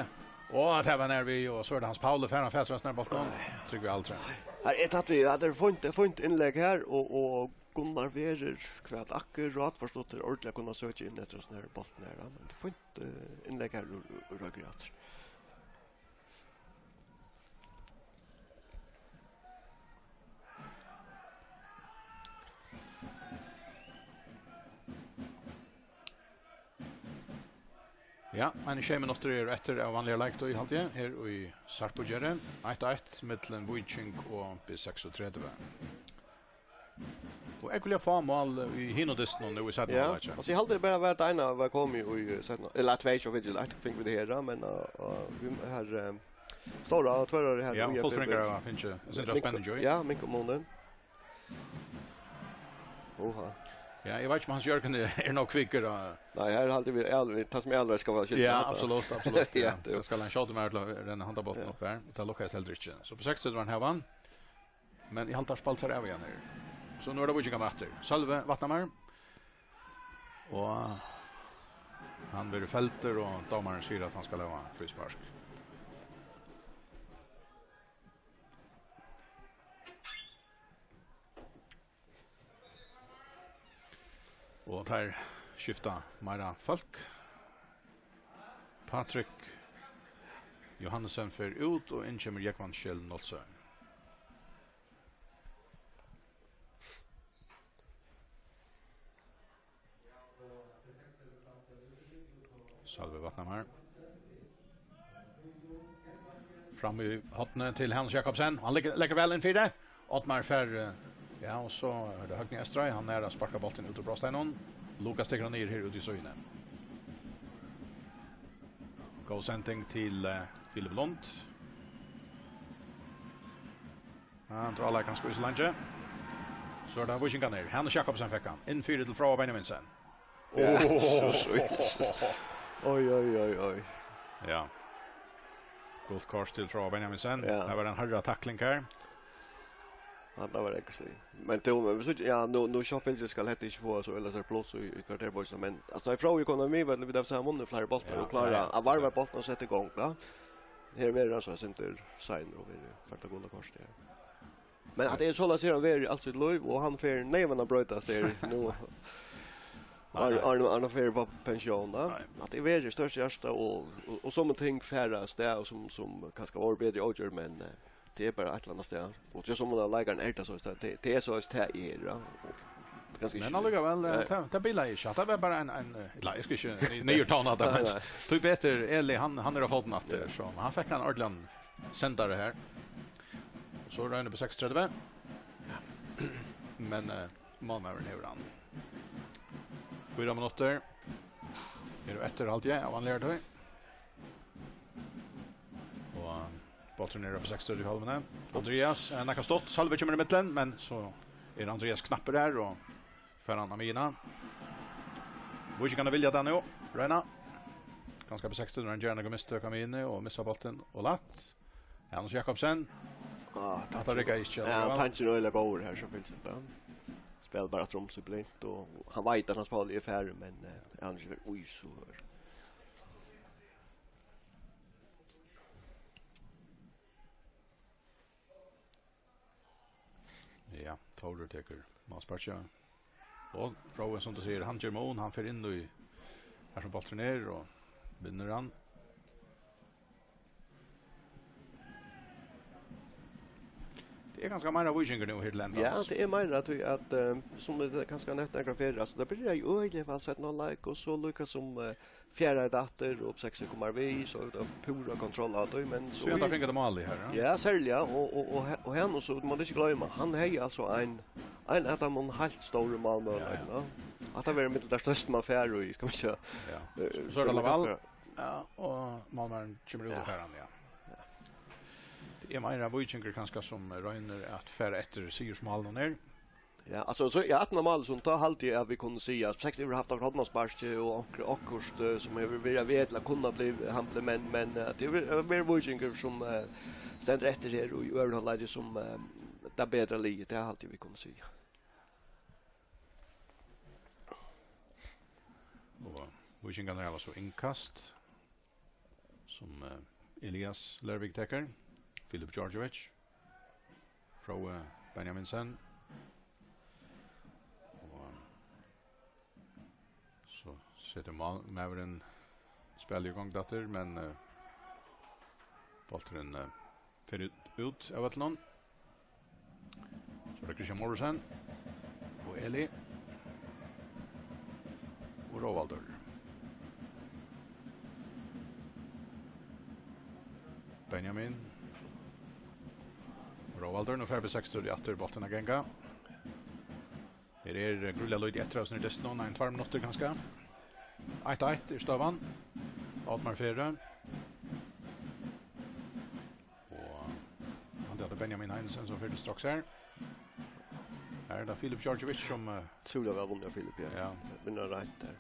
Og at hava nær við, og so er tað Hans Pauli, fær hann fatur á snarboltin. Trygg við aldri. Her er tatt við, ja, tað er fínt, tað er fínt innlegg her, og, og Gunnar verður hvat akkurát for stutt til ordiliga at kunna søkja inn eftir ein sånn her bóltin her, ja. Men tað er fínt, eh, innlegg her úr, úr, úr høgru aftur. Ja, men sjey minuttir eru eftir av vanligari leiktíð, haldi eg, her í Sarpugerði. Eitt eitt millum Víking og B seksogtretivu. Og ógvuliga fá mál í hinum dystinum nú í seinna, ja, hálvleiki. Altso, eg haldi bara var tað eina var komið í, eh, seinna, ella tvey, so fingu vit eitt, fingu vit her, men, eh, eh, vit har, eh, stóra tvørari her, ja, og fullfrøðingar hava fingið, sindur av spenning, jú. Ja, minka munin. Oha. Ja, eg veit ikki um Hans Jørgen er, er nóg kvikkur, og nei, her haldi eg vit, tað sum er alveg skal vera skilt. Ja, absolutt, absolutt, ja. Ja, tað er jú. Eg skal ein skjóta meg til at renna handan bóltin upp her. Tað lukkaðist heldur ikki. So B seksogtretivu var hann her, vann. Men eg haldi, teir spældu sær av ígjøgnum her. So nú er tað Víkingar aftur. Sølvi Vatnamar. Og hann verður feldur, og dómarin sigur, at hann skal hava fríspark. Og teir skifta meira fólk. Patrick Johansen fer út, og inn kemur Jógvan Schell Nolsøe. Sølvi Vatnhamar. Fram í hornið til Hanus Jakobsen. Hann leggur, leggur væl inn fyri. Oddmar fær, eh, ja, og so er tað Høgni Estrøy. Hann er at sparka bóltin út úr brotsteininum. Lukas tekur hann niður her út í síðuni. Góð sending til, eh, Filip Lund. Ja, hann drálar kanska í so leingi. So er tað Víkingarnir. Hanus Jakobsen fekk hann. Inn fyri til Fróða Benjaminsen. Ja. Oj, oj, oj, oj. Ja. Gult kort til Fróða Benjaminsen. Ja. Tað var ein harra takling her. Ja, tað var ekstremt. Men tú, men hvis du, ja, nú, nú sjálvfylgis skal hetta ikki fáa so ella so pluss í, í kvarterpásu, men, altso, tá Fróði kom við, vit hava sæð hann vunnu fleiri bóltar og klára at varva bóltin og seta í gongd, ja. Her verður hann so eitt sindur seinur og verður fært av gula korti her. Men at tað er soleiðis, her hann verður alt sítt lív, og hann fer neyvan at broytast her nú. Nei, nei. Hann, hann, hann fer á pensjón, ja. Nei. At tað verður størst hjarta, og, og, og somu ting fara av stað, sum, sum kanska vóru betri avgjørd, men, eh, tað er bara eitt ella annað stað. Og tað er sum um leikarin er tað, so tað, tað, tað er so, tað er, ja. Og kanska men ikki allíkavæl, eh, nei. Tað, tað bilaði ikki. Tað var bara ein, ein, eh, ella, eg skal ikki ni-, niðurtóna tað, nei, men nei. Tíbetur Eli, hann, hann er á fótum aftur, ja, so hann fekk ein ordiligan sendara her. Og so roynir upp á seksogtretivu. Men, eh, málmaðurin hevur hann. Fýra minuttir eru eftir, haldi eg, av vanligari tíð. Og bólturin er uppi seksogtretivu í hálvuni. Andrias, eh, nakað stutt. Sølvi kemur í millum, men so er Andrias knappur her og fær hann á miðjuna. Víkingarnir vilja tað nú. Royna. Kanska uppi seksogtretivu, hann ger nakað mistøk á miðjuni og missar bóltin og lætt. Janus Jakobsen. Ah, hatta riggar ikki, ja, allíkavæl. Tankin er øgiliga góður her, sum fylgir, ja. Spælir bara aftur um seg blint, og hann veit at Hans Pauli er farin, men, eh, hann er ikki í so høg. Ja, Tórur tekur málsparkið. Og Fróði, sum tú sigur, hann ger mun, hann fer inn í, har sum bólturin er, og vinnur hann. Tað er kanska meira Víkingur nú her til enda. Ja, tað er meira, at, at, eh, sum vit kanska nevnt nakrar ferðir, altso, tað byrjar jú øgiliga væl seinna hálvleik, og so líka sum, eh, fjaraði aftur, og seksogtretivu kemur við, so er tað púra kontroll á tí, men so... So er tað fingið mál í her, ja? Ja, serliga, og, og, og, og hann, og so má man ikki gloyma, hann hevði altso ein, ein av teimum heilt stóru málmøguleikunum, ja, ja. At tað verður millum tað størsta man fær í, skal man siga. Ja. Eh, so er tað Laval, ja, og málmaðurin kemur út, ja, og fær hann, ja. Ja. Tað er meira Víkingur kanska sum roynir at fara eftir sigursmálunum her. Ja, altso, so, ja, aftan á málið, so tá haldi eg at vit kunnu siga, at Sekt hevur havt okkurt hornaspark og okkurt, okkurt, eh, sum hevur verið við til at kunna bli handlað, men, men, eh, at tað er, eh, meir Víkingur sum, eh, stendur eftir her í øðrum hálvleiki sum, eh, tað betra liðið, tað haldi eg vit kunnu siga. Og Víkingarnir hava so innkast, sum, eh, Elias Lervik tekur. Filip Djordjevic. Fróði Benjaminsen. Og so setur mál-, maðurin spælið í gongd aftur, men, eh, bólturin, eh, fer út, út av vøllinum. So er tað Christian Morrison og Eli og Róvaldur. Benjamin. Róvaldur, nú fær B seksogtretivu aftur bóltin at ganga. Her er, eh, greiðliga lítið eftir av hesum dystinum, ein tvær minuttir kanska. Eitt eitt er støðan. Oddmar Færø. Og hann, tað er Benjamin Heinesen sum fer til straks her. Her er tað Filip Djordjevic sum, eh, trúliga væl vunnið av Filip, ja. Ja. Vinnur reint her.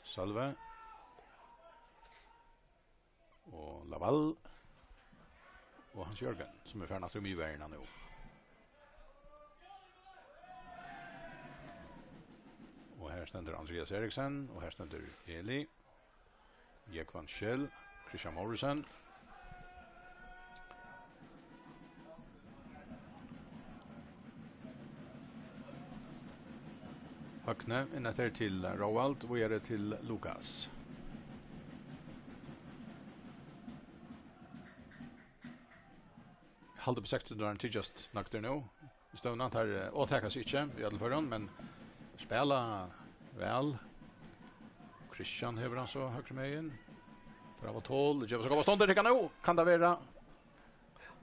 Sølvi. Og Laval. Og Hans Jørgen, sum er farin aftur í miðverjina nú. Og her stendur Andrias Eriksen, og her stendur Eli. Jógvan Schell, Christian Morrison. Høgni, inn eftir til Róald, víðari til Lukas. Haldi upp í seks, teir tykjast nøgdir nú. Stevnan tar, eh, og taka seg ikki í øllum førum, men spæla væl. Christian hevur hann so høgru megin. Teir hava tol, geva seg góðar stundir, hygga nú. Kann tað vera?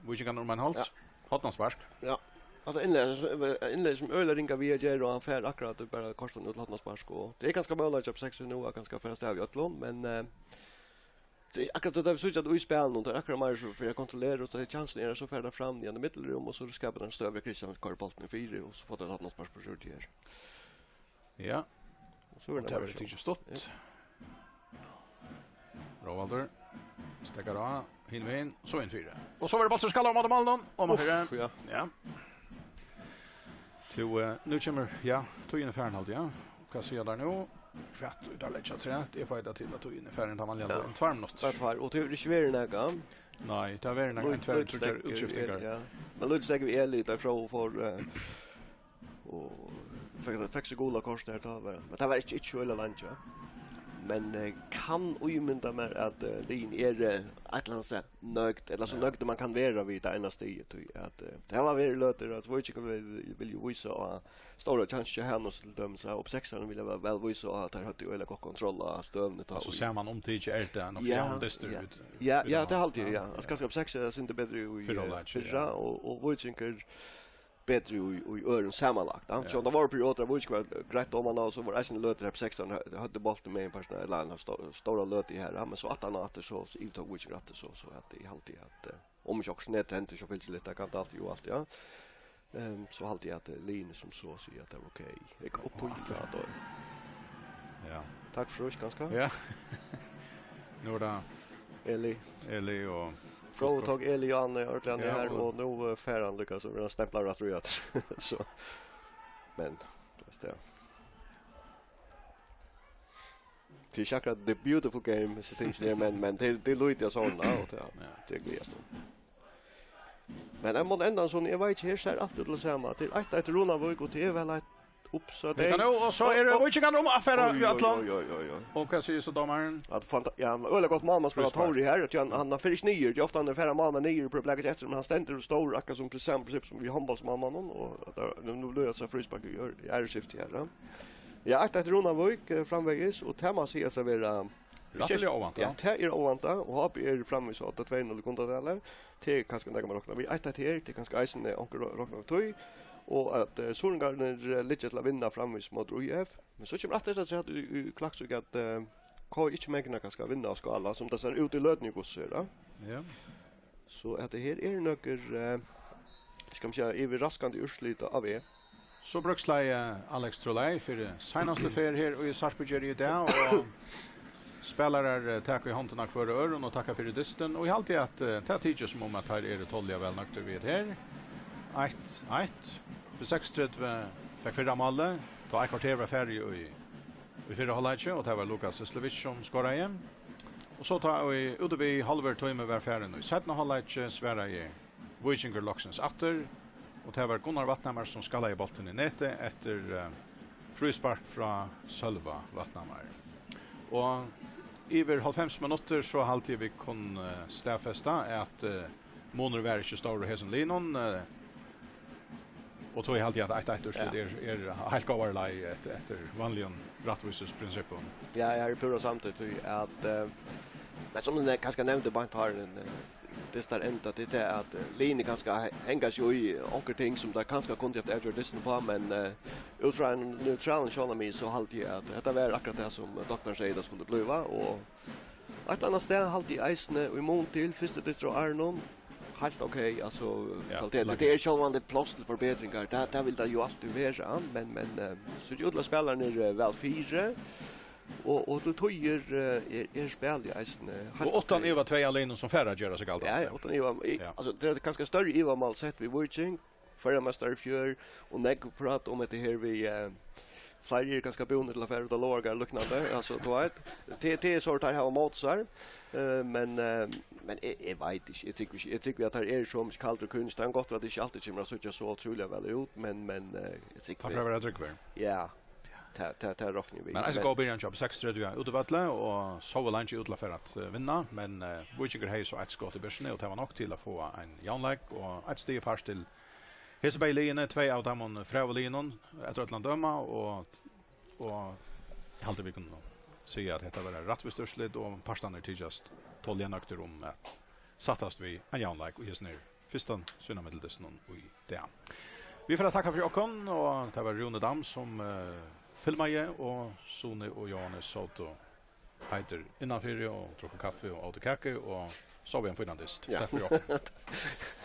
Víkingar um ein háls. Ja. Hornaspark. Ja. At innlegg, innlegg sum øgiliga ringa við at gera, og hann fær akkurát bara kortini út hornaspark, og tað er kanska møguleiki upp seks nú, at kanska fara stað í øllum, men, eh, tað er akkurát tað vit síggja í spælinum, tað er akkurát meir so fyri at kontrollera, og so er chansin er, so fer tað fram í ein millumrúm, og so skapar tað ein støðu, Christian koyrir bóltin í fyri, og so fær tað hornaspark á seg her. Ja. Og so er Og tað tað bara verður so. Tikið stutt. Ja. Róaldur steðgar á, hin vegin, so inn fyri. Og so verður bóltur skallar á móti málinum, og man Uff, fyri. Ja. Ja. Tú, eh, nú kemur, ja, tíðin er farin, haldi eg. Hvat siga teir nú? Hvat er tað leggja afturat? Eg fái tað til at tíðin er farin, tá man Ja. lenda um tvær minuttir. Tvær, tvær, og tað er ikki verið nakað. Nei, tað er verið nakað, Lít-, tvær, lítið tríggjar stekkur, útskiftingar. Ja. Men lítið stekkur við Eli, der frá for, eh, og fekk, fekk seg gula kort her, tá var, men tað var ikki, ikki øgiliga leingi, ja. Men, eh, kann ímynda mær at, eh, liðini eru, eh, eitt ella annað stað nøgd, ella so Ja. nøgd man kann vera við tað eina stigið, tí at, eh, tað hava verið løtur, at Víkingur vil, vil, vil jo vísa á stóra kjansir hjá Hanus til dømis, og upp seks vilja væl, væl vísa á at teir høvdu øgiliga gott kontroll á støðuni, tá Altso, í sær man um tað ikki er tað nokk Ja, javn dystur ja. út, Ja, út ja, á tað haldi eg, ja. ja. Altso, kanska upp seks er sindur betri í, Fyrra eh, hálvleik, fyrra, ja. og, og Víkingur betri í, í øðrum samanlagt, ja. Ja. So tað var periodar, Víkingur var greitt oman á, og so var eisini løtur her på sekstan, hø-, høvdu bóltin meginpartin, ella ein stó-, stóra løtu her, ja, men so aftan á aftur, so, so yvirtók Víkingur aftur, so, so at eg haldi at, eh, um ikki okkurt net hendir, so fylgir litt, tað kann tað altíð jo alt, ja. Ehm, so haldi eg at, eh, liðini sum so siga at tað er ok. Eg kom upp í Ja. tað, ja. Ja. Takk for oss, kanska. Ja. Nú er tað Eli. Eli og Fróði tók Eli og Anne ordiliga Ja, her, og og nú, eh, fer hann líka, so verður hann stemplaður aftur í aftur. So, men, tað er tað. Tað er ikki akkurát The Beautiful Game, hesi tingini her, men, men tað er, tað er lítið av sovorðnum, og tað, Ja. tað er gleðast um. Men eg má enda so, eg veit ikki, her sær alt út til sama. Tað er eitt eitt Runavík, og tað er væl eitt Ups, og Hygga tey nú, og so eru Ó, ó. Víkingar um at fara Oj, við oj, øllum. oj, oj, oj, oj. Og hvat sigur so dómarin? At fanta-, ja, øgiliga gott mál, man spælir Fríspark. Tóri her, og hann, hann fer ikki niður, tí ofta hann fer ein málmaður niður, prøvar at blaka seg eftir, men hann stendur og stór, akkurát sum prinsipp, prinsipp sum við hondbóltsmálmanum, og at tað, nú, nú blívur tað so fríspark í ør-, í aðru skifti her, ja. Ja, eitt eitt Runavík, eh, framvegis, og tað má sigast at vera Rættiliga óvæntað. Ja, tað er óvæntað, og H B er framvegis á átta tvey null í Gundadali. Tað er kanska nakað man roknar við. Eitt eitt her, tað er kanska eisini onkur ro-, roknar við tí. Og at, eh, Suðuroyingarnir, eh, liggja til at vinna framvegis móti I F. Men so kemur aftur hetta, at í, í Klaksvík, at, eh, K ikki megnar kanska at vinna á Skála, sum tað sær út í løtuni í hvussu er, ja. Ja. So at tað her er nøkur, eh, skal man siga, yvirraskandi úrslit á veg. So brúkslagði Alex Trolay fyri seinastu ferð her í Sarpugerði í dag, og spælarar, eh, taka í hondina hvør øðrum og takka fyri dystin, og eg haldi at, eh, tað tykist sum um at teir eru tolliga væl nøgdir við her. Eitt eitt. Fyri seksogtretivu fekk fyrra málið, tá eitt korter var farið í, í fyrra hálvleiki, og tað var Lukas Islevich, sum skoraði. Og so tá ið úti við hálvur tími var farin í seinna hálvleiki, svaraði Víkingur loksins aftur, og tað var Gunnar Vatnhamar, sum skallaði bóltin í netið eftir, eh, fríspark frá Sølva Vatnhamar. Og yvir hálvfems minuttir, so haldi eg, vit kunnu, eh, staðfesta, at, eh, munur var ikki stórur á hesum liðnum, eh, og tí haldi eg, at eitt eitt úrslit Ja. er, er heilt góðar leið eftir, eftir vanligum rættvísisprinsippum. Ja, eg eri púra samdur, tí at, eh, men sum eg kanska nevndi beint áðrenn, eh, dystin endar, tað er tað at, eh, liðini kanska he-, hanga seg í onkur ting sum teir kanska kundu havt avgjørt dystin uppá, men, eh, út frá einum neutralum sjónarmiði, so haldi eg at hetta var akkurát tað sum doktarin segði, tað skuldi blíva, og eitt annað stað haldi eg eisini, í mun til fyrstu dystin á árinum, heilt ok, altso, Ja, kvalitet. Tað er sjálvandi pláss til forbetringar, tað, tað vil tað jo altíð vera, men, men, eh, so er jú til at spælararnir eru, eh, væl fyri, og, og til tíðir, eh, er, er spælið eisini heilt Og uttan ok. Iva tvey av liðnum sum fara at gera seg galdandi. Ja, ja, uttan iva. I, Ja. altso, tað er kanska størri ivamál sett við Víking, føroyameistari í fjør, og nógv prát um hetta her við, eh, fleiri eru kanska búnir til at fara út á Lágargarð og líknandi, altso, tú veit, tað, tað er so, teir hava mót sær, eh, men, eh, men eg, eg veit ikki, eg trúgvi ikki, eg trúgvi at teir eru so mikið kaldir og kyniskir, tað kann gott vera at tað ikki altíð kemur at síggja so ótrúliga væl út, men, men, eh, eg trúgvi Teir fara at vera drúgvir. Ja. Tað, tað, tað rokni eg við. Men eisini góð byrjan hjá B seksogtretivu útivølli, og sóu leingi út til at fara at eh, vinna, men uh, Víkingur hevði so eitt skot í byrjuni, og tað var nokk til at fáa ein javnleik, og eitt stig er fært til hesi bæði liðini, tvey av teimum frægu liðunum, eftir øllum at døma, og, og eg haldi, vit kunnu siga, at hetta var eitt rættvíst úrslit, og partarnir tykjast tolliga nøgdir um at sættast við ein javnleik í hesum her fyrsta Svínamyndildystinum í dag. Vit fara at takka fyri okkum, og tað var Rúni Dam, sum uh, filmaði, og Suni og Jóhannes sótu heitir innanfyri og drukku kaffi og ótu kaku og sóu ein fínan dyst. Ja. Takk fyri okkum.